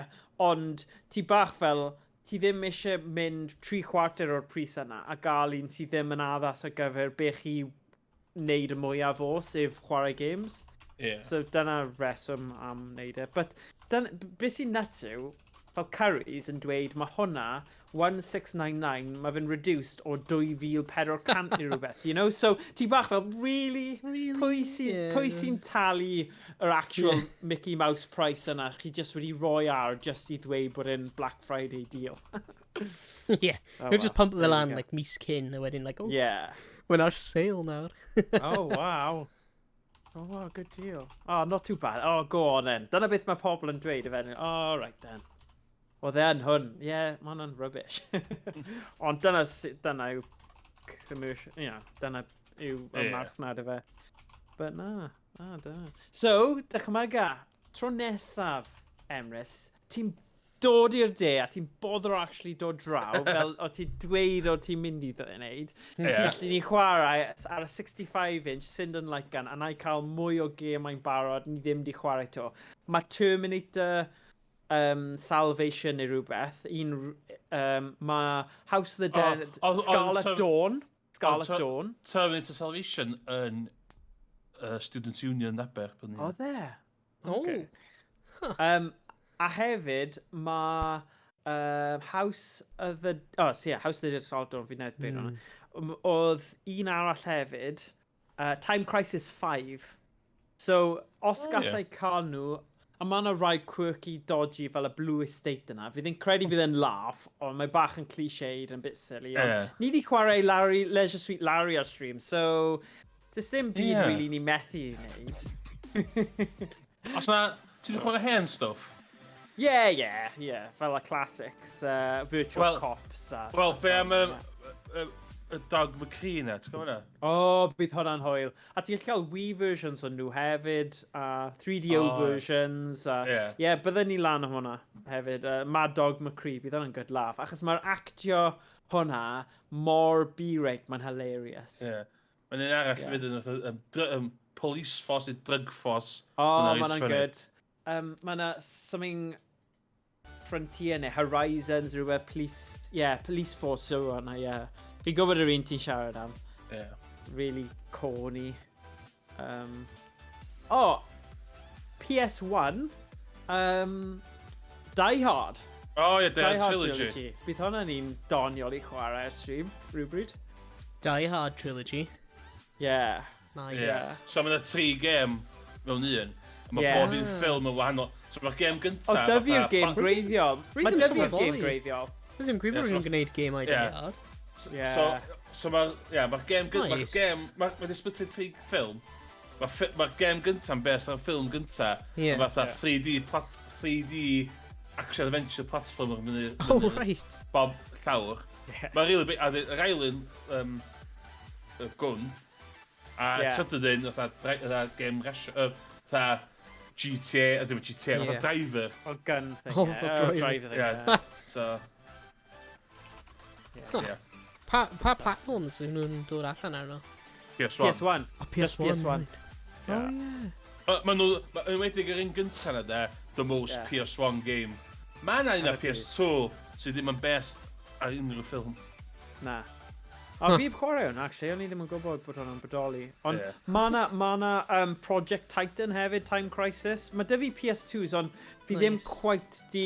ond ti bach fel, ti ddim eisiau mynd tri chwarter o'r pris yna a gael un sydd ddim yn addas ar gyfer be chi wneud y mwyaf o, sef chwarae games. So dyna reswm am wneud e. But beth sy'n nuts yw, fel Currys yn dweud mae hwnna 1699, mae fe'n reduced o 2400 neu rhywbeth. So ti bach fel, really? Really? Pwy sy'n talu yr actual Mickey Mouse price yna? Chi just wedi roi ar just i ddweud bod e'n Black Friday deal. Yeah. Oh, Nhw'n just well, pump fe there you lan go. like mis cyn a wedyn like, "Oh, we're ar sale nawr." Oh, wow. Oh, wow, good deal. Oh, not too bad. Oh, go on then. Dyna beth mae pobl yn dweud efe. Oh, right then. Oedd e yn hwn. Yeah, mae hwnna'n rubbish. Ond dyna yw commercial, dyna yw y marchnad efe. But na, dyna. So, dychmyga, tro nesaf, Emrys, ti'n dod i'r de a ti'n boddro actually dod draw, fel o ti'n dweud o ti'n mynd i wneud. Gallu ni chwarae ar y 65 inch Sinden Light Gun a na i cael mwy o gemau'n barod ni ddim di chwarae to. Mae Terminator Salvation neu rhywbeth, un, mae House of the Dead, Scarlet Dawn, Scarlet Dawn. Terminator Salvation yn Students' Union Aber. O, there. Oh. Okay. A hefyd, mae House of the... Oh, so yeah, House of the Dead, Scarlet Dawn, fi newydd mm. hwnna. Oedd un arall hefyd, Time Crisis 5. So, os gallai cael nhw, a mae yna rai quirky, dodgy fel y Blue Estate yna, fi ddim credu bydd e'n laugh, ond mae bach yn cliched and bit silly. Ond ni di chwarae Larry, Leisure Suit Larry ar stream, so does ddim byd really ni methu i wneud. Os na, ti wedi chwarae hen stwff? Yeah. Fel y classics, Virtual Wel- Cops a Wel, stuff be fel am 'na. y Dog McCree na, ti'n gwybod hwnna? O, oh, bydd hwnna'n hwyl. A ti'n gallu cael Wii versions o'n nhw hefyd, a 3DO O, ie. versions. A... Ie. Ie, bydden ni lan o hwnna hefyd. Mad Dog McCree, bydd hwnna'n good laugh. Achos mae'r actio hwnna mor B-rate, mae'n hilarious. Ie. Mae'n un arall Ie. hefyd yn fatha, Police Force neu Drug Force. O, Hwnna oh, reit mae hwnna'n funny. good. Mae yna something Frontier neu Horizons, rhywbeth, police... Yeah, Police Force yw hwnna, yeah. Fi'n gwybod yr un ti'n siarad am. Ie. Really corny. Oh, PS1. Die Hard. O ie, Die Die Hard Trilogy. Trilogy. Bydd hwnna'n un doniol i chwarae ar stream, rhywbryd. Die Hard Trilogy. Yeah. Nice. Ie. So mae yna tri gêm mewn un. A mae Ie. bob un ffilm yn wahanol. So mae'r gêm gyntaf... O, dyfu'r gêm greiddiol. Rwy Mae ddim dyfu'r sylweddoli. gêm greiddiol. Dwi ddim gwybod Ie, rwy'n gwneud game i Die Ie. Hard. Ie. So mae'r yeah, ma gêm gyntaf... Nice. Mae'r gêm... Mae ma di splitio tri ffilm. Mae'r ma gêm gyntaf yn based ar ffilm gyntaf. Ie. Fatha Ie. 3D, 3D action adventure platform yn mynd Oh, right. bob llawr. Ie. Mae'n really big... A yr ail un, y gwn, a Ie. trydydd un, fatha game rush, fatha GTA, a dim GTA, fatha Ie. Driver. O, gun thing. Oh, ie. the Oh, driver. driver thing. Ie. ie. So, Ie. yeah. Pa platforms ydyn nhw'n dod allan arno? PS1. PS1. O, Just PS1. right. Yeah. Oh, yeah. Ma' nhw, yn enwedig yr un gyntaf na de, the most Ie. PS1 game. Mae yna un ar Ar y pryd. PS2 sydd ddim yn best ar unrhyw ffilm. Na. A fi heb chwarae hwn, actually, o'n i ddim yn gwybod bod hwnna'n bodoli. Ond Ie. ma' 'na, ma 'na Project Titan hefyd, Time Crisis. Mae 'da fi PS2s, ond fi ddim Nice. quite di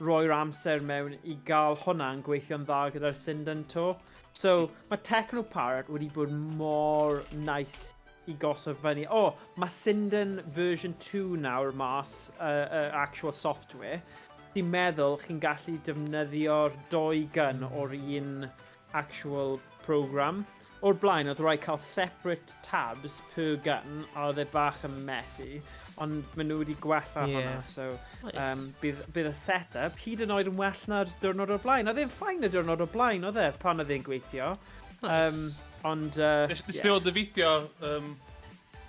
roi'r amser mewn i gael hwnna'n gweithio'n dda gyda'r Sinden 'to. So, mae Technoparrot wedi bod mor nice i gosod fyny. O, oh, mae Sinden version 2 nawr mas, actual software. Ti'n meddwl chi'n gallu defnyddio'r doi gun o'r un actual program. O'r blaen, oedd rhaid cael separate tabs per gun, a oedd e bach yn messy. Ond maen nhw wedi gwella hwnna, so Nice. bydd y setup hyd yn oed yn well na'r diwrnod o'r blaen. Oedd e'n fine y diwrnod o'r blaen, oedd e, pan oedd e'n gweithio. Nice. Ond, Nes ie. ti weld y fideo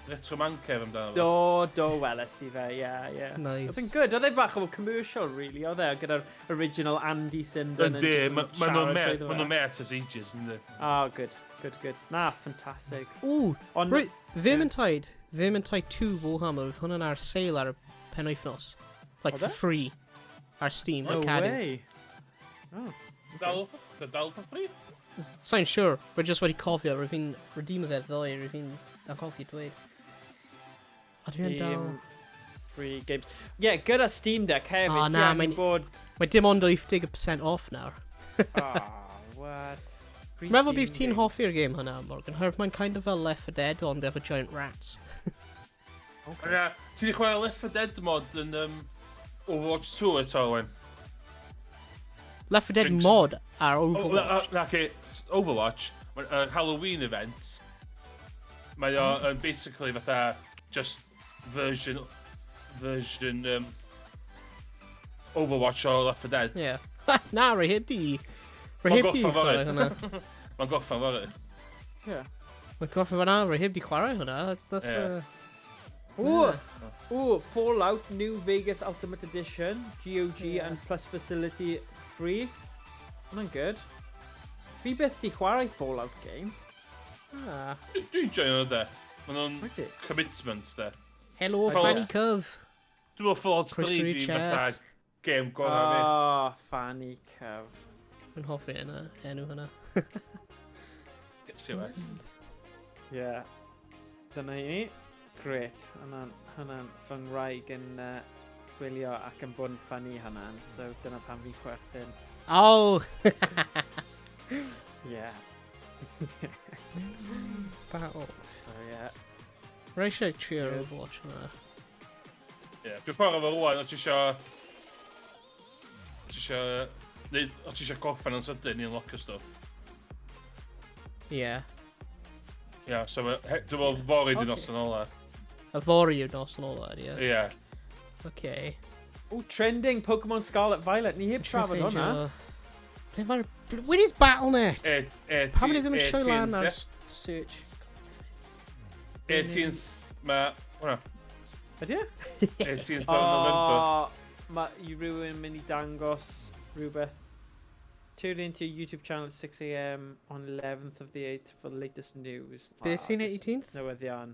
Retro Man Cave amdano fo? Do, weles i fe, ie. Nice. Oedd e'n good, oedd e bach o commercial, really, oedd e, gyda'r original Andy Sinden yn Yndi, jyst yn ma' nhw'n siarad met, trwyddo ma' fe. nhw'n met as ages, yndi. Oh, good. Na, fantastic. Ooh, Ond, right, Vermintide. Vermintide 2 Warhammer, oedd hwnna'n ar sale ar y penwythnos. Like, Oedd for e? free. Ar Steam, no like Cadw. way. Oh. Dal, dal for free? Sa'n siwr, rwy just wedi cofio, rwy fi'n redeem fe ddoe, rwy fi'n anghofio dweud. A dwi'n dal. Steam free games. Yeah, gyda Steam Deck hefyd, O, ti na, angen bod. Mae dim ond 80% off nawr. Oh, what? Free Meddwl bydd Steam ti'n games. hoffi'r game hwnna, Morgan. Herf mae'n kind of fel Left 4 Dead, ond efo giant rats. Okay. Ia, ti di chwarae Left 4 Dead mod yn Overwatch 2 eto, Owen? Left 4 Dead Jinx. mod ar Oh, Overwatch. na, na, Overwatch, yr Halloween event, mae o yn basically fatha just version Overwatch o Left 4 Dead. Yeah. Na, rwy heb di. Rwy Mae'n heb di gorffen chwarae fory. hwnna. Mae'n gorffen fory. Yeah. Mae'n gorffen fan'na, rwy heb di chwarae hwnna. That's, Ie. Ooh, ooh, Fallout New Vegas Ultimate Edition, GOG and Plus Facility free. Hwnna'n good. Fi byth di chwarae Fallout game. Ah. Dwi'n joio nhw, de. Maen nhw'n Wyt ti? commitment, de. Hello, Fallout- Fanny Cove. Dwi'n meddwl Fallout Croeso 3 i di chat. fatha game gorau fi. Oh, Fanny Cove. Dwi'n hoffi yna, enw hwnna. Get to it. Yeah. Dyna i ni. Great. Hwnna'n fy ngwraig yn gwylio ac yn bod yn funny hwnna. So dyna pam fi'n chwerthin. Oh! Yeah. Battle. So yeah. Rwy eisiau trio Good. Overwatch hwnna. Ie, dwi'n chwarae fo rwan, o ti isio, neu, o ti isio gorffen yn sydyn i unlockio stwff. Yeah. Ie, yeah, so dwi'n meddwl fory di Ocê. noson ola. Yfory yw'r noson ola, ie. Ie. Okay. Oh, trending Pokemon Scarlet Violet. Ni heb trafod hwnna. Ble mae'r... Where is Battle.net? E, e, Pam ni ddim yn sioi lan ar search? 18th, mae... Hwna. Ydy e? 18th of November. O, mae rhywun yn mynd i dangos rhywbeth. Tune into your YouTube channel at 6 a.m. on 11th of the 8th for the latest news. Beth sy'n Jyst 18th? Newyddion.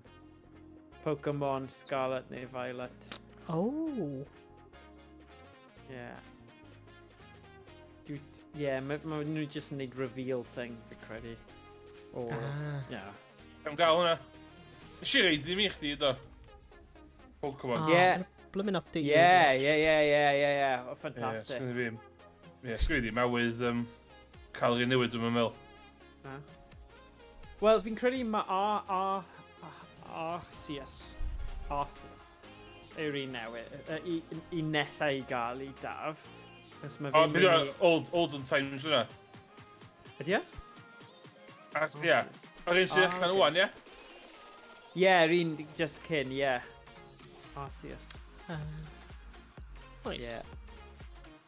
Pokemon Scarlet neu Violet. Oh. Yeah. Yeah, mae ma nhw jyst yn neud reveal thing, fi credu. O, Ah. yeah. Am gael hwnna. Nes i reid i mi chdi, do. Pokemon. Ah, Yeah. I'm gonna bloomin' update you. Yeah. Oh, Ie, fantastic. sgynny fi. Ie, sgynny fi. Mawydd cael ei newid dwi'n meddwl. Na. Wel, fi'n credu mae A, A, A, Arceus, Arceus, yw'r un newydd, i nesau i gael i daf. Cos mae O, fi'n beth mynd yw i. Olden Times hwnna. Ydy e? Ie. Yr un sydd Ah, allan ocê. wan, ie? Ie, yr un just cyn, ie. Arceus. Nice. Ie.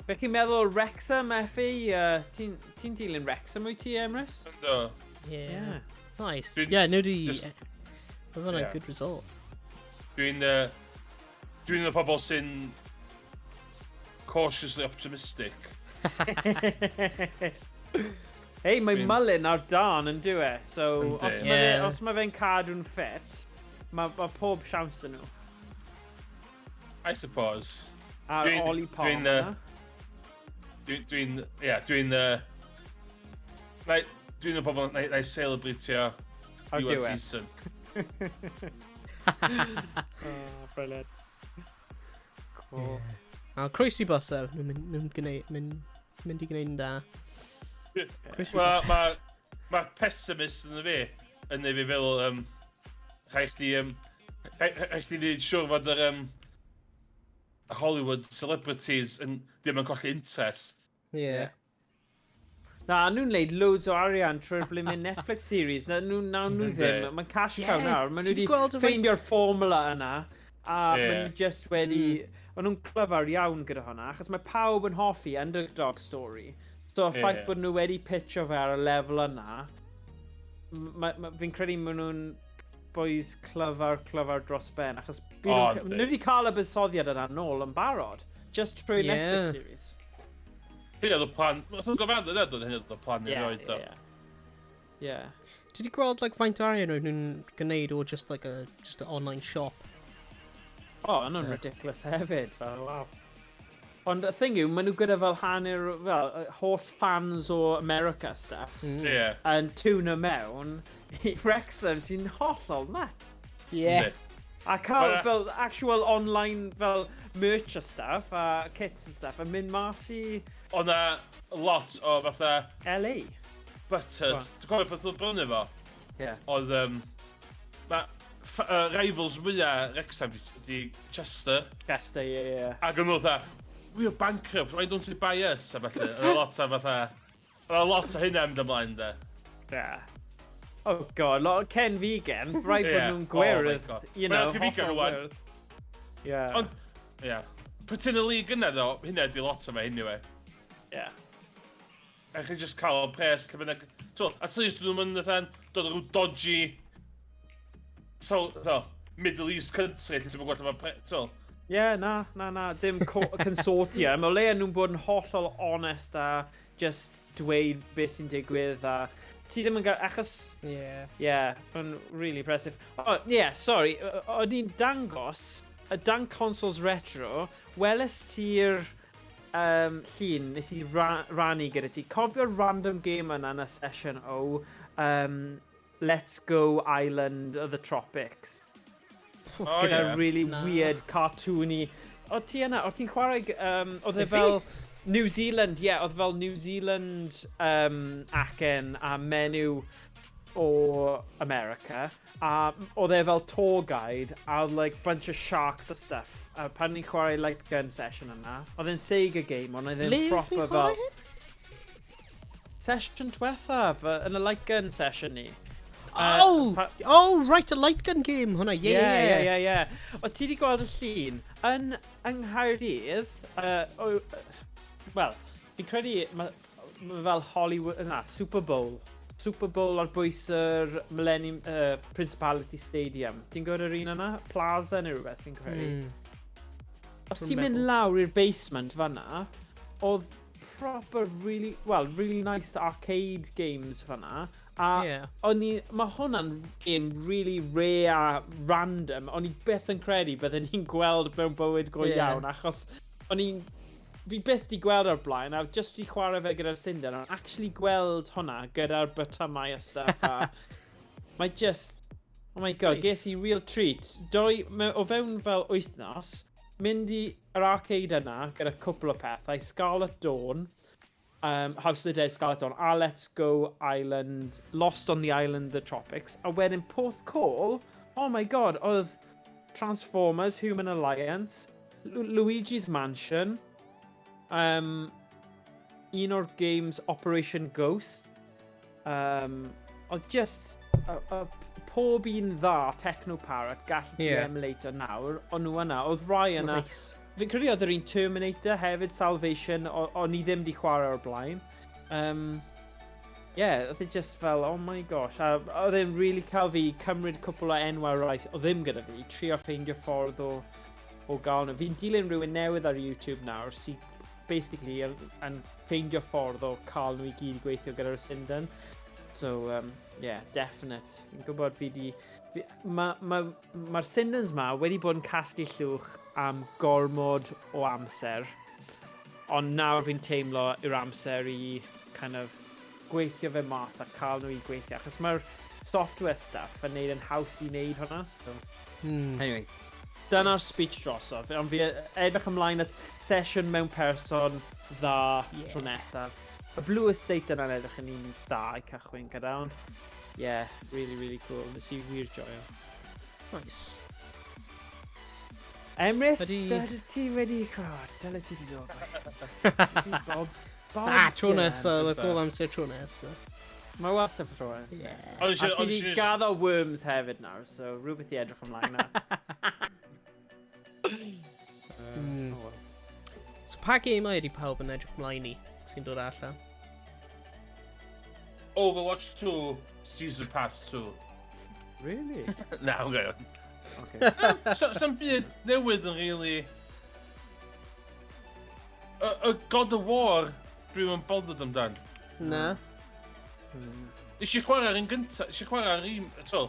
Be chi'n meddwl o Wrexham, Effie? Ti'n ti dilyn Wrexham, wyt ti, Emrys? Ynddo. Yeah. Nice. Yeah, nhw di. Mae hwnna'n good result. Dwi'n un o'r pobl sy'n cautiously optimistic. Hei, mae Mullin ar dan yn dyw e, so Yndi. os mae os mae fe'n cadw'n ffit, mae pob siawns yn nhw. I suppose. A'r Ollie Palmer. Dwi'n, ie, dwi'n y pobl na i celebratio Ar diwedd diwedd. season. Oh, brilliant. Cool. A croesi bysedd, nhw'n mynd, nhw'n gwneud, mynd i gwneud yn da. Croesi Mae bysedd. ma pessimist yn y fi yn neud fi feddwl, rhaid chdi neud siŵr fod yr Hollywood celebrities yn ddim yn colli interest. Yeah. Na, nhw'n neud loads o arian trwy'r blimmin Netflix series. Na, nhw ddim. Mae'n cash cow nawr. Maen nhw Ti 'di wedi gweld y ffeindio'r formula yna. A maen nhw just wedi. Maen nhw'n clyfar iawn gyda hwnna, achos mae pawb yn hoffi underdog story. So, y ffaith bod nhw wedi pitcho fe ar y lefel yna, fi'n credu maen nhw'n boys clyfar, clyfar dros ben, achos O, yndi. nhw wedi cael y buddsoddiad yna nôl yn barod, just trwy Netflix series. Hynny oedd y plan. Nath nhw'n gofyn yna, doedd, hynny oedd y plan i roed o. Yeah. Ti di gweld, like, faint o arian oedd nhw'n gwneud o just like a just an online shop? Oh, yna'n ridiculous hefyd, fel, wow. Ond y thing yw, maen nhw gyda fel hanner, fel, holl fans o America stuff, yn tune mewn i Wrexham sy'n hollol nuts. Yeah. Yndi. A cael fel actual online fel merch a stuff, a kits and stuff, yn mynd mas i Oedd na lot o fatha LA. butter. Go on. Dwi'n cofio beth oedd brynu fo. Oedd, ma, rivals mwyaf Wrexham di Chester. Chester, ie. Ac yn nhw fatha, "We are bankrupt, why don't you buy us?" A felly, oedd lot o fatha, oedd lot o hynna mynd ymlaen de. Yeah. Oh God, lot o cenfigen, rhaid bod nhw'n Oh my gwyrdd, God. you Mae know, o'n cenfigen hollol rŵan. gwyrdd. Yeah. Ond, ie. Yeah. Pryd yn y league yna ddo, hynna di lot o fe anyway. A chi just cael pres lle bynnag. So, at least dyn nhw'n mynd fatha dod o ryw dodgy, so, so, Middle East country lle ti'n gweld lle mae pre... So, Yeah, na, dim consortium. O leia nhw'n bod yn hollol honest a just dweud beth sy'n digwydd a ti ddim yn gael, achos, Yeah, mae'n really impressive. Oh, yeah, sorry, o'n i'n dangos y Dank Consoles Retro, weles ti'r llun nes i rannu gyda ti. Cofio'r random game yna yn y session o Let's Go Island of the Tropics? Oh, Gyda yeah. really Na. weird cartoony. O ti yna, o ti'n chwarae, oedd e Ife? fel New Zealand, ie, yeah, oedd fel New Zealand acen a menyw o America, a oedd e fel tour guide, a oedd like bunch of sharks a stuff. A pan ni'n chwarae light gun session yna, oedd e'n Sega game, ond oedd e'n Ble proper ni'n chwarae fel hyn? Session diwethaf, yn y light gun session ni. Oh! Oh, right, a light gun game hwnna, yeah. Yeah, ie. O ti di gweld y llun yn yng Nghaerdydd, wel, fi'n credu, ma, Ma' fel Hollywood, na, Super Bowl. Super Bowl ar bwys yr Millennium, Principality Stadium. Ti'n gwybod yr un yna? Plaza neu rhywbeth, fi'n credu. Os Dwi'n ti'n mynd meddwl. lawr i'r basement fanna, oedd proper really, well, really nice arcade games fanna. A o'n i, mae hwnna'n game really rare a random. O'n i byth yn credu bydden ni'n gweld mewn bywyd go iawn, achos o'n i'n, fi byth di gweld o'r blaen, a just di chwarae fe gyda'r Sinden, ond actually gweld hwnna gyda'r botymau a stuff, a mae just, oh my God, ges i real treat. Doi, o fewn fel wythnos, mynd i yr arcade yna gyda cwpl o pethau, Scarlet Dawn, House of the Dead Scarlet Dawn, a Let's Go Island, Lost on the Island, The Tropics, a wedyn Porthcawl, oh my God, oedd Transformers, Human Alliance, Luigi's Mansion, un o'r games Operation Ghost, oedd just pob un dda Techno Parrot gallu ti emulate nawr, o'n nhw yna, oedd rai yna. Fi'n credu oedd yr un Terminator hefyd, Salvation, o'n i ddim di chwarae o'r blaen. Yeah, oedd e just fel, oh my gosh, a oedd e'n really cael fi cymryd cwpl o enwau rai oedd ddim gyda fi, trio ffeindio ffordd o gael nhw. Fi'n dilyn rhywun newydd ar YouTube nawr sy'n basically yn ffeindio ffordd o cael nhw i gyd i gweithio gyda'r Sinden. So, yeah, definite. Fi'n gwybod fi di... Mae'r ma Sindens ma wedi bod yn casglu llwch am gormod o amser. Ond nawr fi'n teimlo yw'r amser i kind of gweithio fe mas a cael nhw i gweithio. Achos mae'r software stuff yn neud yn haws i wneud hwnna. So, anyway, dyna'r speech drosodd. Ond fi edrych ymlaen at sesiwn mewn person dda tro nesaf. Y Blue Estate yna'n edrych yn un dda i cychwyn gyda, ond yeah, really, really cool. Nes i wir joio. Nice. Emrys, dyle ti wedi... Oh, dyle ti wedi dod. Bob Ah, tro Dylan. nesa, like all amser tro nesa. Mae wastad tro nesa. O'n i A ti o'n di i gaddo Worms hefyd nawr, so rhywbeth i edrych ymlaen at. Oh well. So pa gemau ydy pawb yn edrych ymlaen i sy'n dod allan? Overwatch 2, Season Pass 2. Really? Na, I'm going. Okay. So, Sa'n byd newydd yn really... Y God of War, dwi'n yn bothered amdan. Na. Nes i chwarae'r un gynta, nes i chwarae'r un, eto.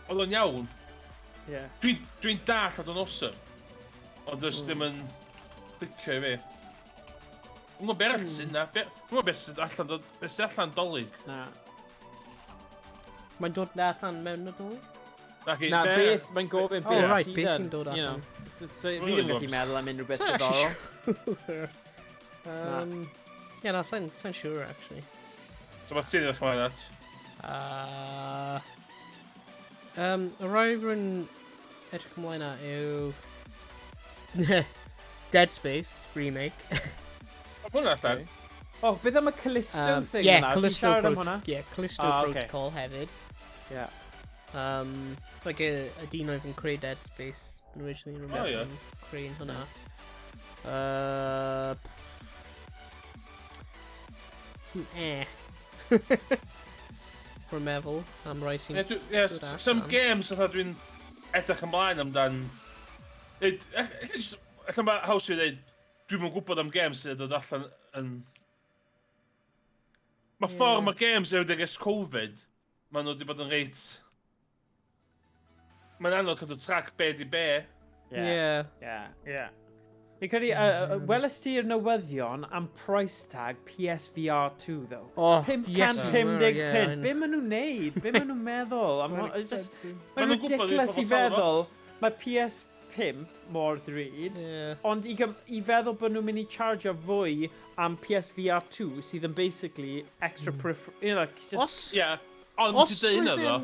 Oedd o'n iawn. Dwi'n dall oedd o'n awesome. Ond does ddim yn clicio i fi. Dwi'n gwybod beth arall sy'n na. Dwi'n gwybod beth sy'n allan, beth sy'n allan Dolig. Na. Mae'n dod allan mewn Nadolig? Naci, Na, beth, mae'n gofyn Oh, beth right, sydd beth yn, sy'n dod you know. allan? So, fi ddim yn gallu meddwl am unrhyw beth Sa'n actually diddorol. siŵr. Yeah, na, sa'n siŵr, actually. So mae ti'n edrych ymlaen at? Y rai rwy'n edrych ymlaen at yw Dead Space remake. Mae hwnna allan. Oh, beth am y Callisto thing Yeah, yna? Ti'n Callisto, siarad am hwnna? Yeah, Callisto Ah, okay. Protocol hefyd. Like y dyn oedd yn creu Dead Space originally, yn Oh, ie. rhywbeth yn creu hwnna. Rwy'n meddwl am rai sy'n Ie, ie, dod some allan. games fatha dwi'n edrych ymlaen amdan. Ella mae haws i ddweud, dwi'm yn gwybod am games sydd yn dod allan yn... Mae ffordd mae games wedi ers Covid, maen nhw wedi bod yn reit... Mae'n anodd cadw track be di be. Yeah. Yeah. Fi'n credu, weles ti'r newyddion am price tag PSVR 2, though? Oh, yes, 550 yeah, punt. Be maen nhw'n neud? Be maen nhw'n meddwl? Am Mae'n it's just, expensive. mae'n Ma' nhw'n gwbod ridiculous fydd i pobl talu fo. feddwl mae PS5 mor ddrud, ond i feddwl bod nhw'n mynd i chargio fwy am PSVR 2 sydd yn basically extra peripheral, like, it's just, Os, Ie, ond os ti'n dweud hynna ddo.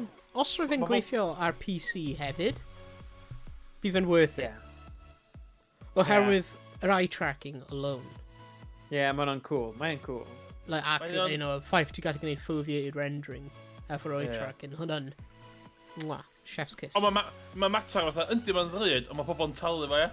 os rwy'n Ma' gweithio ar PC hefyd, bydd yn worth it. Oherwydd yr eye tracking alone. Yeah, mae hwnna'n cool. Mae'n cool. Like, ac, Mae o'n- ffaith ti'n gallu gwneud foveated rendering efo'r eye tracking. Hwnna'n, mwah, chef's kiss. Ond mae ma mater fatha, yndi mae'n ddrud, ond mae pobl yn talu fo, ie.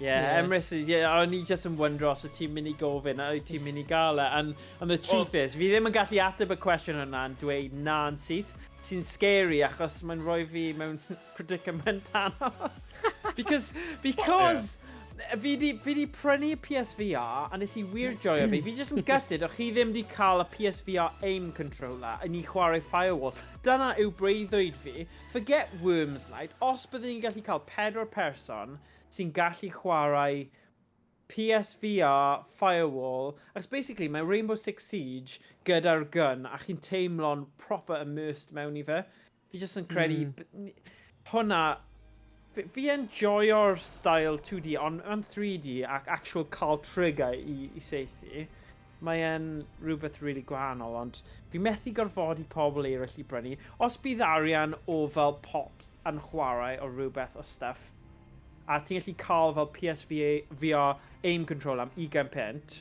Yeah, Yeah. Emrys, yeah, o'n i just yn wondro os wyt ti'n mynd i gofyn a wyt ti'n mynd i gael e. And the truth is, fi ddim yn gallu ateb y cwestiwn yna yn dweud na'n syth. Sy'n scary achos mae'n rhoi fi mewn predicament anodd. Because fi di prynu PSVR a nes i wir joio fi. Fi jyst yn gutted, o'ch chi ddim di cael y PSVR aim controller a ni chwarae Firewall. Dyna yw breuddwyd fi. Forget Worms Night. Os byddwn ni'n gallu cael pedwar person sy'n gallu chwarae PSVR, Firewall, achos basically mae Rainbow Six Siege gyda'r gun a chi'n teimlo'n proper immersed mewn i fe. Fi jyst yn credu hwnna, fi enjoyo'r style 2D, ond yn 3D ac actual cael trigger i saethu, mae e'n rhywbeth really gwahanol, ond fi methu gorfodi pobl eraill i brynu. Os bydd arian o fel pot yn chwarae o rhywbeth o stuff, a ti'n gallu cael fel PSVR VR aim control am 20 punt,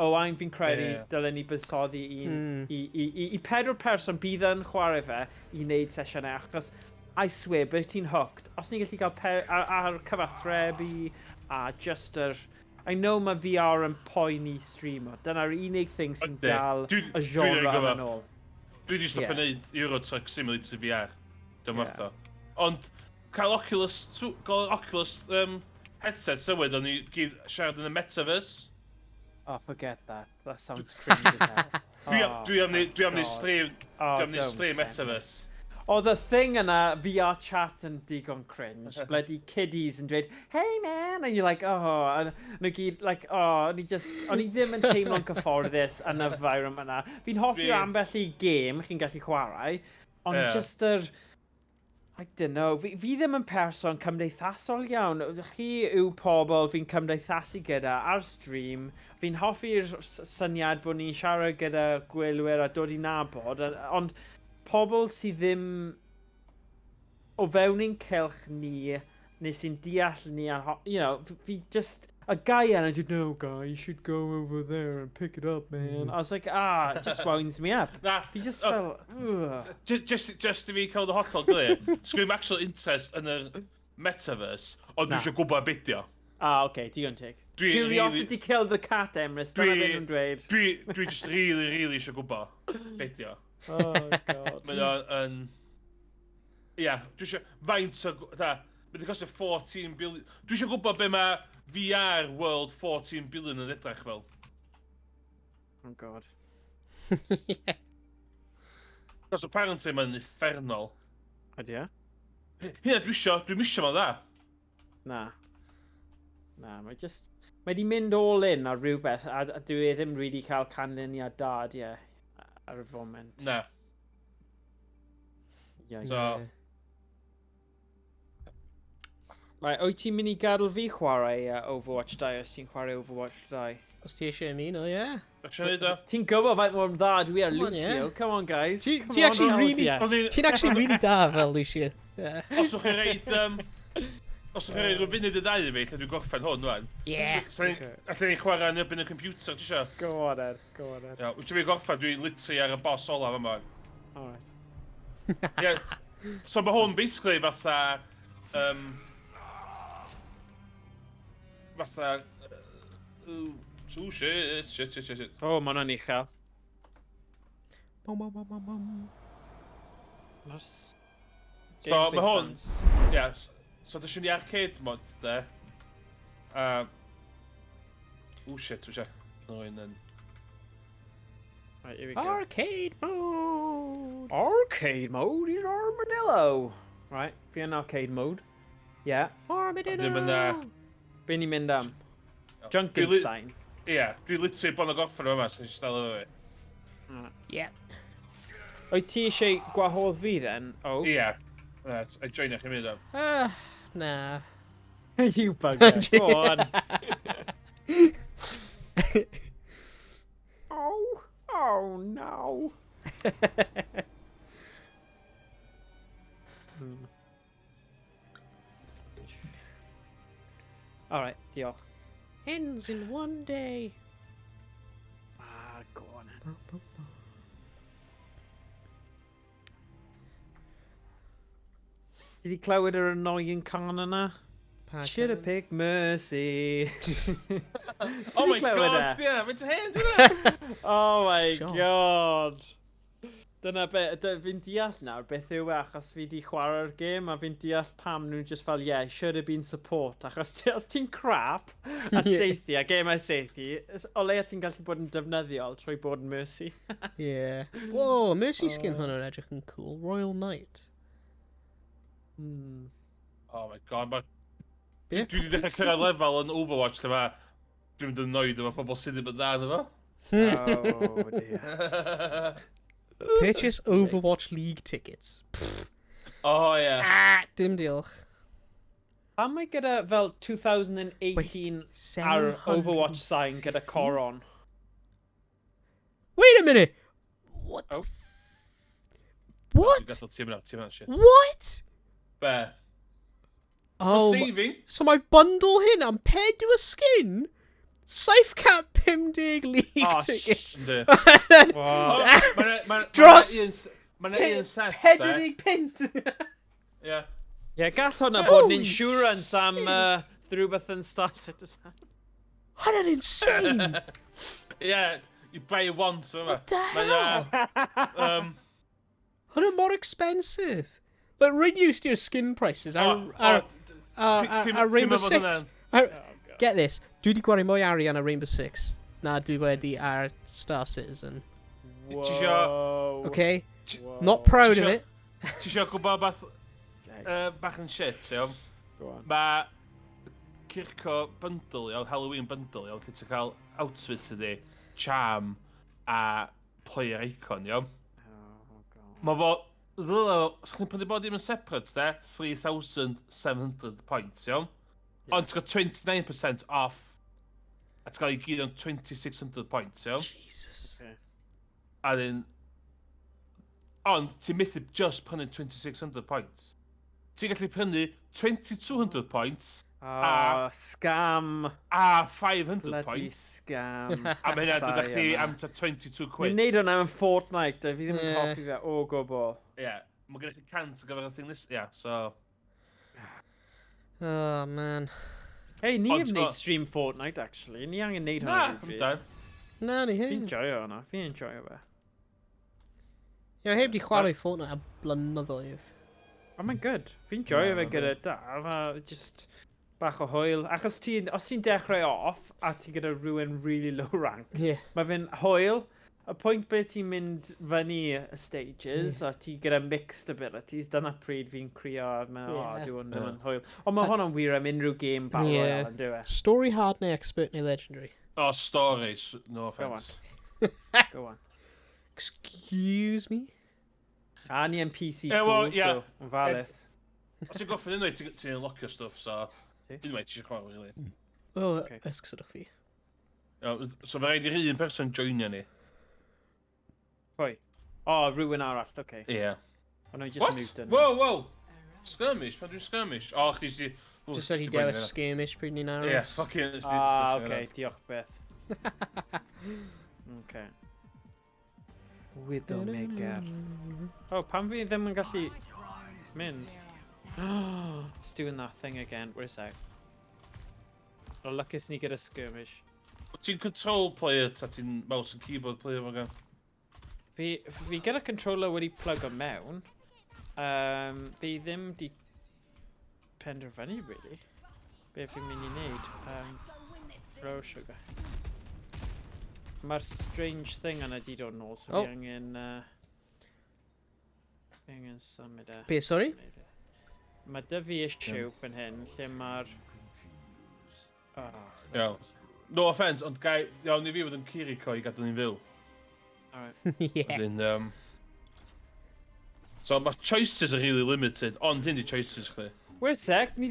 o ein fi'n credu dylen ni buddsoddi un i pedwar person bydd yn chwarae fe i wneud sesiynau, achos I swear, bydd ti'n hooked. Os ni'n gallu cael ar cyfathrebu a just yr... I know mae VR yn poeni streamer. Dyna'r unig thing sy'n Yndi. dal y Dwi genre 'di yma give up. nôl. Dwi wedi stopio Ie. neud Euro Truck Simulator VR. Dwi'n Ie. yeah. Ond cael Oculus, cael Oculus headset sywyd, o'n i gyd siarad yn y metaverse. Oh, forget that. That sounds cringe as hell. Oh, Dwi am neud God. stream, Oh, dwi am neud don't stream tempt me. metaverse. Oedd y thing yna, VR chat yn digon cringe. Bloody kiddies yn dweud, "Hey man," and you're like, "Oh," and nhw gyd, like, oh, o'n i just, o'n i ddim yn teimlo'n cyfforddus yn y environment yna. Fi'n hoffi ambell i game chi'n gallu chwarae, ond just yr, I don't know, fi ddim yn person cymdeithasol iawn. Chi yw pobl fi'n cymdeithasu gyda ar stream. Fi'n hoffi'r syniad bod ni'n siarad gyda gwylwyr a dod i nabod, ond pobl sydd ddim o fewn ein cylch ni, neu sy'n deall ni, a, fi just, a guy yna, dweud, "No, guy, you should go over there and pick it up, man." I was like, "Ah, it just winds me up." Na, Fi just oh, fel, ugh. Just i fi cael dy hollol glir, sgwyn actual interest yn yr metaverse, ond dwi Na. eisiau gwybod beth o. Ah, okay, digon teg. Dwi Curiosity killed the cat, Emrys. Dyna beth nhw'n dweud. Dwi just really, really eisiau gwybod beth o. Oh, God. Mae o yn... Ia, dwi eisiau... Faint o... Da, mae wedi costio 14 billion. Dwi eisiau gwybod be mae VR World 14 billion yn edrych fel. Oh, God. Cos apparently mae'n uffernol. Ydy e? Hynna dwi isio, dwi'n isio fo'n dda. Na. Na, mae just... Mae di mynd all in ar rhywbeth a dwi e ddim really cael canlyniad da, di e, ar y foment. Na. Yikes. So- Right, wyt ti'n mynd i gadael fi chwarae Overwatch 2 os ti'n chwarae Overwatch 2? Os ti eisiau ymuno, ie. Eisiau neud o? Ti'n gwybod faint mor dda dwi ar Come on, Lucio. yeah. Come on, guys. Come Ti on, actually now, yeah. O'n Ti'n actually really da fel Lucio. Yeah. Os ydych chi'n reid rhyw funud y ddau i fi, lle dwi'n gorffen hwn, wan. Yeah. Allan ni chwarae yn erbyn y computer, ti isio? Go on, Ed. Go on, Ed. Ia, wyt ti fi gorffen, dwi'n literally ar y boss olaf yma. Alright. Yeah. So mae hwn basically fatha... Oh, shit, shit, shit, shit, shit. Oh, mae hwnna'n uchel. Bum, bum, bum, bum, bum. Mae'r So, gameplay mae hwn- sounds- Yeah, so ddys i arcade mod, de. Oh shit, wyt ti? No, un yn... Right, here we go. Arcade mode. Arcade mode is armadillo. Right, fi yn arcade mode. Yeah. Armadillo. Ddim yn, Be ni'n mynd am? Dwi Junkenstein. Ie, dwi literally bon o gorffen yma, so eisiau dal efo fi. Yeah. Wyt ti eisiau gwahodd fi then? Oh. Ie. Right, I joinio chi'n mynd am. Na. You bugger. Go on. Oh. Oh no. Alright, diolch. Ends in one day. Ah, go on. Bum, bum, bum. Ti 'di clywed yr annoying can yna? Pa Should have cân? picked Mercy. Oh my clywed God, e? yeah, mae'n hen, dwi'n Oh my Sure. God. Dyna be, fi'n deall nawr beth yw e, achos fi di chwarae'r gêm a fi'n deall pam nhw'n just fel, "Yeah, should have been support," achos os ti'n crap at saethu, a gêm saethu, o leia ti'n gallu bod yn defnyddiol trwy bod yn Mercy. Yeah. Whoa, Mercy skin hwnna'n edrych yn cool. Royal Knight. Oh my God, mae Be? Dwi wedi dechrau cyrraedd lefel yn Overwatch lle mae dwi'n mynd yn annoyed efo pobl sydd ddim yn dda ynddo fo. Oh dear. Purchase Overwatch League tickets. Pff, Oh yeah. ah, dim diolch. Pam mae gyda fel 2018 ar Overwatch sign gyda coron? Wait a minute! What the Oh. What? Dwi'n gadael ti'n mynd, ti'n mynd, shit. What? Be? Oh, Saving? so mae bundle hyn am pedwar skin? 750 League Oh, tickets. Yndi. Wow. Dros Mae'n un set, de. 45. Ie. Ie, gall hwnna bod yn Holy insurance am rhywbeth yn Star Citizen. Hwnna'n insane. Ie, you buy it once, yma. What the hell? Hwnna mor expensive. Like, rwy'n used to your skin prices ar, Oh, ar, oh, ar, ar ti'n Rainbow meddwl bod Six. hwnna'n- Get this, dwi wedi gwario mwy arian ar Rainbow Six na dwi wedi ar Star Citizen. Whoa. Okay? Whoa. Not proud of Tisio- it. Ti isio gwybod beth Yikes. bach yn shit, iawn? Go on. Mae Kirko bundle, iawn, Halloween bundle, iawn, lle ti'n cael outfit ydi, charm a player icon, iawn. Oh, God. Mae fo, ddyle, os chi'n prynu bod dim yn separate, de, 3,700 points, iawn. Ond ti'n cael 29% off, a ti'n cael ei gyd o'n 2,600 points, iawn. Jesus. Okay. A then, ond ti'n methu just prynu 2,600 points. Ti'n gallu prynu 2,200 points Oh, scam. a 500 Bloody points. scam. A mae hynna'n dod â chdi yna. am ta 22 Ni'n quid. neud hwnna yn Fortnite, fi ddim yn Ie. coffi fe o gwbl. Ie, yeah, mae gennych chi 100 ar gyfer y thing nes. Ie, yeah, so. Oh, man. Hey, ni Ond heb wneud t'bo- stream Fortnite, actually. Ni angen neud Na, hwnna rhywbryd. amdan. Na, ni Fi'n heb. joio hwnna, fi'n enjoyo fe. Ie, heb di chwarae Fortnite am blynyddoedd. Ond mae'n good. Fi'n joio Na, fe gyda Daf, a just bach o hwyl. Achos ti, os ti'n dechrau off, a ti gyda rhywun really low rank, mae fe'n hwyl. Y pwynt ble ti'n mynd fyny y stages, a ti gyda mixed abilities, dyna pryd fi'n crio a meddwl, oh, dyw hwn ddim yn hwyl. Ond mae hwnna'n wir am unrhyw game Battle Royale, yn dyw e? Story hard neu expert neu legendary? Oh, stories. No offence. Go on. Excuse me? A ni yn PC Ie, wel, pool, ie. so, yn valid. Os ti'n goffin unwaith, ti'n unlockio stuff, so Ti? unwaith ti eisiau chwarae, really. Oh, Okay. Esgusodwch fi. Iawn, so fe rhaid i'r un person joinio ni. Pwy? O, rhywun arall, oce. Okay. Ie. Yeah. Ond nhw just What? moved in. Whoa! Skirmish? Pan dwi'n skirmish? O, chdi si Just wedi dewis skirmish pryd ni'n aros. Ie, fucking Ah, oce, okay, diolch byth. Okay. Widowmaker. Oh, pam fi ddim yn gallu mynd? It's doing that thing again. Wait a sec. O, lwcus ni gyda skirmish. Ti'n control player ta ti'n mouse and keyboard player fo gan? Fi gyda controller wedi plug o mewn. Fi ddim di penderfynu, really. Be fi'n mynd i wneud. Row sugar. Mae'r strange thing yna di dod nôl, so Oh. fi angen fi angen symud e. Be, sorry? Mae dy fi issue fan hyn, lle mae'r Oh, Iawn. No offence, ond gai, iawn i fi fod yn Kiriko i gadw ni'n fyw. Alright. Yeah. Wedyn, so mae choices are really limited, ond hyn di choices chdi. Wait a sec, ni...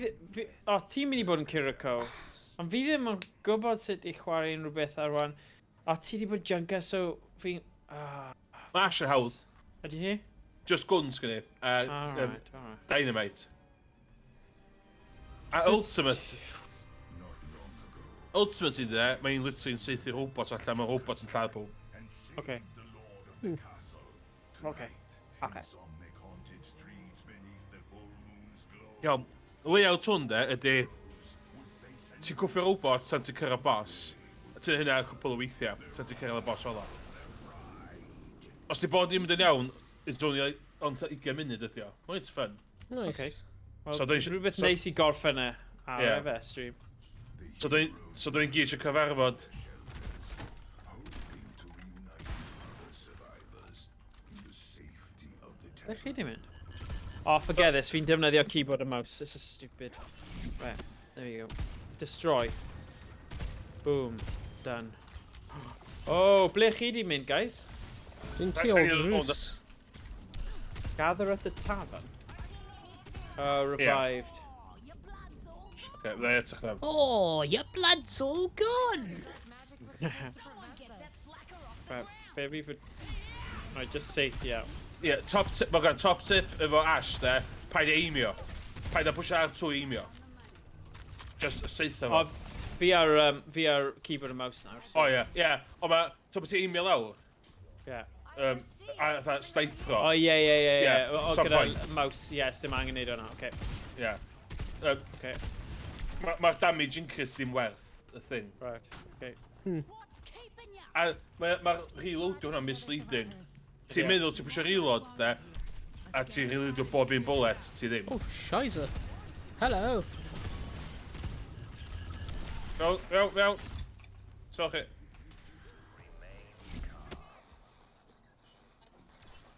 O, ti'n mynd i bod yn Kiriko. Ond fi ddim yn gwybod sut i chwarae unrhyw beth ar wan. O, ti di bod Junker, so fi Ah, Mae Asher hawdd. Ydy hi? Just guns gen i. Alright. Dynamite. A Ultimate. Ultimate i dde, mae'n literally yn saethu robot allan, mae robot yn lladd pob. Okay. Okay. Iawn, layout hwn de, ydy. Ti'n cwffio robot tan ti'n cyrraedd boss. A ti'n hynna cwpl o weithiau, tan ti'n cyrraedd y boss ola. Os di bod ddim yn mynd yn iawn, it's only like, ond 20 munud ydi o. Well, it's fun. Nice. Okay. Well, So dwi'n- rhywbeth so- neis i gorffen e ar Ie. efe stream. So dwi'n gyd eisiau cyfarfod. Ble chi di mynd? Oh, forget this. Fi'n defnyddio keyboard and mouse. This is stupid. Right, there we go. Destroy. Boom. Done. Oh, ble chi di mynd, guys? Dwi'n tu ôl drws. Gather at the tavern. Oh, revived. Okay, dda i edrych na. Oh, your blood's all gone. Magic was supposed to prevent this. Right, be fi fod... Right, just safety out. Ie, yeah, top tip, mae gan top tip efo Ash, de, paid aimio. Paid a pwysio R2 aimio. Just saetha fo. O, fi ar keyboard and mouse nawr. So, O ie, ie. Ond mae, ti'n bod ti'n aimio lawr, yeah. a fatha snipro. O, ie, ie, ie, ie. Ie, O, some gyda point. mouse, ie, dim angen neud hwnna, oce. Ie. Okay. Mae'r ma damage increase ddim werth y thing. Right, okay. What's keeping ya? A mae'r ma reloadio hwnna'n misleading. Ti'n Ie. meddwl ti'n pwysio reload, de, a ti'n reloadio bob un bullet, ti ddim. Oh, shizer. Hello. Fewn, fewn, fewn. So chi.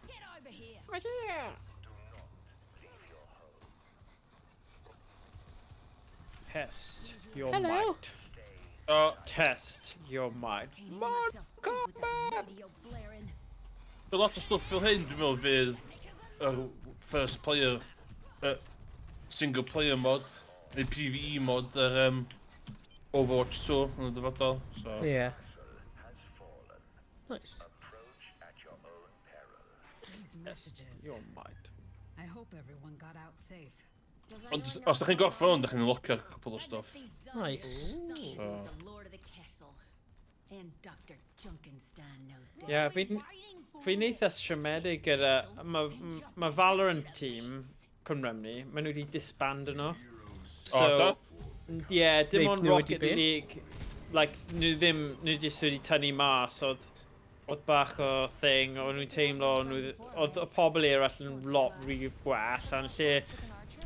Get over here. Test your Hello. might. O, Test your might. Can't hear myself think with that radio blaring. so lot o stwff fel hyn, dwi'n meddwl, fydd yr first player, single player mod, neu PvE mod, yr Overwatch 2 yn y dyfodol. So, Yeah. Nice. These messages. Your might. I hope everyone got out safe. Does Ond anyone os know os da chi'n gorffen hwn, da chi'n locio'r cwpl o stwff. These zombies Nice. have something to do So- with the Lord of the Castle. And Dr. Junkenstein, no doubt. Yeah, fi'n eitha siomedig gyda... Mae ma Valorant team, Cymru, maen nhw wedi disband yno. So, O, do? yeah, dim Neu- ond nhw wedi Rocket be? League, like, nhw ddim, nhw jyst wedi tynnu mas, oedd bach o thing, o'n nhw'n teimlo, o'n nhw, oedd y pobl eraill yn lot rhy gwell, a'n lle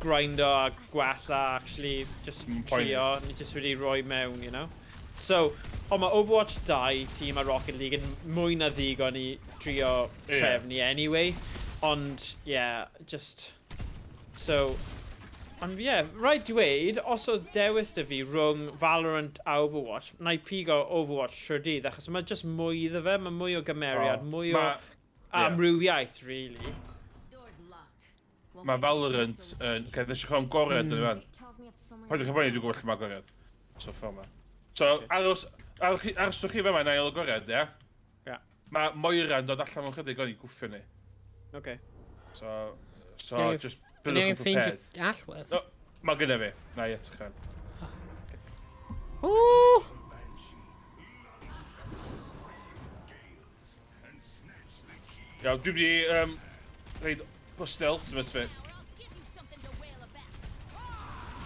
grindo a gwella, actually, just Poeni. trio, ni jyst wedi rhoi mewn, you know? So, ond mae Overwatch 2 tîm a Rocket League yn mwy na ddigon i trio Ie. trefnu anyway, ond, yeah, just, so, ond ie, yeah, rhaid dweud, os oedd dewis 'da fi rhwng Valorant a Overwatch, na i pigo Overwatch trwy'r dydd, achos mae just mwy iddo fe, mae mwy o gymeriad, O, mwy o ie. amrywiaeth, really. Door's locked. Won't Mae get to the Valorant castle. yn... Okay, nes i chwarae am gorau yn fan. Tells me it's somewhere. Paid o'ch poeni, dwi'n gwybod lle mae agoriad. So, ffordd ma. So, aros, aroswch chi fe ma, na i agoriad, ie? Ie. Mae Moira'n dod allan mewn chydig o'n i gwffio ni. Okay. So, Ni angen- just Ni byddwch angen yn ffeindio prepared. allwedd. No, mae gynna fi. Na i edrych yn. Ooh! Iawn, dwi'n mynd i, rhaid bustio ultimate fi. Or I'll give you something to wail about.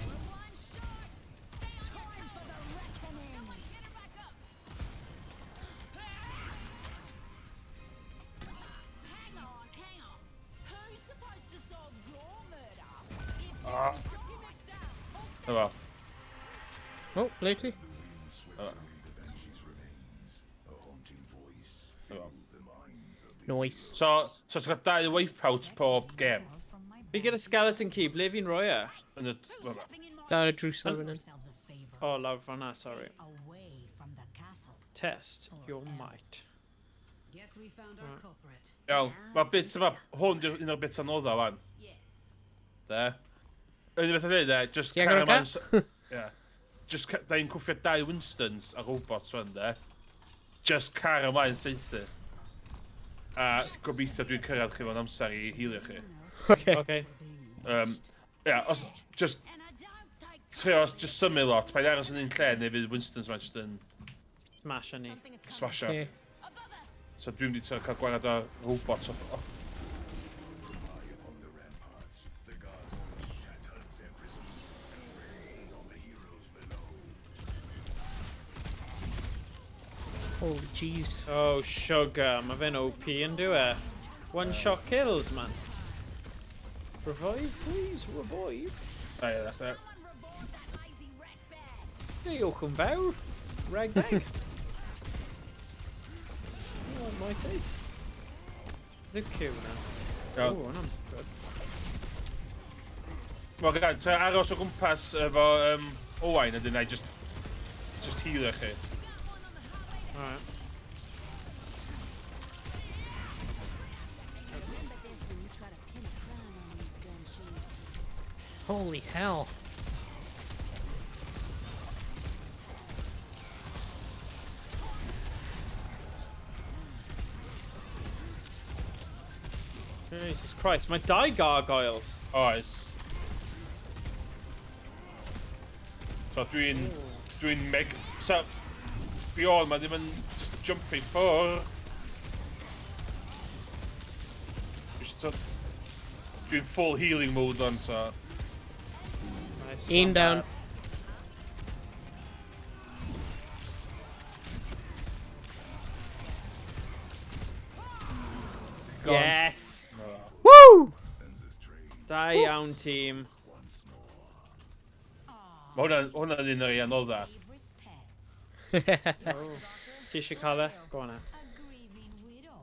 We're one short. Stay on time for the reckoning. Someone get her back up. Hang on, hang on. Who's supposed to solve your murder? If you teammates down. Dyma. Oh, ble ti? Dyma. Nice. So ti'n cael dau wipeout pob game. Fi gyda skeleton key, ble fi'n rhoi e? Yn y... Who's Fyma. stepping in my Lawr y drws lawr fan hyn. Yourselves a favor. Oh, lawr fan'na, sorry. Away from the castle. Test or your else. might. Guess we found our culprit. Iawn, mae bit yma, hwn di'r un o'r bit anodda wan. Yes. De. Yr unig beth i ddweud, de, just Ti angen cario o'r ymlaen. Ie. Just, da i'n cwffio dau Winstons a robots wan, de. Just cario ymlaen saethu. A gobeithio dwi'n cyrraedd chi mewn amser i healio chi. Okay. Okay. Ie, os, just And I don't take trio, just symud lot. Paid aros yn un lle neu fydd Winstons ma just yn Smash ni. Something is coming. Smasho. Okay. Above us. So dwi'n mynd i trio cael gwared ar robot off. High upon the ramparts, the gargoyles shattered their prisons and rained on the heroes below. Holy jeez. Oh, sugar. Mae fe'n OP yn dyw e. One shot kills, man. Revive, please, revive. O ie, that's it. Someone revive that lazy rat bag. Diolch yn fawr. Rag bag. Oh, mighty. The Q na. Iawn. Oh, hwnna'n good. Wel, gan, ta aros o gwmpas efo Owain, ydyn, na i just healio chi. Alright. Remember this when you try to pin a crime on me, Gumshoe. Holy hell. Jesus Christ, mae dau gargoyles. Oes. So dwi'n meg... So, Bjorn, mae ddim yn just jumpy ffwr. Dwi'n full healing mode on, so... Nice Un one, down. lad. Gone. Yes! Woo! And this train Da iawn, team. once more. Mae hwnna'n un o'r un anodda. Favorite pets. Oh. Ti eisiau cael e? Go on, A grieving widow.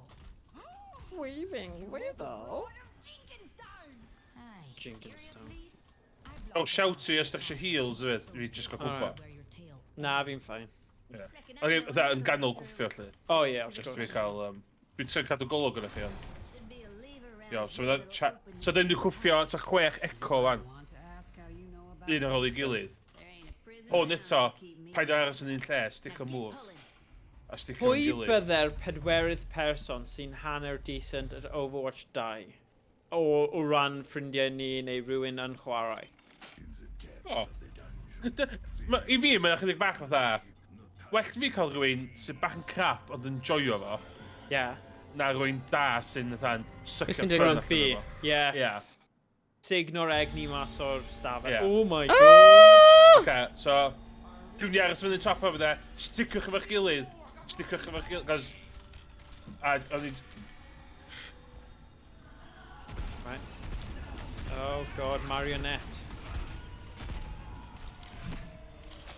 Weaving widow? Lord of Jenkinstone. Aye, Jenkinstone. seriously? I've Oh, lost shout i os ydych eisiau heals hefyd, fi just gael Alright. gwybod. Where your tail Na, fi'n fine. Reckon Oce, I know fatha yn another ganol through. gwffio, lle. Oh yeah, of Just course. fi cael... Dwi'n trio cadw golwg gyda chi, ond... Should be a lever round Iawn, so here fydda that'll open So ddim di cwffio ta 6 echo wan. Want to ask how you know about Un ar ôl ei gilydd. There ain't a prison Hwn round eto, to keep me paid â aros yn un lle, stick Now a keep move. pulling. A stick efo'n Pwy gilydd. bydde'r pedwerydd person sy'n hanner decent at Overwatch 2? O ran ffrindiau ni neu rhywun yn chwarae. In the depths Oh. of the dungeon, I fi, mae'n chydig bach fatha... Well fi cael rhywun sy'n bach yn crap ond yn joio fo, Yeah. na rhywun da sy'n fatha'n suckio Beth sy'n fun digwydd? allan Fi. o fo. Yeah. Yeah. Signor egni mas o'r stafell. Yeah. Oh my god. Oce, so... Dwi'n di aros fyny top o fydde, sticiwch efo'ch gilydd, sticiwch efo'ch gilydd, cos... A, o'n i... Right. Oh god, marionette.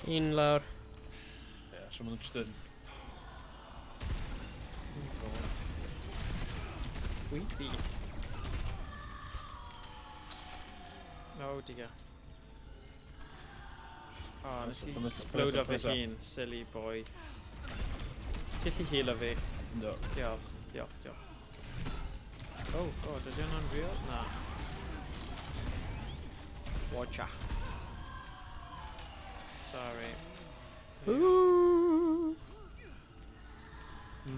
Un lawr. Ie, so maen nhw'n just yn... Weepy. Oh dear. Oh, nes i Nesa, explode nesa, o fy nesa. hun, silly boy. Ti allu heal o fi? No. Diolch, diolch, diolch. Oh god, ydy hwnna'n real? Na. Watcha. Sorry. Ooh.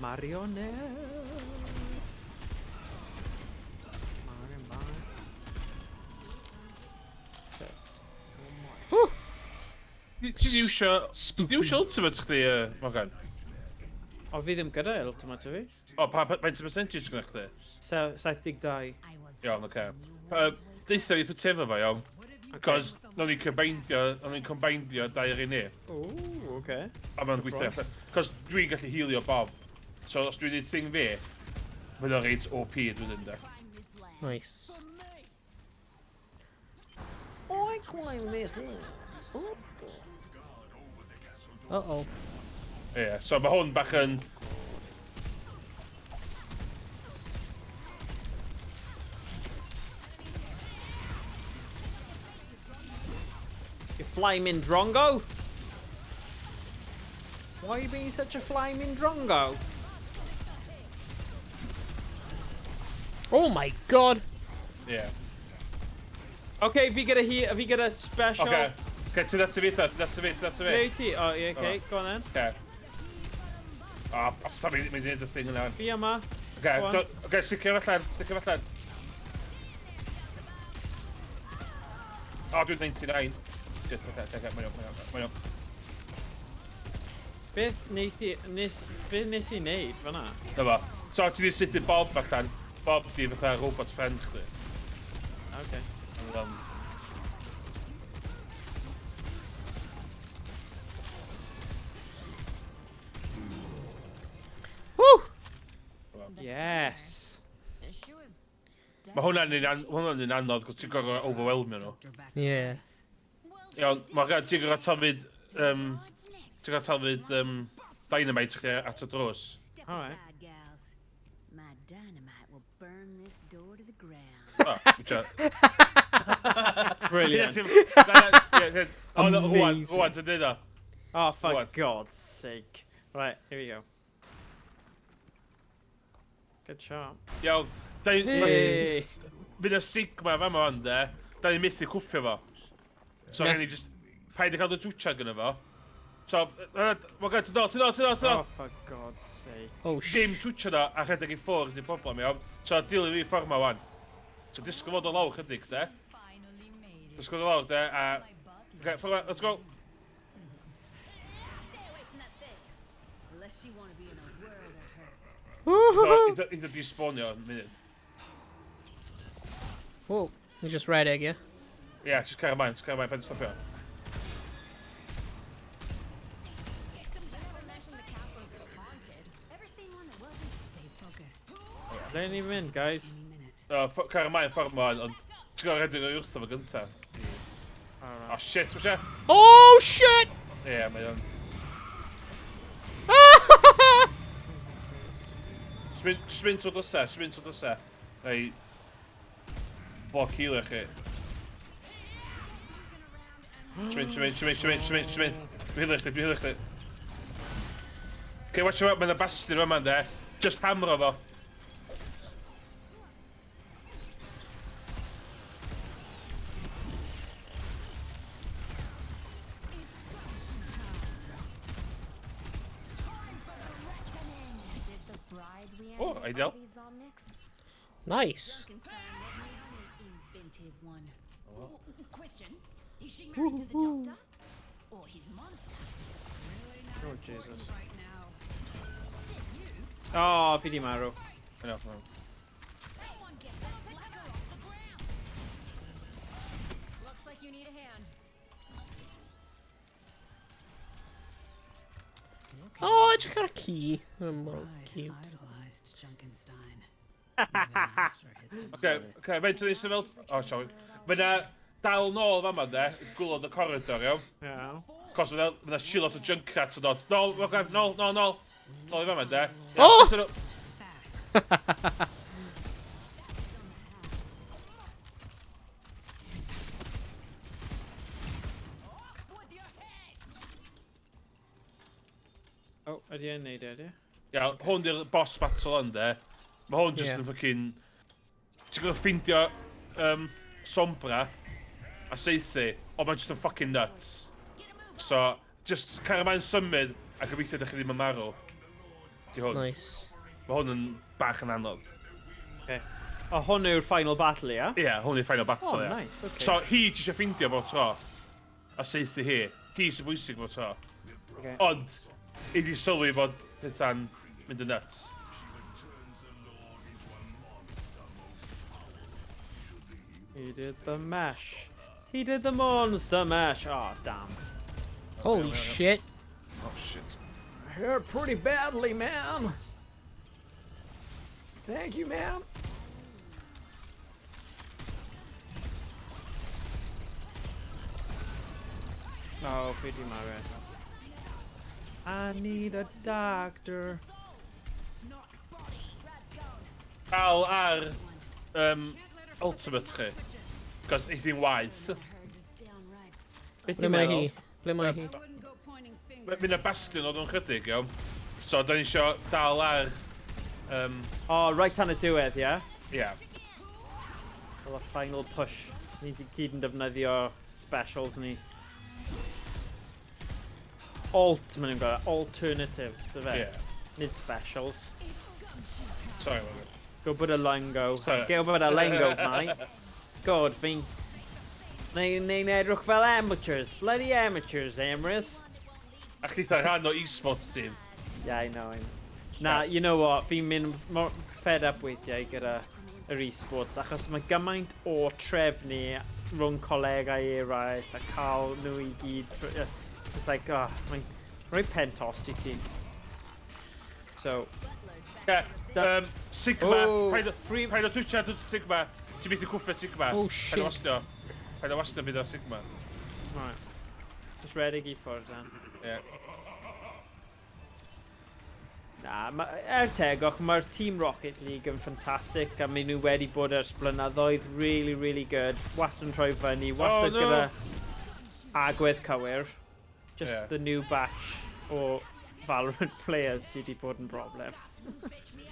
Marionette. Marionette. Test. Oh my. Ti di iwsio... Ti di iwsio ultimate chdi, Morgan? O, fi ddim gyda ultimate o fi. O, pa, faint o percentage gyda chdi? 72. I was Iawn, oce. Deutha fi pwy fo, iawn. Cos, nawn ni combindio dau ar un ni. Ooh, okay. A mae'n gweithio allan. Cos dwi'n gallu healio Bob. So os dwi'n neud thing fi, mae'n o'n reit OP dwi'n dweud. Claim this land. Nice. For me. I claim this land. Uh-oh. Ie, yeah, so mae hwn bach yn... You flaming drongo! Why are you being such a flaming drongo? Oh my god! Ie. Okay, fi gyda hi, fi gyda special. Oce. Oce, ti'n at fi ta, ti'n at fi, ti'n at fi. Ble ti? Oh, yeah, okay, go on then. Oce. O, basta fi'n mynd i neud y thing yna. Fi yma. Oce, Go on. oce, sicr allan, sicr allan. O, dwi'n 99. Shit, oce, oce, oce, mae'n iawn, mae'n iawn, mae'n iawn. Beth nes i, nes, beth nes i neud fyna? Dyma. So ti di saethu Bob allan. Bob di fatha robot friend chdi. Okay. Woo! Yes. She was Mae hwnna'n un, an hwnna'n un anodd, cos ti'n gorfod overwhelmio nhw. Yeah. Iawn, mae ti'n gorfod taflud, ti'n gorfod taflud dynamite chdi at y drws. Step All right. aside, gals. My dynamite will burn this door to the ground. Oh, good Brilliant. Rwan, Amazing. rwan, ti'n dweud o. Oh, for What? God's sake. Right, here we go. Good shot. Iawn, Hey. Fydd y Sigma fama fan de, da ni'n methu cwffio fo. So Ie. yeah. ni just, paid i cael dy twtio gyda fo. So, mae'n gael, ti'n dod, ti'n dod, ti'n dod, ti'n Oh, dod. for God's sake. Oh, Dim sh. twtio na a rhedeg i ffwrdd di'r problem, iawn. So, dilyn fi ffordd ma wan. So, disgwyl fod o lawr chydig, de. Finally made it. Disgwyl o lawr, de, a... Okay, ffordd ma, let's go. Stay away from that thing. Unless you want to be in a world of hurt. So, Eitha di spawnio yn munud. Whoa. You just red egg, yeah? Ie, yeah, just cael ymlaen, just cael ymlaen, pen stopio. Never mentioned the castle is haunted. Ever seen one that wasn't? Stay focused. Ble ni'n mynd, guys? Any minute. Cael ymlaen ffordd ma, ond ti'n gorfod rhedeg o'i wrtho fo gynta. Alright. Oh shit, what's ya? Oh, shit! Ie, yeah, mae o'n... Just mynd trwy drysa, just mynd trwy drysa. Neu... Block healer chi. Just mynd, just mynd, just mynd, just mynd, just mynd, just mynd. Dwi'n healer chdi, dwi'n healer chdi. Okay, watch out, mae'n y bastard yma, de. Just hamro fo. Did the bride Oh, reanimate ideal. all these Zomnics? Nice. Frankenstein made me inventive one. Oh, question: Is she married to the doctor or his monster? Really not Oh, important Jesus. right now. Says you. Oh, fi di marw. Mae'n off, mae'n. Someone get that slacker off the ground. Looks like you need a hand. Oh, I just got a key. Oh, Bride cute. idolized Junkenstein. Even after his Okay, demise. okay, faint o'n eisiau fel... Oh, sorry. Mae na dal nôl fama, de, gwylod y corridor, iawn. Iawn. Cos mae na shit lot o junkrats yn dod. Nôl, okay, nôl, nôl, nôl. Nôl i fama, de. Oh! Fast. Off with your head! Oh, ydy e'n neud e, ydy? Iawn, hwn di'r boss battle ond, de. Mae hwn just Ie. yn fucking... Ti'n gwybod ffeindio Sombra a saethu, ond mae'n just yn fucking nuts. So, just cael ymlaen symud a gobeithio ydych chi ddim yn marw. Di hwn. Nice. Mae hwn yn bach yn anodd. Okay. O, hwn yw'r final battle, ia? Ie, yeah, hwn yw'r final battle, Oh, ie. nice, okay. So, hi ti eisiau ffeindio bob tro. A saethu hi. Hi sy'n bwysig bob tro. Okay. Ond, i di sylwi fod pethau'n mynd yn nuts. He did the mash. He did the monster mash. Oh, damn. Holy shit. Oh, shit. I hurt pretty badly, man. Thank you, man. Oh, fi di marw eto. I need a doctor. Not bodies. Rad's gone. Al ar ultimate chi. Cos eith hi'n waith. Hers is downright. Beth Ble ti'n mae hi? meddwl? Ble mae hi? I wouldn't go pointing fingers. Mynd y bastion oedd o'n chydig, iawn. So, da ni isio dal ar... Oh, right tan y diwedd, ie? yeah. Fel y final push. Ni di gyd yn defnyddio specials ni. Alt, maen nhw'n gweld, alternatives, yfe? Yeah. Nid specials. Sorry, Morgan. Go bit of lingo. Sorry. Go bit of lingo, mate. God, fi'n... Ni'n edrych fel amateurs. Bloody amateurs, Emrys. A chdi rhan o e-sports team. Yeah, I know, I know. Na, you know what, fi'n mynd mor fed up weithiau gyda yr e-sports, achos mae gymaint o trefnu rhwng colegau eraill a cael nhw i gyd. It's just like, oh, mae'n rhoi pen tost i ti. So, Yeah, Sigma, Oh, paid o twtio Sigma. Ti'n methu cwffio Sigma. Oh, Paid shit. o wastio. Paid o wastio fydd o Sigma. Right. Just redeg i ffwrdd then. Yeah. Na, er tegwch, mae'r Team Rocket League yn ffantastig a maen nhw wedi bod ers blynyddoedd really, really good. Wastad yn troi fyny, wastad Oh, no. gyda agwedd cywir. Just Yeah. the new batch o Valorant players sydd wedi bod yn broblem.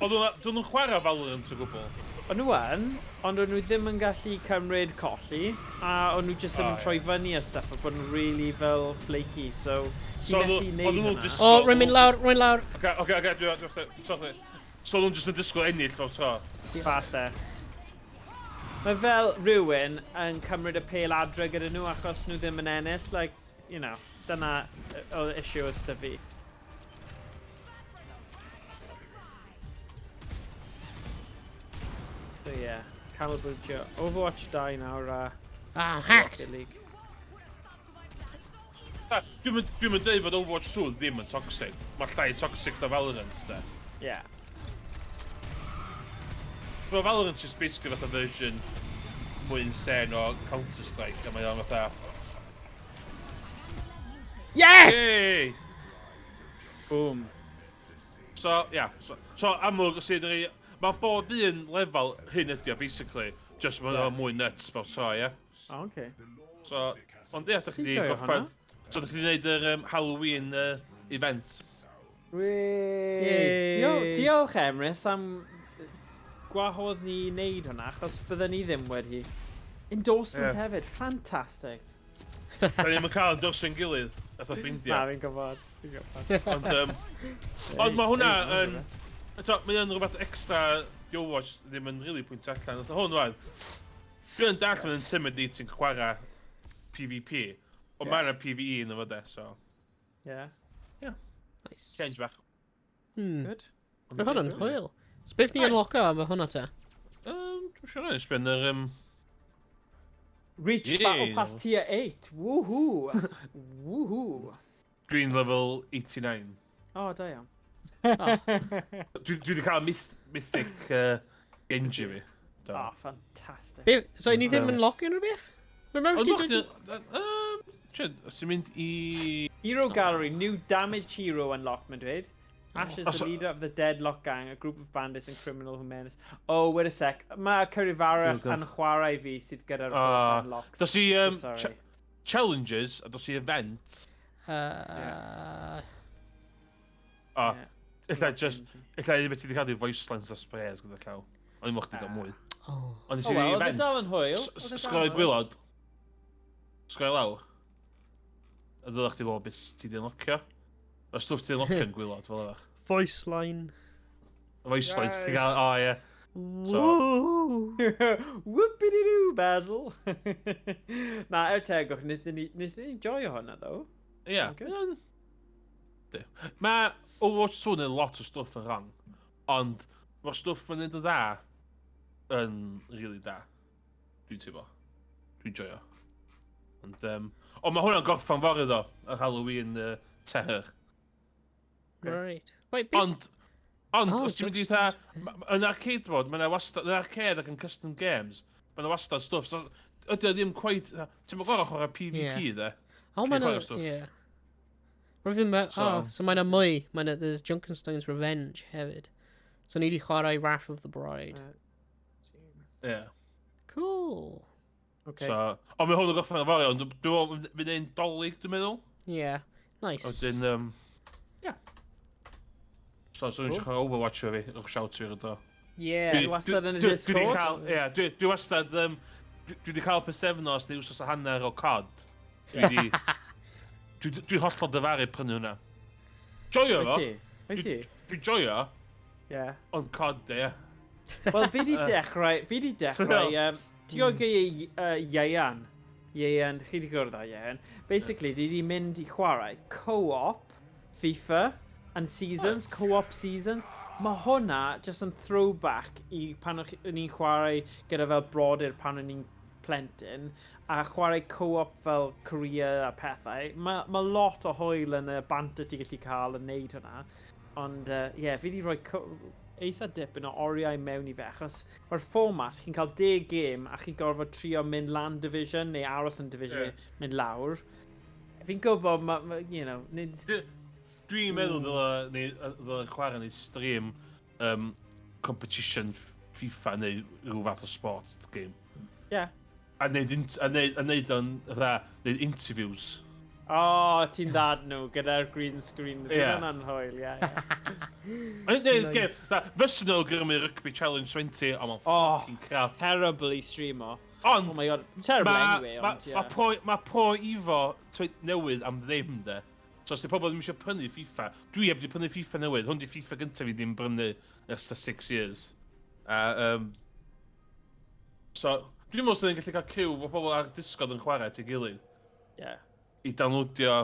Ond nhw'n chwarae Valorant o gwbl. O'n nhw yn, ond o'n nhw ddim yn gallu cymryd colli, a o'n nhw just ddim yn Oh, troi ie. fyny a stuff, a bod yn really fel flaky, so ti'n So methu o'n neud nhw'n hwnna. dis- O, rwy'n mynd lawr, rwy'n lawr. Oce, dwi'n. So nhw'n just yn disgwyl ennill bob tro. Falle. Mae fel rhywun yn cymryd y pêl adre gyda nhw achos nhw ddim yn ennill, like, you know, dyna oedd issue oedd 'da fi. So yeah, canolbwyntio Overwatch 2 nawr a Ah, hacked. Rocket League. Dwi'n mynd dweud fod Overwatch 2 ddim yn toxic. Mae llai toxic na Valorant, de. Yeah. Mae Valorant just basically fatha version mwy insane o Counter-Strike, a mae o'n fatha... Yes! Yay! Boom. So, yeah. So amlwg, sydd yn... Mae bob un lefel hyn ydi o, basically. Just mae'n Ie. yeah. mwy nuts bob tro, ie. Oh, okay. So, ond ie, dach chi Ti'n di joio gorffen... hwnna? So, dach chi di wneud yr Halloween event. Wee! Diolch Emrys am gwahodd ni i wneud hwnna, achos bydden ni ddim wedi. Endorsement Ie. hefyd, fantastic. Da ni ddim yn cael endorsio'n gilydd, fatha Na, ffrindiau. fi'n gwybod. Fi'n gwybod. Ond, ond mae hwnna yn... Eto, mae o'n rhywbeth extra di Overwatch ddim yn really pwyntio allan. Fatha hwn wan. Dwi'n dallt mae'n intimidating chwarae PvP, ond Ie. mae yna PvE yn efo de, so... Yeah, Nice. Change bach. Good. Mae hwnna'n hwyl. So beth ni unlocko am hwnna te? Dwi'n siŵr yn sbyn yr... Reach Yeah. Battle Pass tier 8. Woohoo! Woohoo! Green level 89. Oh, da iawn. Oh. Dwi wedi cael mythic Genji fi. Do. Oh, fantastic. Be, so ni ddim yn lockio unrhyw beth? Remember Ond ti look, dweud... Tyd, os ti'n mynd i... Hero Gallery, new damage hero unlocked, mae'n dweud. Ash is Oh, the leader of the Deadlock Gang, a group of bandits and criminal who menace. Oh, wait a sec. Mae cyfrif arall Dwi'n yn chwarae fi sydd gyda'r holl Ah, unlocks. Dos i So sorry. challenges, a dos i events. O, Yeah. illa just... Illa un beth ti wedi cael di voice lines a sprays gyda llaw. O'n i'n chdi gael mwy. Oh. Ond nes Oh i well, oedd e events. dal yn hwyl. Oedd e dal yn Sgroi hwyl. gwylod. Sgroi lawr. A ddylech chdi gweld beth ti di unlockio. Y stwff ti di unlockio yn gwylod fel yma. Voice line. Y voice lines ti gael, o ie. So- Woo! Whoopity-doo, Basil. Na, er tegwch, wnaethon ni joio hwnna, though. Ie. Good. Mae Overwatch 2 yn lot o stwff yn wrong. Ond mae'r stwff mae'n neud yn dda yn really da. Dwi'n teimlo. Dwi'n joio. Ond, ond mae hwnna'n gorffan fory ddo, yr Halloween terror. Right. Wait, beth... Ond, Oh, os ti'n mynd i jokes. fatha, yn arcade mode, mae yna wastad, yn arcade ac yn custom games, mae yna wastad stwff, so ydy o ddim quite, ti'n mynd gorau chwarae PvP, Ie. de? Oh, Ti'n mae'n... chwarae stwff. Ie. Roedd fi'n So- Oh, so mae'n mwy. Mae'n there's Junkenstein's Revenge hefyd. So ni wedi chwarae Wrath of the Bride. Ie. Cool. Okay. So, ond mae hwn yn gorffen fory, ond dwi'n meddwl, fydd e'n dolyg, dwi'n meddwl. Yeah. Nice. Wedyn, ie. So, so ni'n chwarae Overwatch efo fi, rhowch shout fi ar y do. Yeah. Dwi wastad yn y Dwi 'di Discord? cael, ie, dwi wastad, dwi wedi cael pythefnos neu wsos a hanner o COD. Dwi di, dwi hollol dyfaru prynu hwnna. Joio Wyt fo, ti? Wyt ti? dwi'n joio, Yeah. ond COD, ie. Wel, fi di dechrau, ti'n gwybod gei Ieuan? Ieuan, chi di gwrdd â Ieuan. Basically, di mynd i chwarae co-op FIFA and seasons, co-op seasons. Mae hwnna just yn throwback i pan o'n ni'n chwarae gyda fel brodyr pan o'n ni'n plentyn a chwarae co-op fel Korea a pethau. Mae ma lot o hwyl yn y banter ti'n gallu cael yn neud hwnna. Ond ie, yeah, fi wedi rhoi eitha dipyn o oriau mewn i fe, achos mae'r fformat, chi'n cael 10 gêm a chi'n gorfod trio mynd lan division neu aros yn division, yeah, mynd lawr. Fi'n gwybod, ma, ma, you know, nid... Dwi'n meddwl ddyla ni ddyla chwarae neu stream competition FIFA neu rhyw fath o sports game. Yeah. A neud o'n fatha, neud interviews. O, oh, ti'n dad nhw gyda'r green screen. Ie. Ie. Hwnna'n hwyl, ie. Neu, Nice. Fysa nhw gyrmu Rugby Challenge 20, ond mae'n Oh. fucking crap. Terrible i streamo. Ond, Oh my God, terrible anyway, ond ma, ie. Ma Pro Evo newydd am ddim, de. So os di pobl ddim eisiau prynu FIFA, dwi heb di prynu FIFA newydd, hwn di FIFA gyntaf fi ddim brynu ers the 6 years. So, dwi'n meddwl sydd yn gallu cael criw o pobl ar Discord yn chwarae at ei gilydd i downloadio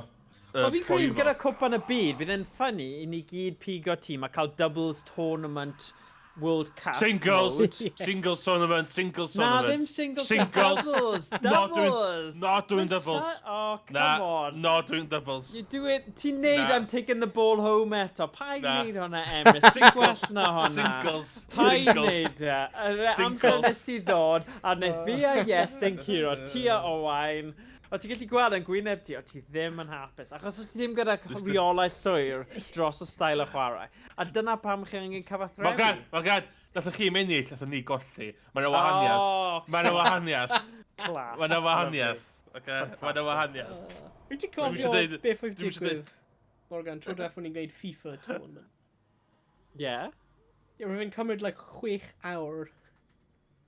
Wel, fi'n Pro credu Evo. gyda Cwpan y Byd, bydd e'n funny i ni gyd pigo tîm a cael doubles tournament World Cup Singles, mode. singles tournament, singles Na, tournament. ddim singles, Singles. doubles, Not doing, doubles. not doing doubles. Oh, come Na, on. not doing doubles. You do it, ti'n neud Na. I'm taking the ball home eto. Paid Na. neud hwnna, Emrys. Ti'n gwell na hwnna. Singles. Paid Singles. neud e. Yr amser Singles. nes ti ddod, a wnaeth fi a Iestyn curo, ti a Owain. O ti'n gallu gweld yn gwyneb ti, o ti ddim yn hapus. Achos o ti ddim gyda reolau llwyr dros y stael o chwarae. A dyna pam chi angen cyfathrebu. Morgan, Morgan, nath chi ennill, nath ni golli. Mae'n wahaniaeth. Oh, Mae'n wahaniaeth. class. Mae'n wahaniaeth. Oce, mae'n wahaniaeth. Wyt ti'n Dwi'm isio cofio beth oedd dwi'm isio digwydd, Morgan, tro diwethaf o'n i'n gwneud FIFA tournament? Yeah. Ie, roedd fe'n cymryd like 6 awr.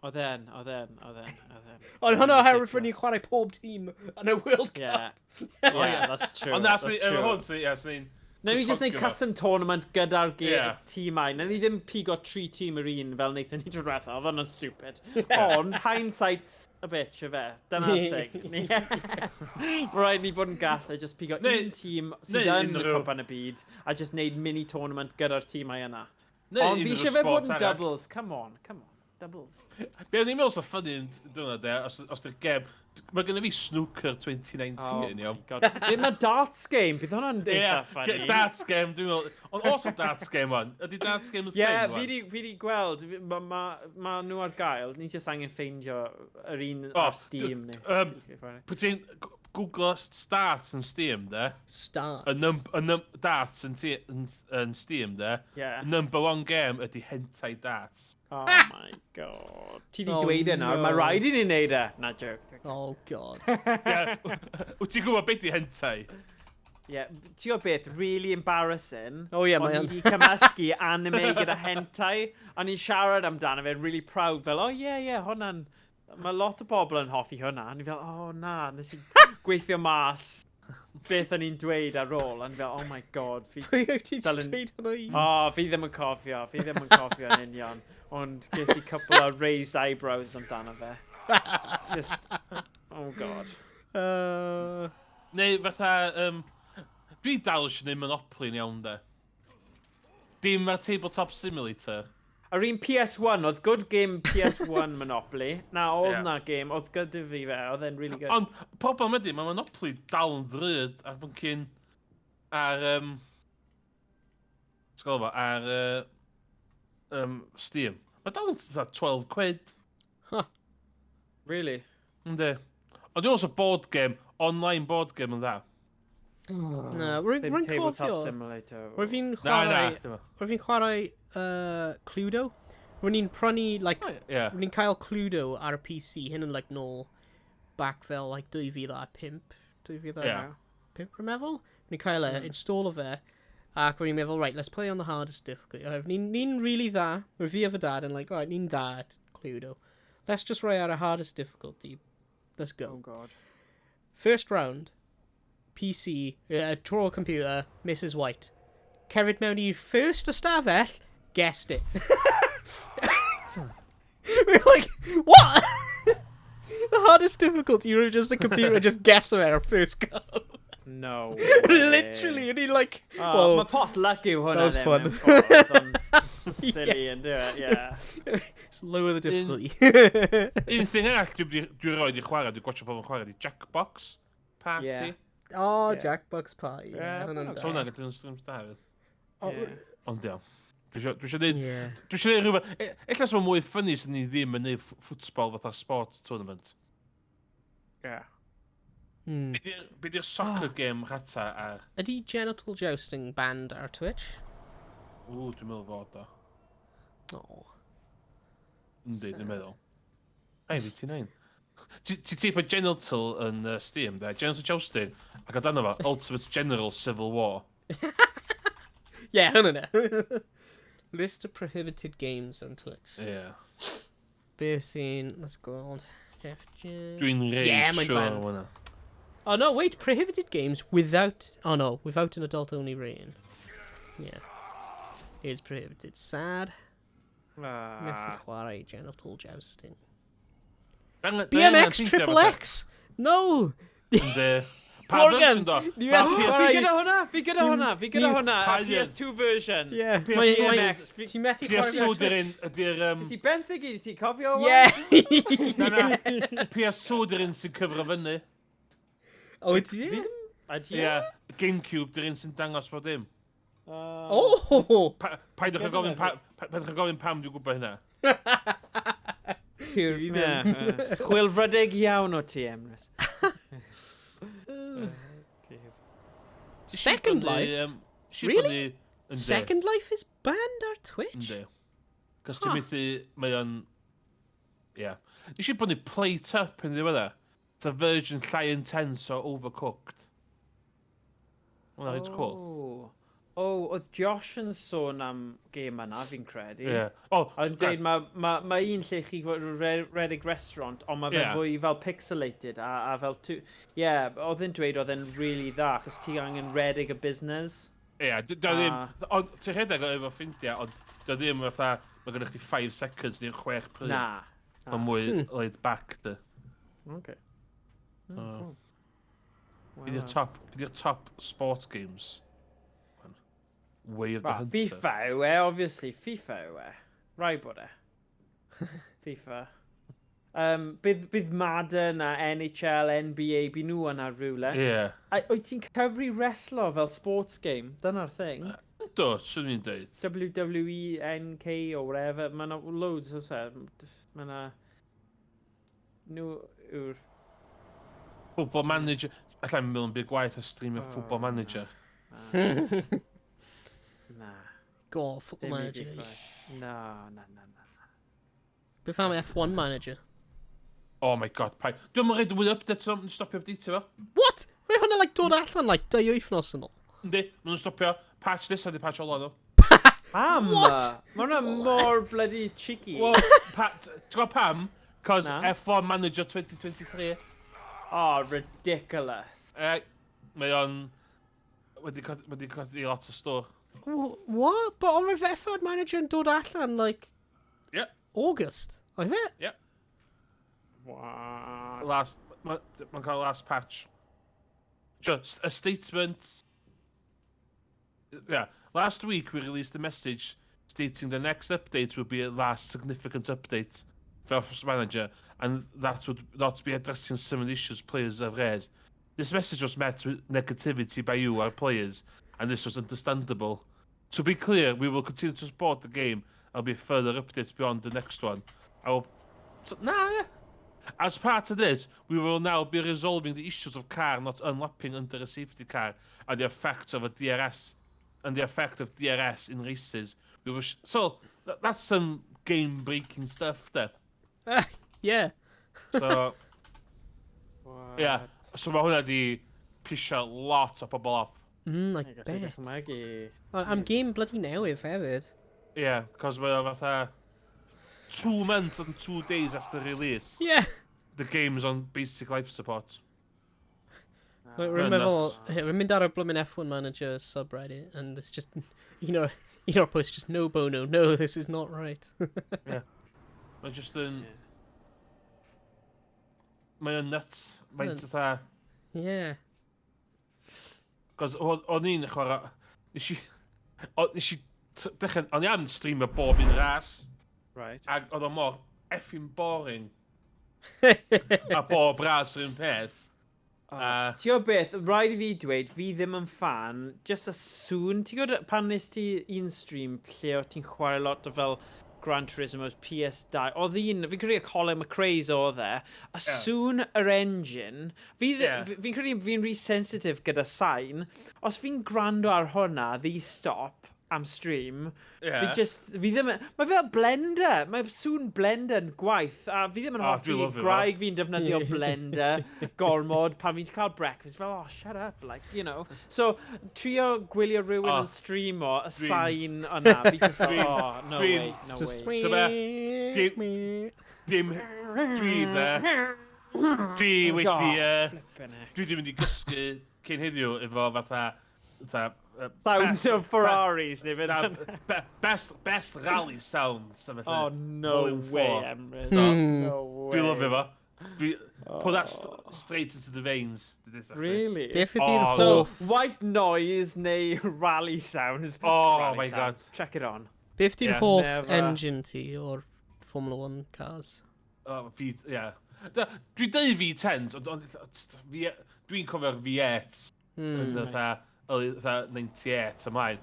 Oedd e'n, oedd e'n, oedd e'n, oedd e'n. Ond hwnna oherwydd bod ni'n chwarae pob tîm yn y World Cup. Yeah, that's true. Ond na, that's swn i- efo true. hwn, swn i- ie, swn i'n Newn ni just neud cogio fo. custom tournament gyda'r tîmau. Newn ni ddim pigo tri tîm yr un fel wnaethon ni tro diwetha, oedd hwnna'n stupid. Ond, hindsight's a bitch, ife. Dyna'r thing. Mae rhaid ni bod yn gall a just pigo un tîm sydd neu yn y unrhyw Cwpan y Byd a just neud mini tournament gyda'r tîmau yna. Neu Ond fi unrhyw eisiau fe bod sport yn arall. doubles. Come on, come on. Doubles. Be o'n i'n meddwl sy'n funny yn dyna de, os di'r gem. Mae gennym fi Snooker 2019, Oh iawn. my God. Be mae darts game, bydd hwnna'n eitha funny. Darts game, dwi'n meddwl. Ond oes o darts game, wan? Ydy darts game yn Ie, thing, fi wan? di gweld, mae ma, ma nhw ar gael, ni jyst angen ffeindio yr un O, ar Steam ni. Pwy ti'n googlo starts yn Steam, de? Start. Y darts yn Steam, de? Ie. Number one game ydy Hentai Darts. Oh my God. Ti di Oh, dweud e nawr, no. mae rhaid i ni wneud e. Na, joke. Oh God. Ie, wyt ti'n gwybod beth di hentai? Ie, yeah, ti'n gwybod beth, really embarrassing. Oh, ie, mae O'n yn. i di cymysgu anime gyda hentai, o'n i'n siarad amdano fe, really proud, fel, oh ie, yeah, hwnna'n... Mae lot o bobl yn hoffi hwnna, a o'n i fel, oh na, nes i gweithio mas beth o'n i'n dweud ar ôl, a o'n i fel, oh my God, fi Pwy wyt ti'n Dylan dweud hwnna i? O, oh, fi ddim yn cofio, fi ddim yn cofio yn union. Ond ges i couple o raised eyebrows amdano fe. Just, oh God. Neu fatha, dwi dal eisiau gwneud Monopoly yn iawn, de. Dim ar Tabletop Simulator. Yr un PS1, oedd good game PS1 Monopoly. Na, oedd na game, oedd gyda fi fe, oedd e'n really good. Ond problem ydy, mae Monopoly dal yn ddrud ar byncyn ar... Sgol fo, ar Steam. Mae dal yn fatha 12 quid. Really? Yndi. Ond dwi'n meddwl board game, online board game yn dda. Na, rwy'n Ddim rwy'n Tabletop cofio. Simulator. Rwy'n fi'n Na, na. chwarae... dim o. Rwy'n fi'n chwarae Cluedo. Rwy'n ni'n prynu, like, Ie. rwy'n ni'n cael Cluedo ar y PC, hyn yn, like, nôl back fel, like, 2005. 2005, Ie. rwy'n meddwl. Rwy'n ni'n cael e, install o fe, ac rwy'n meddwl, right, let's play on the hardest difficulty. Right, ni'n ni really dda, rwy'n fi a fy dad yn like, right, ni'n dda at Cluedo. Let's just roi ar y hardest difficulty. Let's go. Oh God. First round, PC, tro computer, Mrs White. Cerdded mewn i'r first ystafell, guessed it. We were like, what? The hardest difficulty, you were just a computer, just guess them at our first go. No Literally, o'n i'n like, Oh, well, mae potluck yw hwnna that was then fun. mewn ffordd, ond silly yn dweud, yeah. Just lower the difficulty. Un thing arall dwi dwi roed i chwarae, dwi'n gwachio pobl yn chwarae, di Jackbox Party. Yeah. Oh, Yeah. Jackbox Party. Yeah, hwnna'n so da. hwnna'n gallu yn streams da hefyd. Oh, Yeah. Ond iawn. Dwi isio neud... Yeah. Dwi isio neud rhywbeth... Ella sy'n mwy ffynnu sy'n ni ddim yn neud ffwtsbol fatha sports tournament. Yeah. Be di'r soccer game rhata ar... Ydy genital jousting banned ar Twitch? Ww, dwi'n meddwl fod o. Oh. Yndi, dwi'n meddwl. Ai, fi ti'n ein. Ti teip o genital yn Steam, de? Genital jousting, ac amdano fo, Ultimate General Civil War. Yeah, hwnna ne. List of prohibited games on Twitch. Ie. Yeah. Be sy'n... Let's go. Jeff Jim. Dwi'n reit Yeah, mae'n siŵr banned. hwnna. Oh no, wait, prohibited games without... Oh no, without an adult-only rating. Yeah. Is prohibited. Sad. Methu Ah. chwarae genital jousting. Dan BMX angen Triple X! No! Yndi. Pa Morgan, version do? ni Ma' wedi Fi chwarae- gyda hwnna, fi gyda hwnna, fi gyda hwnna, pa y un? PS2 version. Yeah. BMX. Ti'n methu chwarae PS2 ar dy'r Twitch? un, ydy'r... Nes i benthyg i, ti'n cofio? Owen? Yeah! Na, na. PS2 dy'r un sy'n cyfro fyny. Oh, ydy e? Ydy e? Ie. Gamecube dy'r un sy'n dangos bod dim. Oh! Paidwch â gofyn paidwch â gofyn pam dwi'n gwybod hynna. Fi ddim. Ie, Chwilfrydig iawn o ti, Emrys. Second Life? Really? Second Life is banned ar Twitch? Yndi. Cos ti'n methu, mae o'n... Ie. Nes i brynu Plate Up yn ddiweddar. It's a version llai intense o Overcooked. Hwnna reit cool. Oh, oh, oedd Josh yn sôn am gêm yna, fi'n credu. Ie. Oh, A yn dweud, mae ma, ma un lle chi fod redeg restaurant, ond mae fe fwy fel pixelated a fel... Ie, yeah, oedd e'n dweud oedd e'n really dda, achos ti angen redeg y business. Ie, dio ddim... Ond ti'n rhedeg o efo ffrindiau, ond dio ddim fatha... Mae gennych chi 5 seconds neu'r 6 pryd. Na. Mae'n mwy laid back, dy. Okay. Oh, cool. Be di'r top, be di'r top sports games? Way of the Well, Hunter. FIFA yw e, obviously. FIFA yw e. Rhaid bod e. FIFA. Bydd Madden a NHL, NBA, by nhw yna rhywle. Ie. A wyt ti'n cyfri wrestlo fel sports game? Dyna'r thing. Do, swn i'n deud. WWE, NK or whatever. Mae yna loads oes e. Mae yna... Nhw yw'r... Football Manager. Alla i'n meddwl yn byd gwaith a streamio Football Manager. Na. Go on, Football Ddim i fi Manager. chwaith. Na, na, na, na. Beth am F1 Manager? Oh my god, pai. Dwi'n mynd rhaid mwy update o'n stopio update fo. What? Roedd hwnna like dod allan like 2 wythnos yn ôl. Yndi, maen nhw'n stopio. Patch nesaf di patch ola nhw. Pam? What? Mae hwnna mor bloody cheeky. Wel, ti'n gwybod pam? Cos Na. F1 Manager 2023. Oh, ridiculous. Mae o'n... Wedi codi lot o stwr. What? But ond roedd F1 Manager yn dod allan like Ie, August. Oedd e? ie. What? Last... Mae'n cael last patch. Just a statement. Yeah. Last week we released a message stating the next update will be a last significant update for Office Manager and that would not be addressing some of the issues players have raised. This message was met with negativity by you, our players, and this was understandable. To be clear, we will continue to support the game. There'll be further updates beyond the next one. I will... So, nah, yeah. As part of this, we will now be resolving the issues of car not unlapping under a safety car and the effect of a DRS and the effect of DRS in races. We will so that's some game-breaking stuff there. Yeah. So What? yeah, so mae hwnna di pisio lot o pobl off. I Gallu bet. dychmygu. Am game bloody newydd hefyd. Yeah, cos mae o fatha 2 months and 2 days after release, Yeah. the game's on basic life support. Rwy'n Ma'n meddwl, nuts. rwy'n mynd ar y bloomin' F1 Manager subreddit and it's just, post just no bono, no, this is not right. Mae just yn... Mae o'n nuts. Mae'n Ma'n- fatha... Yeah. Cos o'n i'n chwarae. Nes i dechrau. O'n i am streamio bob un ras. Ac oedd o mor effing boring. A bob ras yr un peth. Ti o beth, rhaid i fi dweud, fi ddim yn fan, just y sŵn, ti'n gwybod pan nes ti un stream lle o ti'n chwarae lot o fel Gran Turismo PS2, oedd un, fi'n credu Colin McRae's oedd e, y sŵn yr engine, fi'n credu fi'n rhy sensitif gyda sain, os fi'n gwrando ar hwnna, ddi stop am stream, fi just, fi ddim, mae fel blender, mae sŵn blender yn gwaith, a fi ddim yn Oh, hoffi dwi'n lyfio fo. gwraig fi'n defnyddio blender gormod pan fi'n cael breakfast, fel, "Oh, shut up," like. So, trio gwylio rhywun yn streamo y sain yna, fi just fel, "Oh, no way, no Just way." So Dim. Dwi, de. Dwi wedi Oh, flippin' heck. Dwi wedi mynd i gysgu cyn heddiw efo fatha Sounds of Ferraris, neu Na, fydd. best rally sounds a fatha. Oh, no Volume way, 4. Emrys. No. No way. Dwi'n lyfio fo. Put that straight into the veins. Dwi deutha chdi. Really? Beth ydy'r Oh, So, hoff white noise neu rally sounds. Oh Rally my God. sounds. Check it on. Beth ydy'r hoff Never. engine ti o'r Formula 1 cars? Oh, V, yeah. Dwi'n dweud V10s, ond dwi'n cofio'r V8 yn fatha 98 ymlaen.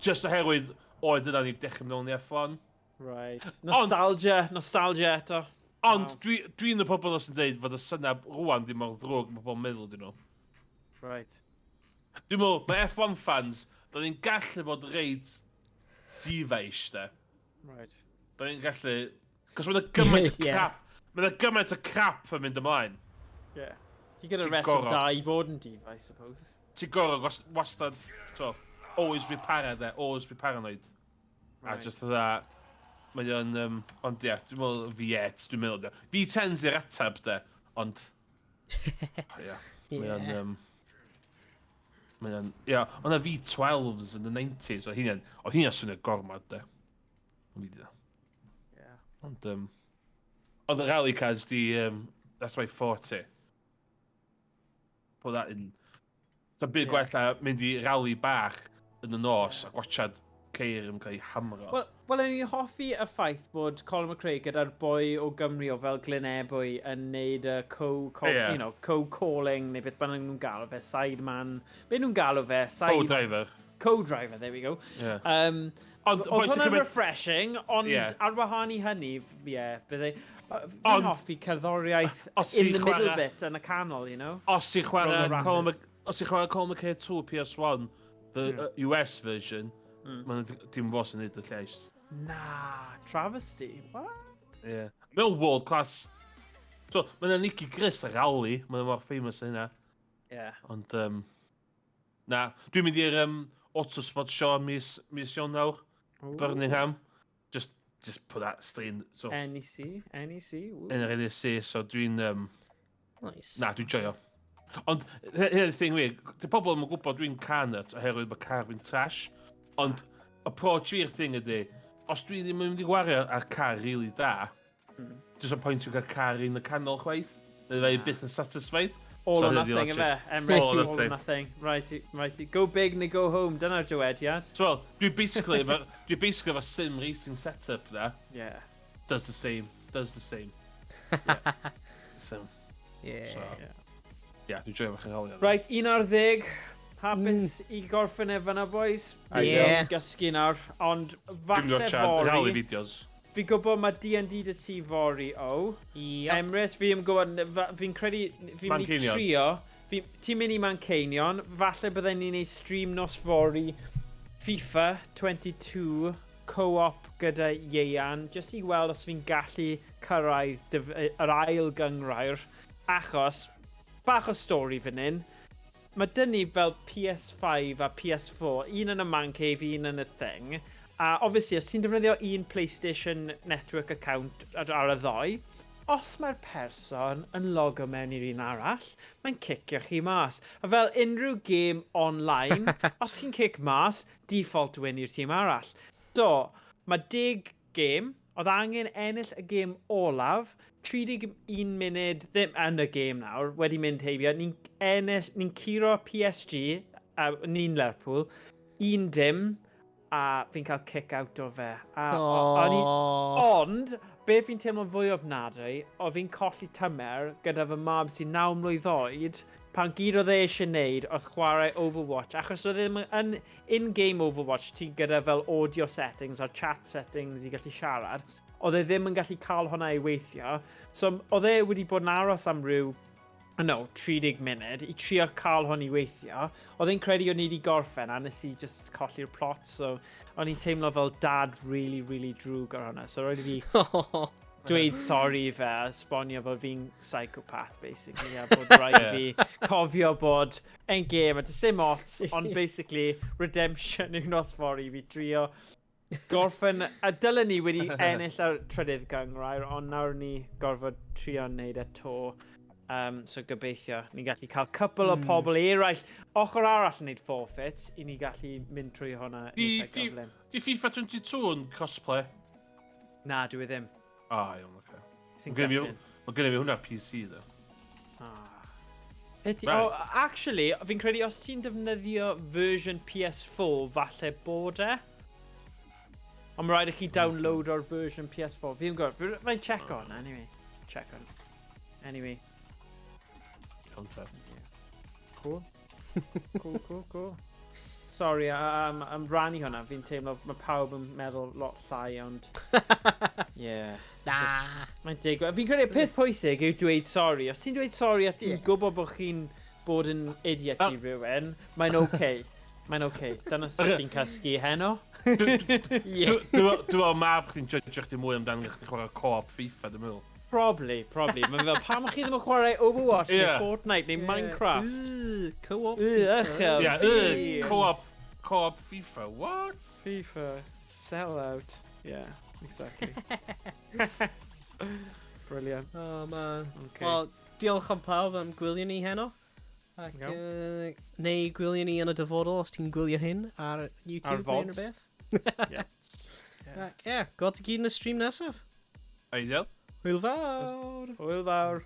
Just oherwydd oed yna ni dechrau mynd mewn i F1. Right. Nostalgia, nostalgia eto. Ond dwi'n y pobl sy'n dweud fod y syniad rwan ddim mor ddrwg mae pobl yn meddwl dyn nhw. Dwi'n meddwl, mae F1 fans, da ni'n gallu bod reit difeis, de. Da ni'n gallu. Cos mae'n gymaint o crap. Mae'n gymaint o crap yn mynd ymlaen. Yeah. Ti gyda Ti'n reswm gorfod. da i fod yn diva, I suppose. Ti'n gorfod wastad, so, always be paranoid, de, always be paranoid. A just fatha, mae o'n, ond ie, dwi'n meddwl V8, dwi'n meddwl, de. V10s i'r ateb, de, ond, oh, ie, mae o'n, ie, ond na V12s yn the 90s, o hynna'n swnio gormod, de. Ond fi di. Ond, ond y rally cars di, that's my forte. Put that in. So byd gwell a mynd i rally bach yn y nos a gwachad ceir yn cael ei hamro. Wel, o'n i'n hoffi y ffaith bod Colin McRae gyda'r boi o Gymru o fel Glyn Ebwy yn neud y co-calling neu beth bynnag nhw'n galw fe, sideman. Be nhw'n galw fe? Side Co-driver. Co-driver, there we go. Ond, Oedd boi, ti'n hwnna'n refreshing, ond ar wahân i hynny, ie, yeah, bydde. Fi'n hoffi cerddoriaeth Os in ti'n the middle bit yn y canol. Os ti'n chwarae Rhwng y Colin rases. Os ti'n chwarae Colin McRae 2 PS1, the US version, mae'n dim fo sy'n neud y llais. Na, travesty. What? Yeah. Mae'n world class. So, mae'n Nicky Grist rally, mae'n mor famous â hynna. Ond, na, dwi'n mynd i'r Autosport Show mis Ionawr, Birmingham. Just put that straight in, so, NEC, NEC. Woo. yn yr NEC, so dwi'n, Nice. Na, dwi'n joio. Ond, hyn yw'r thing wir, di pobl ddim yn gwybod dwi'n car nut oherwydd mae car fi'n trash. Ond, approach fi'r thing ydy, os dwi ddim yn mynd i gwario ar car really da, just o pwynt i'w gael car yn y canol chwaith. Neu fe byth yn satisfied. All So or hynny 'di nothing, logic. ife? Emrys, All or all or nothing. nothing. Righty, righty. Go big neu go home, dyna'r dywediad. So, well, dwi basically efo sim racing setup da. Does the same. Does the same. Yeah. So, so, yeah, dwi'n joio fach yn rally. Right, 11. Hapus i gorffen e fyna, boys. Yeah. Gysgu nawr, ond Dwi'n falle mynd i rally fory. videos. Fi'n gwybod mae D&D dy ti fory, o. Yep. Emrys, fi yn gwybod, fi'n credu, fi'n mynd i Manceinion. trio. Ti'n mynd i Manceinion, falle bydden ni'n neud stream nos fory FIFA 22 co-op gyda Ieian, jyst i weld os fi'n gallu cyrraedd yr ail gyngrair, achos, bach o stori fan hyn, mae dyn ni fel PS5 a PS4, un yn y man cave, un yn y thing, a obviously, os ti'n defnyddio un PlayStation Network account ar y ddoi, os mae'r person yn logo mewn i'r un arall, mae'n cicio chi mas. A fel unrhyw game online, os chi'n cic mas, default win i'r tîm arall. So, mae 10 game, oedd angen ennill y gêm olaf, 31 munud ddim yn y gêm nawr, wedi mynd heibio, ni'n ennill, ni'n curo PSG Ni'n Lerpwl, 1-0, a fi'n cael kick out o fe. A, o'n i- Ond, be fi'n teimlo fwy ofnadwy, o fi'n colli tymer gyda fy mab sy'n 9 mlwydd oed, pan gyd oedd e eisiau neud oedd chwarae Overwatch, achos oedd e ddim yn in-game Overwatch, ti gyda fel audio settings a chat settings i gallu siarad, oedd e ddim yn gallu cael hwnna i weithio, so oedd e wedi bod yn aros am ryw, no, 30 munud i trio cael hwn i weithio. Oedd e'n credu o'n i wedi gorffen a nes i just colli'r plot, so o'n i'n teimlo fel dad really, really drwg ar hwnna. So roedd i fi dweud sorry i fe a esbonio fel fi'n psychopath, basically, a bod rhaid i fi cofio bod en game, a does dim ots, ond basically, redemption yw nos fory i fi drio gorffen, a dylen ni wedi ennill ar trydydd gynghrair, ond nawr ni gorfod trio wneud e to. So gobeithio, ni'n gallu cael couple o pobl eraill, ochr arall yn neud forfeit, i ni gallu mynd trwy hwnna yn eitha gyflym. Di FIFA 22 yn crossplay? Na, dwi e ddim. Ah, iawn, oce. Sy'n Mae gen i fi- gutting. Mae gen i fi hwnna PC, ddo. Ah. Pity. Right. Oh, actually, fi'n credu os ti'n defnyddio version PS4, falle bod e. Ond mae rhaid i chi download o'r version PS4. Fi'n gwybod, fi'n check on, anyway. Check on. Anyway. Iawn, te. Cool. Cool. Sorry, am rannu hwnna, fi'n teimlo mae pawb yn meddwl lot llai, ond... Yeah. Na. Mae'n digwydd. Fi'n credu y peth pwysig yw dweud sorry. Os ti'n dweud sorry a ti'n gwybod bod chi'n bod yn idiot i rhywun, mae'n okay. Mae'n okay. Dyna sut fi'n cysgu heno. Yeah. Dwi'n meddwl mab chdi'n judge chdi mwy amdano chdi chwarae co-op FIFA, dwi'n meddwl. Probably, probably. Mae'n fel, pam chi ddim yn chwarae Overwatch neu Fortnite neu Minecraft? Ugh, co-op Ugh, FIFA. uchel. Ie, Dear. co-op FIFA, what? FIFA. Sell out. Yeah, exactly. Brilliant. Oh, man. Okay. Wel, diolch am pawb am gwylio ni heno. Ac, Iawn. neu gwylio ni yn y dyfodol os ti'n gwylio hyn ar YouTube Ar neu VODs. unrhyw beth. Yeah. Ac, ie, yeah, gweld ti gyd yn y stream nesaf. Ideal. Hwyl fawr! Hwyl fawr.